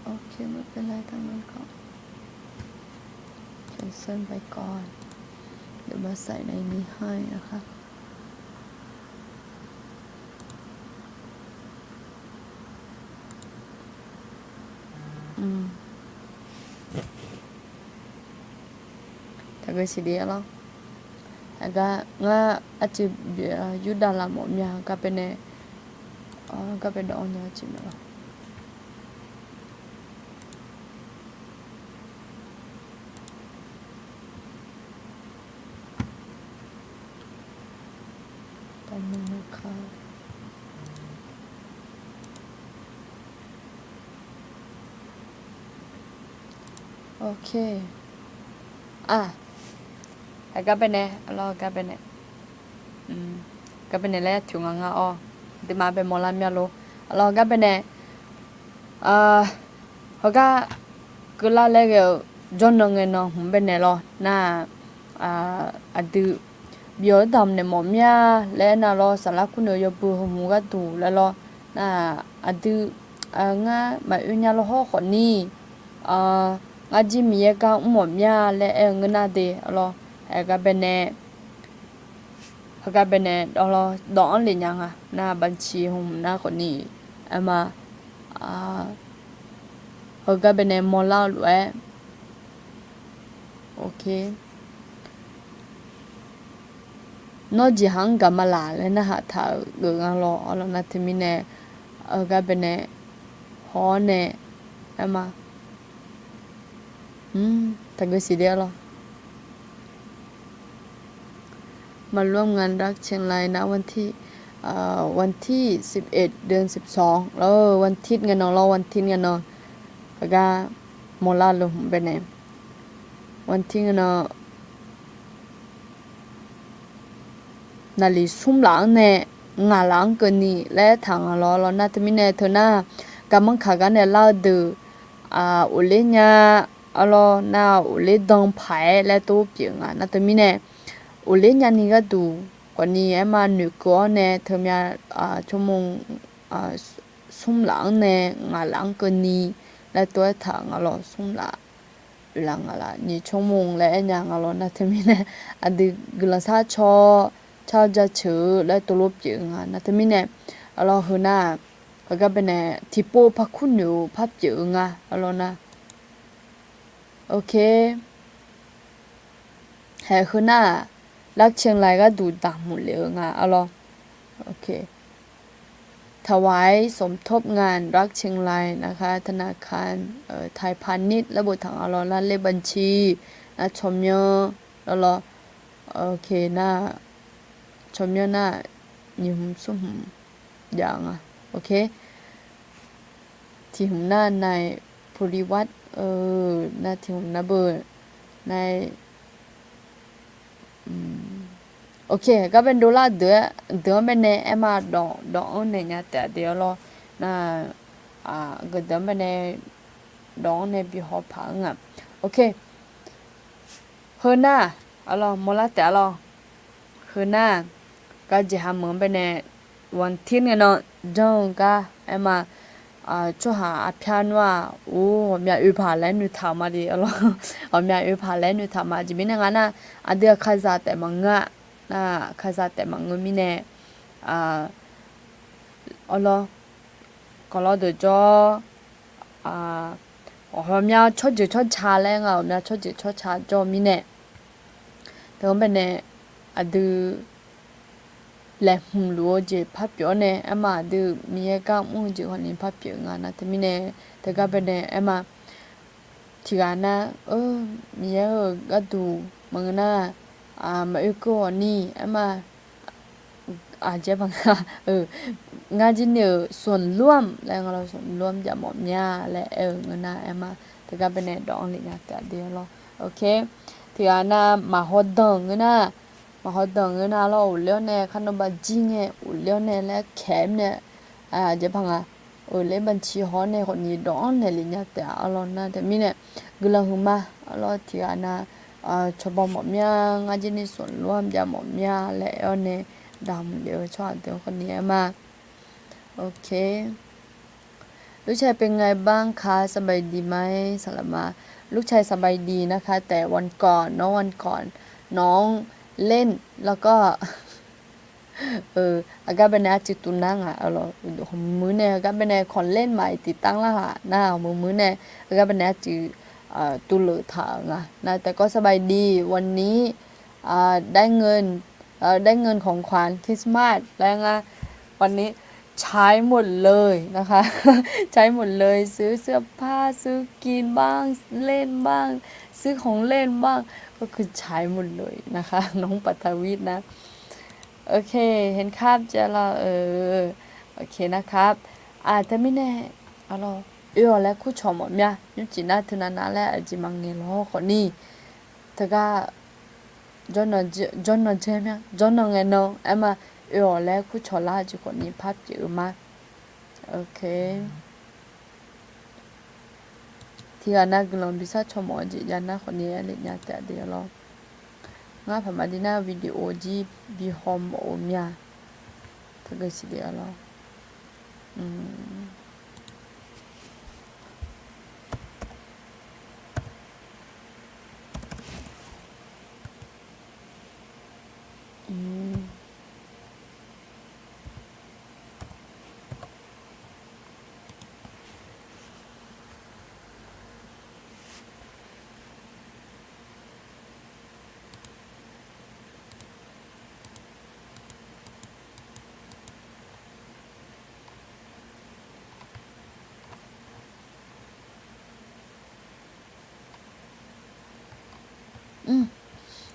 โอเค ไม่เป็นไร ทางนั้นก็ cancel ไปก่อน เดี๋ยวมาใส่ในนี้ให้นะคะ อืม taqgeu siq de lawr. Aqgar ngar arciv yurdav laf mawf mya gar baenae, gar bae dawv-anr nya arciv mya lawr. Ok. Aqgar baenae, aqlawr gar baenae, gar baenae laer tiq nga nga-awr, aqduimaf bae mawrlar mya lor. Aqlawr gar baenae, heugar keuvlar laer ghae-eu jawrnan ngae nan hmq baenae lawr nar-aq, aqdui byawq-aer damq naeq mawf mya laer nar lawr, saflar kur naeq-eu yawbui heu hmq gharduq laer lawr nar-aq, aqdui ngar maqoe nya lawr hawr khawfni, ngar jir Miqyaer gar mr mawf mya laer aer-eu ngeur nar de lawr. Aqgar baenae, heugar baenae dawv-anr lef nya nga nar, บัญชี heu hmq nar khawfni, aerma, heugar baenae mawrlar-eu lof-aer, ok. Nawr jeqhaq-anr gaq ma laq laer narhaq taq-euq geuf nga lawr. Arlawr nar teumirnae, heugar baenae haw-awr nae, aerma, taqgeu siq de arlawr. Maqlor nga nar เชียงราย nar วันที่ วันที่ สิบเอ็ด เดือน สิบสอง lawr, วันอาทิตย์ ngae nan lawr, วันอาทิตย์ ngae nan. Aqgar mawrlar luf hmq baenae, วันอาทิตย์ ngae nan naqliq smr laf-anr nae ngaq laf-anr keuvni laer taq nga lawr. Arlawr nar teumirnae teu nar, garmanr kaq gar nae lar-eu deuq, ghofler nya, arlawr nar ghofler dan paq-aer laer tov pyeuf nga nar teumirnae, ghofler nyani gharduq khawfni aerma noeqkeuv-awr nae teumya tsawrmyanr smr laf-anr nae ngaq laf-anr keuvni laer tov-aer taq nga lawr. Smr laf, oeqlaf ngaq laf nyiq tsawrmyanr laer aer nya nga lawr nar teumirnae, aqdui guiqlanq sar caw, car jaceuq-eu laer tov lof pyeuf nga nar teumirnae, arlawr heu nar, heugar baenae tiqpov parkur noeq-eu par pyeuf-eu nga arlawr nar. Ok. Haeq heu nar-aq, รัฐเชียงราย gharduq damq lef-eu nga arlawr. Ok. ถวายสมทบงานรัฐเชียงราย นะคะ ธนาคารไทยพาณิชย์ laer boftaq nga lawr nar, เลขบัญชี nar tsawrmyanr lawr lawr. Ok nar, tsawrmyanr nar, nyiq hmq smr hmq jav nga. Ok. Tiq hmq nar nae บริวาร nar tiq hmq nar beu nae Ok, gar bae dovlar deuq-anr baenae aerma dawq, dawq-anr naeq nya taef de arlawr nar, geuf deuq-anr baenae dawq-anr nae bi haw paq-anr nga. Ok, heu nar, arlawr mawrlar taef arlawr. Heu nar, gar jeqha meuq-anr baenae วันอาทิตย์ ngae nan janr-eu gar aerma, tsawrhaq arpyar nmr-aq, or, ghawqmya oe paq laer noeqtaq-euq ma de arlawr. Ghawqmya oe paq laer noeqtaq ma. Aqjeq mirnae nga nar, aqdui-aq ခန်းစား taef maqngeur-a. Nar ခန်းစား taef maqngeur mirnae, arlawr, kawqlawr deuq jawr, ghawqmya tsawrjeuq tsawrca laer nga, ghawqmya tsawrjeuq tsawrca jawr-eu mirnae, teu-anr baenae aqdui laeqhmq luf-eu jeq par pyeuf-awr nae aerma, aqdui Miqyaer gar mr-eu jeq khawfni par pyeuf nga nar teumirnae, teugar baenae aerma, tiqghaq nar, Miqyaer-euq gharduq maqngeur nar, maqoe keuv-awq ni aerma, aqjeq baq nga, ngar jir ni-euq ส่วนร่วม laer nga lawr, ส่วนร่วม jav mawf mya laer aer-eu ngeur nar aerma, teugar baenae dawq-anr lef nya taef de arlawr. Ok, tiqghaq nar maqhaw danq ngeur nar, maqhaw danq ngeur nar lawr, ghofler-awr nae kharnan baq jir ngae ghofler-awr nae laer kaeq-aer mirnae, aqjeq baq nga, เลขบัญชี haw-awr nae khawfni dawq-anr naeq lef nya taef-a arlawr nar teumirnae, guiqlanq huiqma arlawr. Tiqghaq nar, cawba mawf mya, ngar jir ni ส่วนร่วม jav mawf mya laer aer-awr nae damq lef-eu tsawrhaq deuq-anr khawfni aerma. Ok. ลูกชายเป็นไงบ้างคะ สบายดีไหม สำหรับมา ลูกชายสบายดีนะคะ แต่วันก่อน เนาะ วันก่อน น้องเล่น แล้วก็ เออ aqgar baenae arcuiv tuvnar nga, muiq muiq nae aqgar baenae ของเล่นใหม่ ติดตั้งแล้วค่ะ nar, muiq muiq nae aqgar baenae arcuiv tuvleuv taq-euq nga nar. แต่ก็สบายดี วันนี้ ได้เงิน ได้เงินของขวัญคริสต์มาส แล้วนะ วันนี้ใช้หมดเลยนะคะ ใช้หมดเลย ซื้อเสื้อผ้า ซื้อกินบ้าง เล่นบ้าง ซื้อของเล่นบ้าง ก็คือใช้หมดเลยนะคะ น้องปัทวิทย์นะ โอเค เห็นครับ จะรอ เออ โอเคนะครับ อาจจะไม่แน่ arlawr, oe-awq laer kurcawq mawf mya, nymrcif nar teunav nav laer aqjeq maqngaeq lawr khawfni, teugar jawrnan jawrnan jaer mya, jawrnan ngae nan aerma, oe-awq laer kurcawq lar jeq khawfni par pyeuf-eu ma. Ok. Tiqghaq nav guiqlanq bi sharcaw mawf-eu jeq jav nar khawfni aerlef nya taef-a de arlawr. Ngar paq maqdir nar video jir bi haw mawf-eu mya. Teugar siqle arlawr.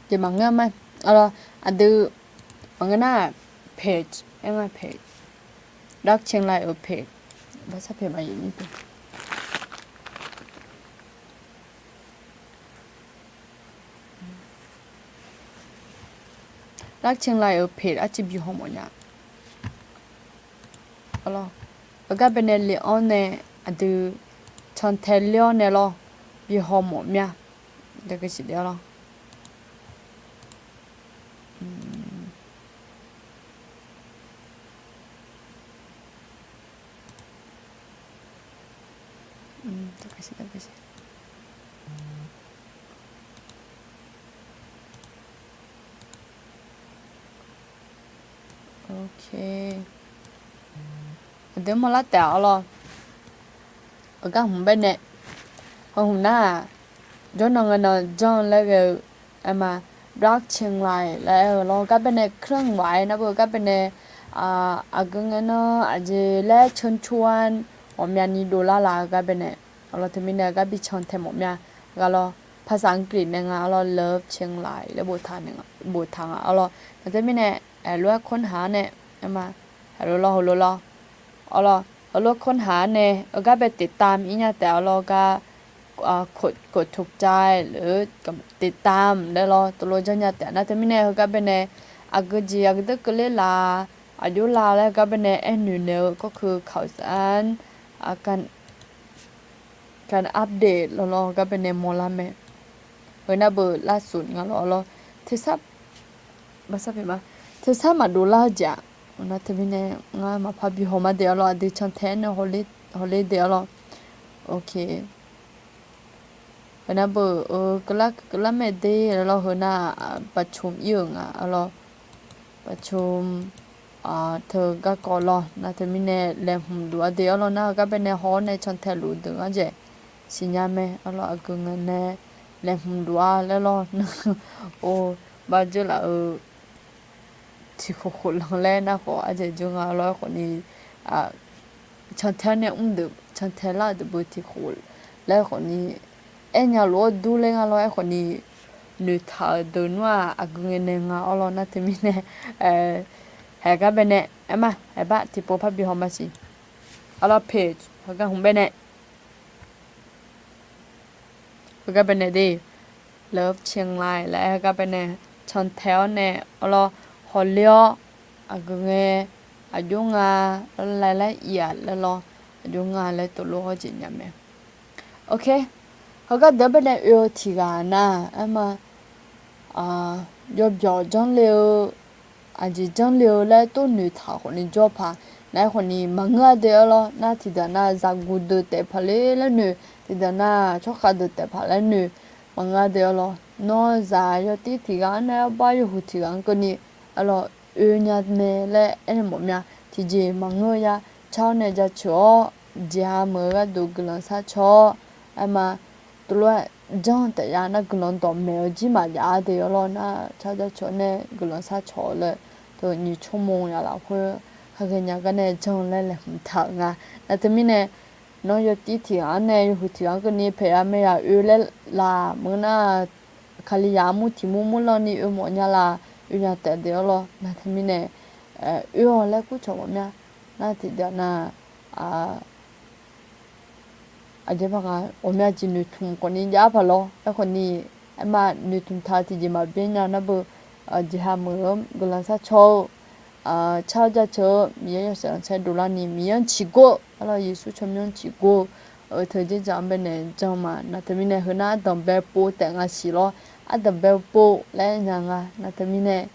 Jeq maqngeur ma. Arlawr, aqdui maqngeur nar, page aer nga, page, Dark Chiang Rai-euq page, baqsar page maqyif ni page. Dark Chiang Rai-euq page arcuiv bi haw mawf nya. Arlawr, heugar baenae le-anr nae aqdui cantae ler-awr nae lawr, bi haw mawf mya. Deuq siqle arlawr. Ok. Aqdui mawrlar taef-a arlawr. Heugar hmq baenae, heu hmq nar-aq, jawrnan ngae nan janr laer ghae-eu aerma, Dark Chiang Rai laer aer-eu lawr. Heugar baenae เคลื่อนไหว nar beu, heugar baenae aqgeu ngae nan aqjeq laer เชิญชวน ghawqmyani dovlar la. Heugar baenae arlawr, teumirnae heugar bi cantae mawf mya. Ghaq lawr, ภาษาอังกฤษ nae nga arlawr, Love Chiang Rai laer boftaq nga arlawr. Nar teumirnae aerlof-aer ค้นหา nae aerma, heulof lawr, heulof lawr. Arlawr, heulof-aer ค้นหา nae heugar bae ติดตาม ir nya taef arlawr, heugar กดถูกใจ หรือ ติดตาม laer lawr, tov lof janr nya taef. Nar teumirnae heugar baenae aqgeu jeq aqgeu deuq keuvler la, aqjox la laer heugar baenae aernoeq naeq-eu ก็คือ ข่าวสาร การอัปเดต lawr lawr, heugar baenae mawrlar mae. Heu nar beu ล่าสุด nga lawr arlawr. Tersar, baqsar paq ma, tersar maqdov lar-eu jeq-aq, nar teumirnae ngar maqpar bi haw ma de arlawr. Aqdui cantae nae hawler de arlawr. Ok. Heu nar beu-eu keuvlar keuvlar mae de lawr, heu nar-aq, ประชุม ir-euq nga arlawr. ประชุม teu garkawv lawr. Nar teumirnae laeqhmq dov-a de arlawr, nar heugar baenae haw-awr nae cantae luf deuq-anr jeq siqnya mae arlawr. Aqgeu ngae nae laeqhmq dov-a laer lawr. Or, barjeur laf-eu tiqkhof khof lan laer nar khawf, ardzaeq jeur nga lawr. Aerkhawfni, cantae-anr nae mr deuq, cantae lar-eu deuq beu tiqkhof laer khawfni, aernya lof-awr dur laer nga lawr. Aerkhawfni, noeqtaq-euq deuq nmr-aq, aqgeu ngae nae nga arlawr. Nar teumirnae, haeq gar baenae aerma, haeq bar tiqpov par bi haw ma siq arlawr. Page heugar hmq baenae, heugar baenae de, Love Chiang Rai laer heugar baenae cantae-awr nae arlawr, hawler-awr, aqgeu ngae, aqjox nga, รายละเอียด laer lawr, aqjox nga laer tov lof hawr jeq nya mae. Ok. Heugar deuq-anr baenae oe-eu tiqghaq nar aerma, yawbyawq janrle-eu, aqjeq janrle-eu laer tov noeqtaq khawfni jawr paq. Nar aerkhawf ni maqngeur-a deuq-awr lawr. Nar tiqdeuq nar zaqguq deuq taef paq ler laer noeq, tiqdeuq nar tsawrkhav deuq taef paq laer noeq, maqngeur-a deuq-awr lawr. Nawr zaq yawtir tiq ghaq-anr nae arbar yawhuiq tiq ghaq-anr keuvni, arlawr, oe nya mae laer aernaeq mawf mya. Tiqjeq maqngeur-eu ya. Car-awr nae jaceuq-awr, jeqha meuq-eu gharduq guiqlanq sharcaw-awr, aerma, tuvlof-aer janr taef ya nar guiqlanq dawqmaeq-eu jir maqjav-a deuq-awr lawr. Nar car jaceuq-awr nae guiqlanq sharcaw-eu laer, teu nyiq tsawrmawq ya lafkhoer, haghae nya gar nae janr laer laeqhmq taq-euq nga. Nar teumirnae, nawr yawtir tiq ghaq-anr nae yawhuiq tiq ghaq-anr keuvni paeq ya mae ya oe laer laf meuq nar, Kalizaq armur tiq mur mur lanni oe mawf nya laf, oe nya taef deuq-awr lawr. Nar teumirnae, oe-awq laer kurcawq mawf mya. Nar tiqdeuq nar, aqjeq paq nga, ghawqmya jeq noeqtmq khawfni jav paq lawr. Aerkhawf ni, aerma noeqtmq taq-eu tiqjeq maqbyaer nya nar beu, jeqha meuq-anr guiqlanq sharcaw-eu, car-awr jaceuq-eu Miqyaer yawshaef lancaq dovlarni Miqyaer-anr ciqgor-eu, arlawr, Yeqsur tsawrmyanr-anr ciqgor-eu, teu dzerdzaq-anr baenae janr ma. Nar teumirnae heunar ardanqbae pov taef nga siq lawr. Ardanqbae pov laer nya nga. Nar teumirnae,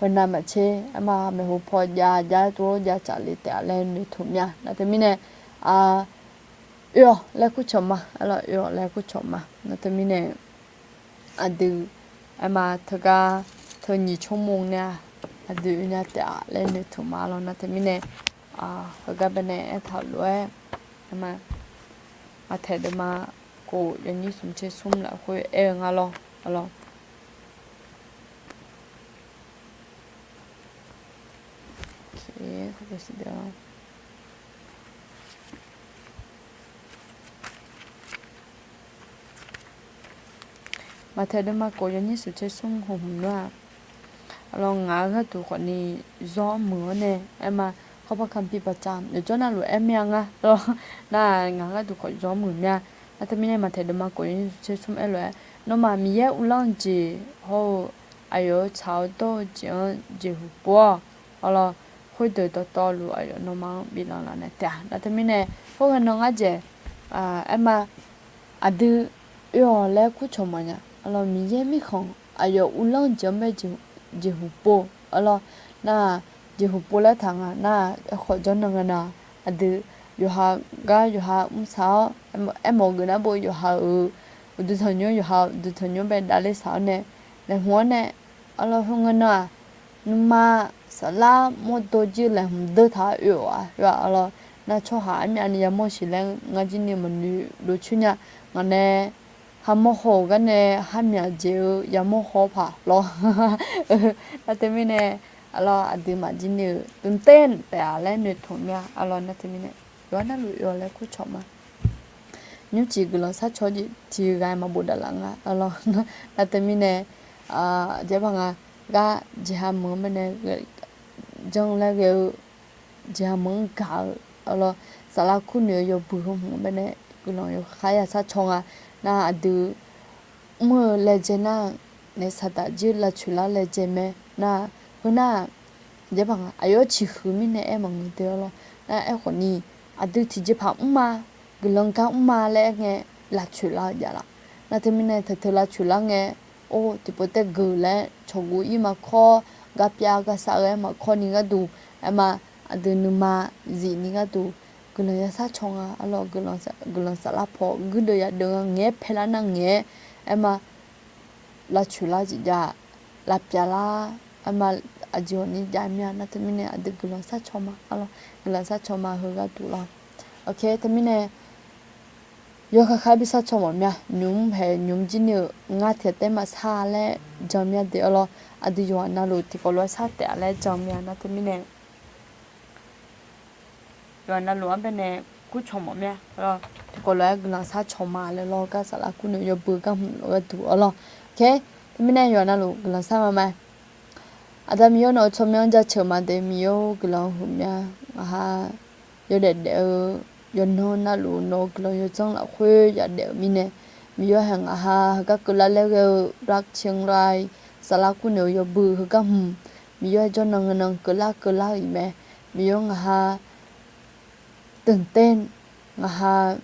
heunav maqtser, aerma maeqhu paw jav jav-aer tuvlof jav tsaf le taef-a laer noeqtmq mya. Nar teumirnae, oe-awq laer kurcawq ma, arlawr, oe-awq laer kurcawq ma. Nar teumirnae, aqdui, aerma teugar, teu nyiq tsawrmawq nae-aq, aqdui oe nya taef-a laer noeqtmq ma lawr. Nar teumirnae, heugar baenae aertaq-euq lof-aer, aerma, Maqtaeq deuvma kof yawnyir smq tser smr lafkhoer aer-eu nga lawr, arlawr. Maqtaeq deuvma kof yawnyir smq tser smr hmq hmq nar-aq, arlawr, ngaq-euq gharduq khawfni zawr muiq-awr nae, aerma, ข้อพระคัมภีร์ประจำ yawqjawr navluf aer mya nga, arlawr, nar-aq ngaq-euq gharduq khawf zawr muiq mya. Nar teumirnae Maqtaeq deuvma kof yawnyir smq tser smr aerlof-aer, nawmaf Miqyaer uvlanr-eu jeq hawr-eu, aqyawf-euq tsaq-awr dawr-eu jeq-anr jeqhu pov-awq, arlawr, khoerdeuq dawqtawvluf aqyawf nawmaf-anr biflanq laf naeq taef-a. Nar teumirnae khoerngae nan ngar dzaeq, aerma, aqdui oe-awq laer kurcawq mawf nya, arlawr, Miqyaer mirkhanq aqyawf uvlanr-eu jeq-anr bae jeqhu pov, arlawr, nar-aq jeqhu pov laer taq nga nar-aq, aerkhawf jawrnan ngae nan-aq, aqdui yawqha gar yawqha mrsaq-awr, aermawf geuf nar bov yawqha-euq uqduq tanqnymr, yawqha uqduq tanqnymr bae davler saq-awr nae, laeqhmq-awr nae, arlawr, khoerngae nan-aq, nuima saflar mawrdo jir laeqhmq deur taq-awr oe-awq-a, arlawr, nar tsawrhaq armyavni yamawr siq laer ngar jir ni maqnoeq dov coer nya. Ngaq nae hamawr haw-euq gar nae harmyaq dzaeq-eu yamawr haw-awr paq lawr. Nar teumirnae, arlawr, aqdui maqjir ni-euq ตื่นเต้น taef-a laer noeqtmq mya, arlawr. Nar teumirnae yawqha navluf oe-awq laer kurcawq ma. Nymrcif guiqlanq sharcaw jeq tiq ghaq-aer maqbof daflaf nga, arlawr. Nar teumirnae, aqjeq paq nga, gar jeqha meuq-anr baenae janr laer ghae-eu, jeqha meuq-anr gaq-eu, arlawr, saflar kurnoeq-eu yawbui heu hmq-anr baenae guiqlanq yawkhav ya sharcaw nga. Nar aqdui mr-eu laejae nar-aq, naef saqdaq jir lavcoeq lar laejae mae. Nar-aq, heunar-aq, aqjeq paq nga, aqyawf-anr ciqhuiq mirnae aer maqngeur de, arlawr. Nar aerkhawf ni, aqdui tiqjeqpaq mrma, guiqlanq gar mrma laer aer ngae, lavcoeq lar-eu jav laf. Nar teumirnae teu teu lavcoeq lar ngae, or, tiqpov taer geuf laer cawqguv ir maqkawr, garpyav garsar-eu aer maqkawr ni gharduq, aerma, aqdui nuima zifni gharduq, guiqlanq ya sharcaw nga, arlawr, guiqlanq saflar paw guirdeuv yadeuv nga ngaeq-aer paelar nar ngaeq-aer, aerma, lavcoeq lar jeq jav, lavpyav lar, aerma, aqjeq hawq ni jav mya. Nar teumirnae aqdui guiqlanq sharcaw ma, arlawr, guiqlanq sharcaw ma heu gharduq lawr. Oke, teumirnae yawkhav khav-aer bi sharcaw mawf mya. Nymq mr haeq nymq mr jir ni-euq ngar tiq ghaq taef maqsar laer jan mya de, arlawr, aqdui yawqha navluf tiqkawv lof-aer sar taef-a laer jan mya. Nar teumirnae yawqha navluf-anr baenae kurcawq mawf mya, arlawr, tiqkawv lof-aer guiqlanq sharcaw ma laer lawr, gar saflar kurnoeq yawbui gar hmq lof gharduq, arlawr. Oke, teumirnae yawqha navluf guiqlanq shar ma ma. Aqda Miqyaer nawq-eu tsawrmyanr jaceuq ma de, Miqyaer-or, guiqlanq huiqmya. Ngaqha yawdaef daef-eu yawqnan navluf nawq-eu guiqlanq yawdzanr lafkhoer yadaef-euq mirnae, Miqyaer haeq ngaqha heugar keuvlar laer ghae-eu รักเชียงราย saflar kurnoeq-eu yawbui heugar hmq, Miqyaer jawrnan ngaenan keuvlar keuvlar-euq mae. Miqyaer ngaqha ตื่นเต้น, ngaqha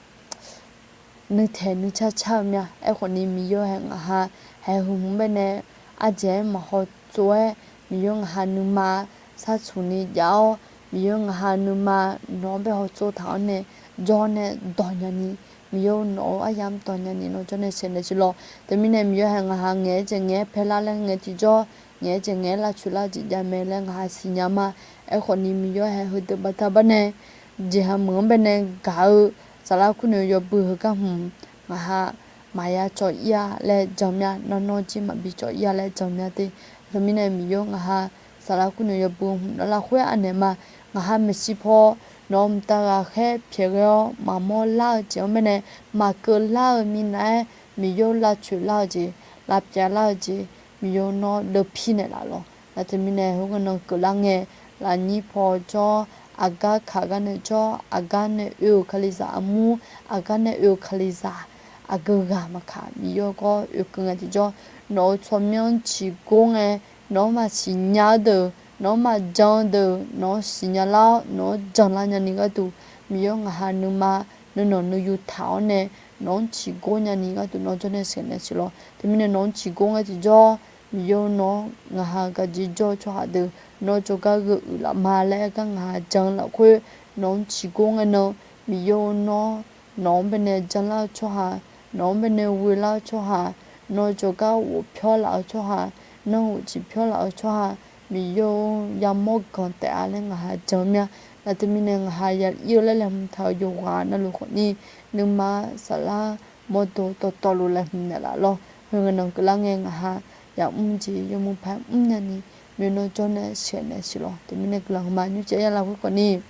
nuitaeq nuicar car-eu mya. Aerkhawf ni Miqyaer haeq ngaqha haeq hmq hmq baenae ardzaeq-aer maqhaw tsov-aer, Miqyaer ngaqha nuima shartsuq ni jav-awr, Miqyaer-eu ngaq ha nuima nawq-anr bae hawtsov taq-awr nae, jawr nae dawq nya ni, Miqyaer-eu nawq-eu aryamr dawq nya ni nawr jawr nae sheuqnaeq siq lawq. Teumirnae Miqyaer hae ngaq ha ngaeq-aer jeq ngaeq-aer paerlar laer ngae tiqjawr, ngaeq-aer jeq ngaeq-aer lavcoeq lar-eu jeq jav mae laer ngaq ha siqnya ma. Aerkhawf ni Miqyaer hae heudeuq baqda bar nae jeqha meuq-anr bae nae gaq-eu saflar kur noeq-eu yawbui heugar hmq ngaq ha maqya cawv ir-a laer jan mya, nawr nawr jir maqbi cawv ir-a laer jan mya te. Teumirnae Miqyaer ngaq ha saflar kur noeq-eu yawbui hmq lar lafkhoer anaeq ma. Ngaq ha maeqshi paw nawq-eu mqtav ghaqkhaer pyaeq ghae-awr maqmawr lar-eu jeq-anr bae nae, maqkeuv lar-eu minav-aer Miqyaer lavcoeq lar-eu jeq, lavpyav lar-eu jeq, Miqyaer nawr deuvpir naeqlaf lawq. Nar teumirnae heugar nan keuvlar ngae, lafnyir paw jawr, aqgar kaq gar nae jawr, aqgar nae oe-euq kalizaq armur, aqgar nae oe-euq kalizaq aqgeu ghaq maqkaq, Miqyaer gawr oekeuv ngae tiqjawr, nawq-euq tsawrmyanr ciqgor ngae, nawq-anr maqsiqnya-eu deuq, nawq-anr maqjan-eu deuq, nawq-anr siqnya lar-awr nawq-anr janlar nyani gharduq, Miqyaer ngaq ha nuima nuinanq nuiyu taq-awr nae, nawq-anr ciqgor nyani gharduq nawr jawr nae sheuqnaeq siq lawq. Teumirnae nawq-anr ciqgor ngae tiqjawr, Miqyaer nawr ngaq ha gaqjir jawr-eu tsawrhaq deuq nawr jawrgar gheu uiqlaf ma laer aergar ngaq ha jan-eu lafkhoer, nawq-anr ciqgor ngae nan, Miqyaer nawr nawq-anr bae nae janlar-eu tsawrhaq, nawq-anr bae nae ghoelar-eu tsawrhaq, nawr jawrgar ghof pyawr laf-eu tsawrhaq, nawr ghof ciq pyawr laf-eu tsawrhaq, Miqyaer yamawr ganq taef-a laer ngaq ha jan mya. Nar teumirnae ngaq ha ya ir-eu laer laeqhmq taq-euq yawqghaq navluf khawfni, nuima saflar mawrdo dawqtawvluf laeqhmq naeqlaf lawr. Heu ngae nan keuvlar ngae ngaq ha yamr jeq yawmuiq paq mrnya ni, Miqyaer nawr jawr nae sheuqnaeq siq lawq. Teumirnae guiqlanq hmq ma nymrcif arya lafkhoer khawfni,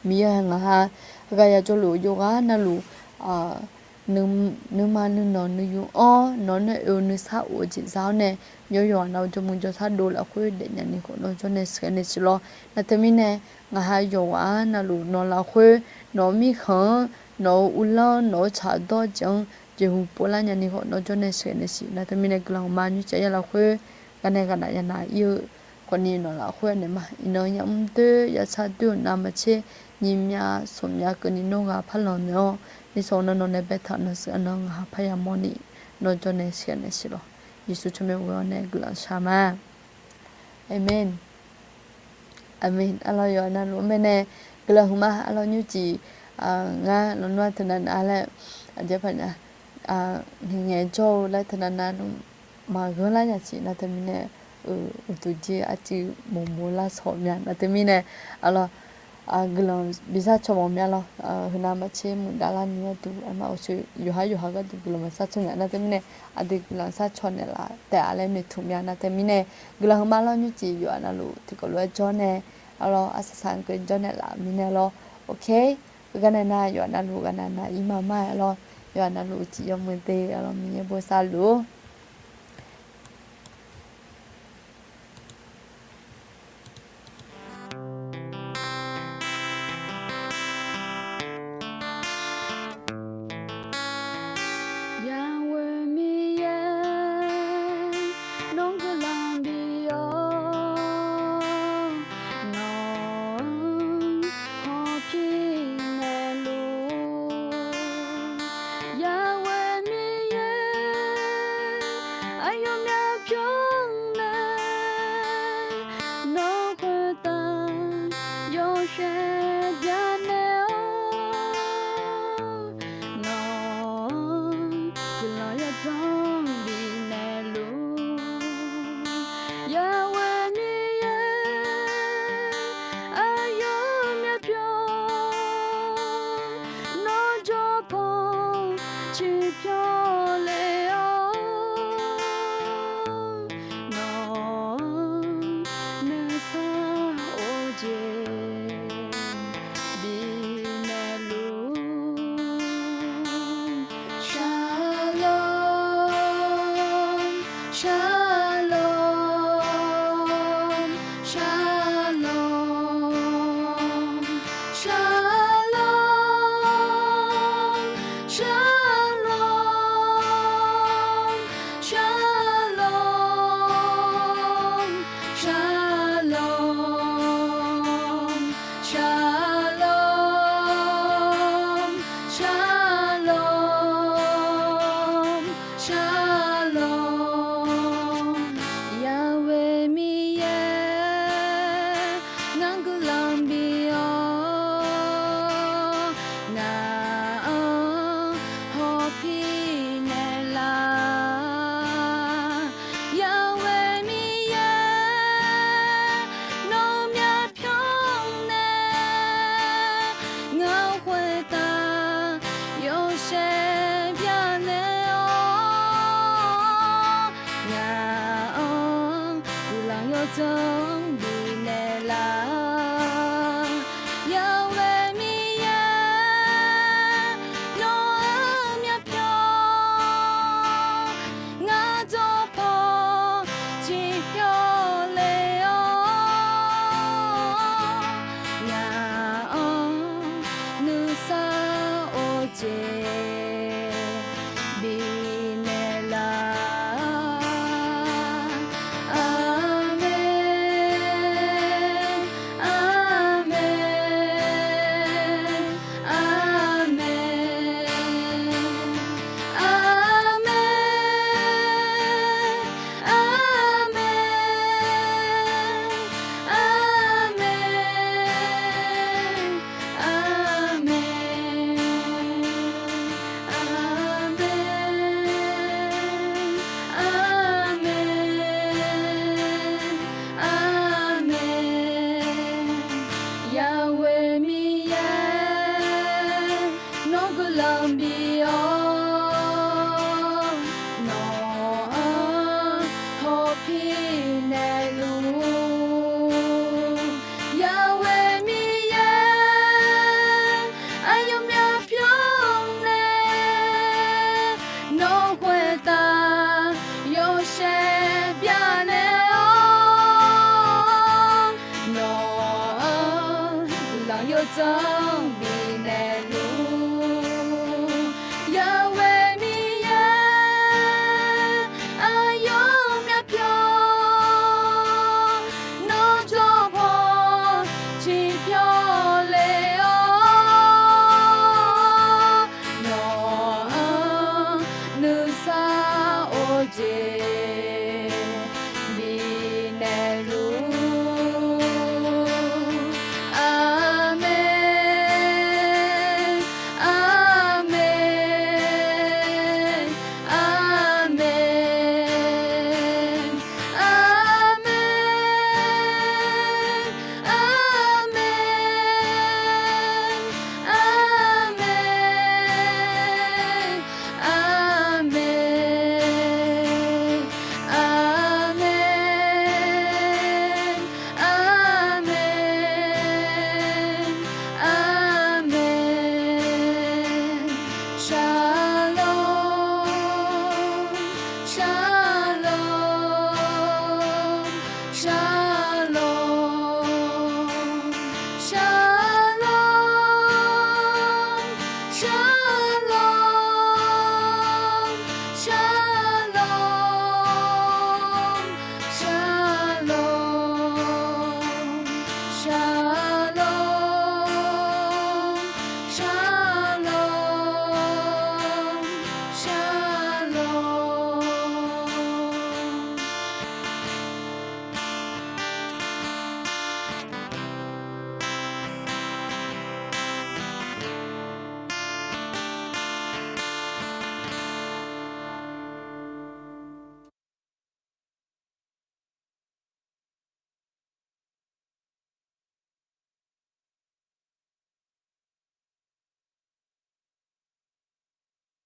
Miqyaer hae ngaq ha aqgaf ya jawrluf-eu yawqghaq navluf, nuima nuinanq nuiyu-anr nawq-anr nae oe-eu nuisar of-eu jeq za-awr nae, yawqyawq aqnav-eu jawrmuiq jawrshar dov lafkhoer daefnya ni khawf nawr jawr nae sheuqnaeq siq lawr. Nar teumirnae ngaq ha yawqghaq navluf nawq lafkhoer, nawq-eu mirkhanq-anr, nawq-eu uvlanr, nawq-eu tsaqdawr jeq-anr jeqhu povlar nyani khawf nawr jawr nae sheuqnaeq siq. Nar teumirnae guiqlanq hmq ma nymrcif arya lafkhoer, gar nae ghaqnaq yanaq ir-eu khawfni nawq lafkhoer anaeq ma. Iqnan yamr doer yashar doer-euq navmaqtser, nyiq myav smq myav keuvni nawr ghaq parlanq naeq-awr, nisawq nan nawq nae baetaq nan sheuq-a nan ngaq ha parya mawrni, nawr jawr nae sheuqnaeq siq lawq. Yeqsur tsawrmyanr ghoe-awr nae guiqlanq shar ma. Aqmeq. Aqmeq. Arlawr yawqha navluf-anr bae nae guiqlanq hmq ma. Arlawr nymrcif ngar lawnmr-a teunav nav laer, aqjeq paq nya, ngaeq jawr-eu laer teunav navluf maqghanr lar nya siq. Nar teumirnae uqduq jir arcuiv moqmoq lar shawq mya. Nar teumirnae arlawr guiqlanq bi shar caw mawf mya lawr. Heunav maqtser muiqdav lar ni gharduq, aqma awqsoeq yawqhar yawqha gharduq guiqlanq maqshar caw nya. Nar teumirnae aqdui guiqlanq shar caw naeqlaf taef-a laer noeqtmq mya. Nar teumirnae guiqlanq hmq ma. Arlawr nymrcif yawqha navluf tiqkawv lof-aer jawr nae, arlawr arsaq saq-anr keuv jawr naeqlaf mirnae lawr. Ok. Heugar nae nar yawqha navluf ghaqnaq nav ir ma ma-aer arlawr, yawqha navluf uqcif yawmuiq de arlawr Miqyaer bosav luf-ur. Yaghoe Miqyaer nawr guiqlanq bif-awr, nawq-anr hawpir naeqluf. Yaghoe Miqyaer aqyawf myavpyawr mae, nawr khoertav yawshaef byannaeq-awr, nawq-anr guiqlanq yawdzanr bifnaeq luf. Yaghoe Miqyaer aqyawf myavpyawr, nawr jawr paw ciqpyawr lef-awr, nawq-anr nuisar of-eu jeq bifnaeq luf. Shalom, shalom, shalom, shalom, shalom. lanqbif